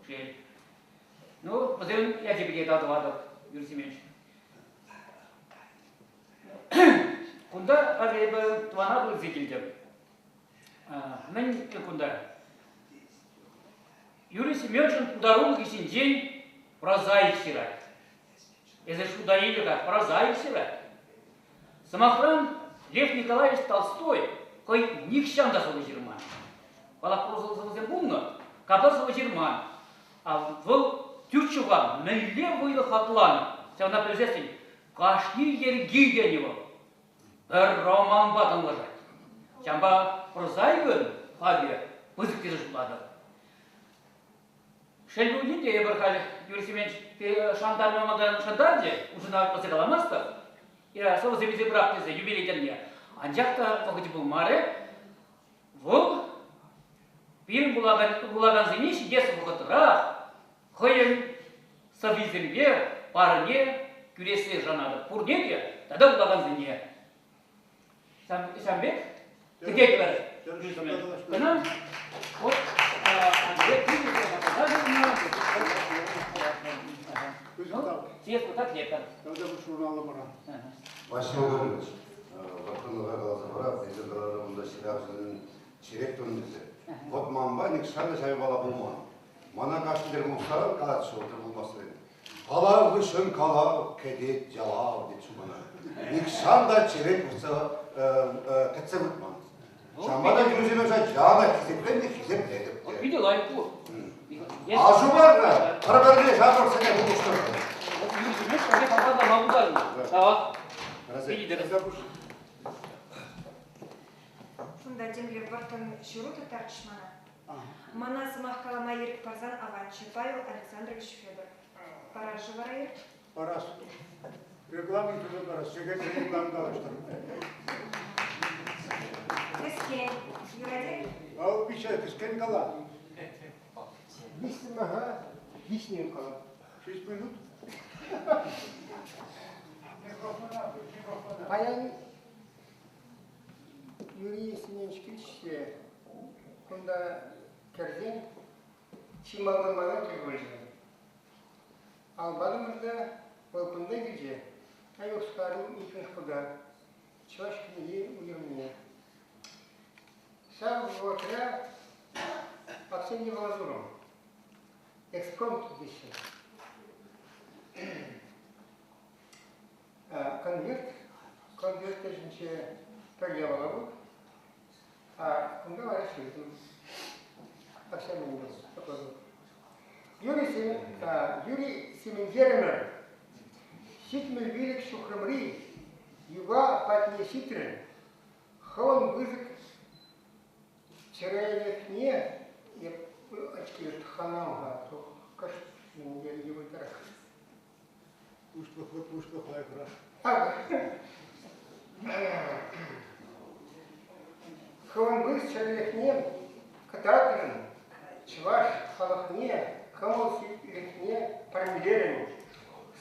шел. Ну, вӗсен ячӗпе те тав тӑватӑп, Юрий Семенович. Кунта халӗ эпӗ тӑвана пырса килтӗм. Мӗн кунта? Юрий Семеновичӑн пултарулӑхӗ ҫинчен прозаик ҫырать. Эсӗ шута илӗ-ха, прозаик ҫырать. Сӑмахран, Лев Николаевич Толстой хӑй нихҫан та сӑвӑ ҫырман. Паллах, прозӑллӑ сӑвӑсем пулнӑ, капла сӑвӑ ҫырман. А вӑл тӳрччӗ-ха мӗнле вӑйлӑ хакланӑ, ҫавна пӗлсессӗн Кашни йӗрки тенӗ вӑл пӗр романпа танлашать. Ҫавӑнпа прозаикӑн хакӗ пысӑк тесе шутлатӑп. Шел пулин те эпир халь Юрий Семенович шантарма малтан шантарчӗ, ушӑна пӑсса каламастӑп. Сӑвӑсем илсе пырап тесе юбилей тӗлне. Анчах та вӑхӑчӗ пулмарӗ. Вӑл пирӗн вулакансене ҫитес вӑхӑтрах хӑйӗн сӑввисемпе парне кӳрессе шанатӑп. Пурне те тата вулакансене. Ҫавӑн пек кӗтетпӗр. Кӑна вот Андрей Съезд вот так летом. Василий Гаврилович, вӑрттӑнлӑха каласа парап, эсир каланӑ кунта ҫыравҫӑсен черет тунӑ тесе. Вот манпа нихҫан та ҫав япала пулман. Мана кашни тӗл пулсан калатчӗ вӑл тӗл пулмассерен. Калав хыҫҫӑн калав кӗтет ялав тетчӗ мана. Нихҫан та черет выртса кӗтсе выртман. Ҫавӑнпа та Юрий яна хисепленӗ хисеплетӗп. Питӗ лайӑх ку. Аҫу бар-ха, пӗр-пӗрне ҫамрӑксене пулӑштӑр. Юрий Семенович патне пултарнӑ. Тавах. Кунта темле вӑрттӑн ҫыру тыттарчӗҫ мана. Мана сӑмах калама ирӗк парсан аванччӗ, Павел Александрович Федоров. Парас-ши вара ирӗк? Парас. Реклама туса парас. Сехет реклама калаҫтӑр. Кӗскен. Юрать-и? Ал пичче, кӗскен кала. Виҫ сӑмаха виҫ минут кала. Шесть минут? Паян Юрий Семенович килчӗ кунта кӗрсен чи малтан мана тӗл пулчӗ. Ал патӑмӑр та вӑл кунта килчӗ, Аюхскарӑн иккӗмӗш хута, чӑваш кӗнеки уйрӑмне. Ҫав вӑхӑтра Арсений Волозуров экспромт теҫҫӗ. конверт, конверт ӗҫӗнче пӗр япала пур. А кунта вара ҫыртӑм. Тахҫан Юрий, Юрий Сементерӗмӗр 75 ҫухрӑмри юпа патне ҫитрӗн. Хӑвӑн пысӑк чӗрелӗхне эп очки тӑхӑнам-ха, кӑшт мӗнле йывӑртарах. Пуҫлӑхлӑ пуҫлӑх лайӑхрах. Хӑвӑн пысӑк чӗрелӗхне кӑтартрӑн, чӑваш халӑхне кӑмӑл-сиплӗхне парнелерӗн.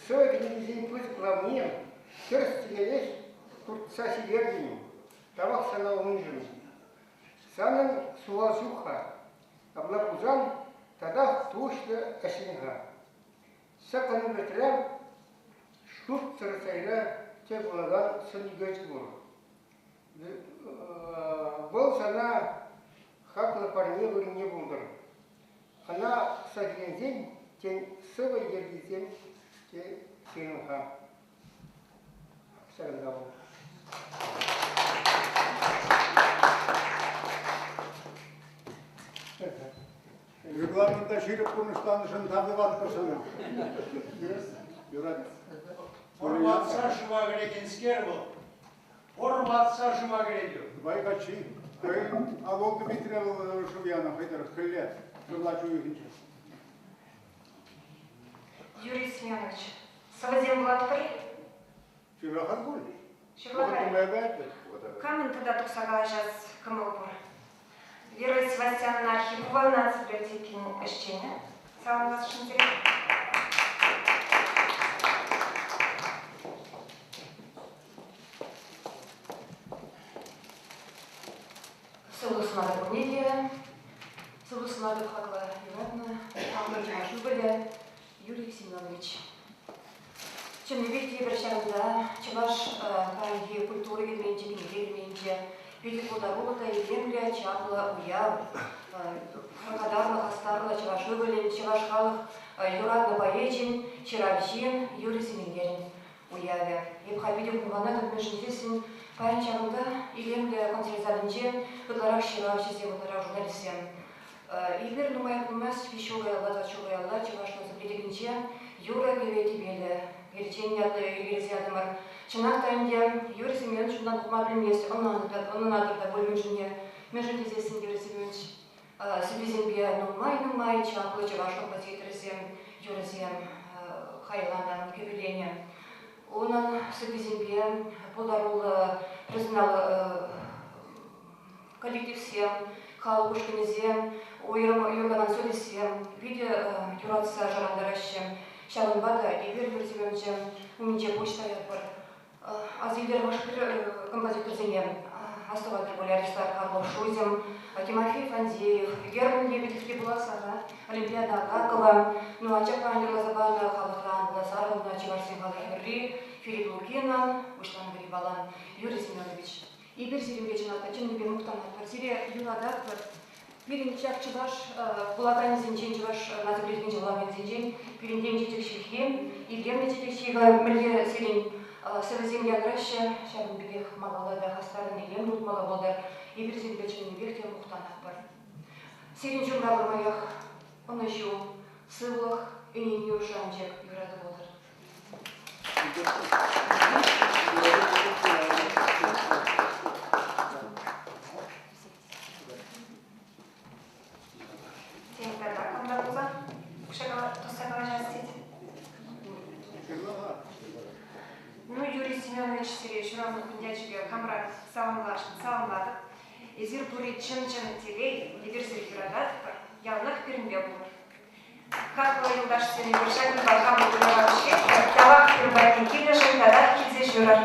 Сӑвӑ кӗнекисен пысӑк лавне тӗрӗс-тӗкелех туртса ҫитертӗн. Тавах сана уншӑн. Санӑн сухал ҫук-ха. Апла пулсан татах тухӑҫлӑ ӗҫлен-ха. Ҫак конвертре шутсӑр сайра тӗл пулакан сӑнӳкерчӗк пур. Вӑл сана хаклӑ парне вырӑнне пултӑр. Ӑна пӑхса киленсен, тен, сӑвӑ йӗркисем те ҫырӑн-ха. Ҫакӑнта вӑл. Регламента ҫирӗп пурнӑҫланӑшӑн тав тӑватпӑр сана. Юрать. Пӑрватса шыва кӗрекенскер вӑл. Пӑрватса шыва кӗрет. Тӑвай каччи. Хӑйӗн Алолка витре вӑл шыв янӑ хӑй тӑрӑх хӗлле, ҫурлач уйӑхӗнче. Юрий Семенович, сӑвӑсем вулатпӑр-и? Ҫырлахан пуль. Ҫырлахай. Камӑн тата тухса калаҫас кӑмӑл пур? Вера Севастьяновна Архипова наци библиотекин ӗҫченӗ. Саламласшӑн сире. Сывлӑх сунатӑп пурне те. Сывлӑх сунатӑп хаклӑ юратнӑ, хаклӑ чӑваш ывӑлӗ Юрий Семенович. Чӑннипех те эпир ҫакӑнта чӑваш паянхи культура керменӗнче, кӗнеке керменӗнче питӗ пултаруллӑ та илемлӗ, чаплӑ уяв, пархатарлӑ, хастарлӑ чӑваш ывӑлӗн, чӑваш халӑх юратнӑ поэчӗн, ҫыравҫин Юрий Сементерӗн уявӗ. Эп халь питӗ хумханатӑп, мӗншӗн тесен паян ҫакӑнта илемлӗ концерт залӗнче ытларах ҫыравҫӑсем, ытларах журналистсем. Эпир нумаях пулмасть виҫ ҫул каялла, тӑват ҫул каялла Чӑваш наци библиотекинче юрӑ-кӗвӗ тӗпелӗ перечень ятлӑ йӗркелесе ятӑмӑр. Чӑнах та ӗнтӗ Юрий Семенович унтан тухма пӗлмест, ӑнланатӑр та пуль мӗншӗнне. Мӗншӗн тесессӗн Юрий Семенович сӑввисемпе нумай-нумай чаплӑ чӑваш композиторӗсем юрӑсем хайланӑ, кӗвӗленӗ. Унӑн сӑввисемпе пултаруллӑ профессионал коллективсем, халӑх ушкӑнӗсем, уйрӑм юрлакан солистсем питӗ юратса шӑрантараҫҫӗ. Ҫавӑнпа та эпир Юрий Семеновича умӗнче пуҫ таятпӑр. Аса илер хӑш-пӗр композиторсене астӑватӑр пуль Аристарх Орлов-Шуйзин, Тимофей Фандеев, Герман Лебедев пулас-ха, Олимпиада Агакова, ну анчах паян юрласа панӑ халӑхран сарӑлнӑ чӑвашсен халӑх юрри Филипп Лукинӑн «Уҫланкӑри палан» Юрий Семенович. Эпир сирӗнпе чӑнах та чӑннипе мухтанатпӑр, сире юрататпӑр. Пирӗн ҫак чӑваш вулаканӗсенчен, чӑваш наци библиотекинче вулакансенчен пирӗнтен чечек ҫыххи, илемлӗ чечек ҫыххи мӗнле сирӗн сӑвӑсем янраҫҫӗ, ҫавӑн пекех малалла та хастаррӑн илем тупмалла пултӑр. Эпир сирӗнпе чӑннипех те мухтанатпӑр. Сирӗн ҫумра пӗрмаях ӑнӑҫу, сывлӑх, ӗненӳ, шанчӑк, юрату пултӑр. Тен, тата кам та пулсан тухса калаҫас тет. Ну, Юрий Семенович сире ҫуралнӑ кун ячӗпе хамран саламлашӑн саламлатӑп. Эсир пурри чӑн-чӑн телей, эпир сире юрататпӑр, яланах пирӗнпе пулӑр. Хаклӑ юлташсем, эпир ҫакӑнпа хамӑр уява вӗҫлетпӗр. Тавах пирӗн патне килнӗшӗн татах килсе ҫӳрӗр.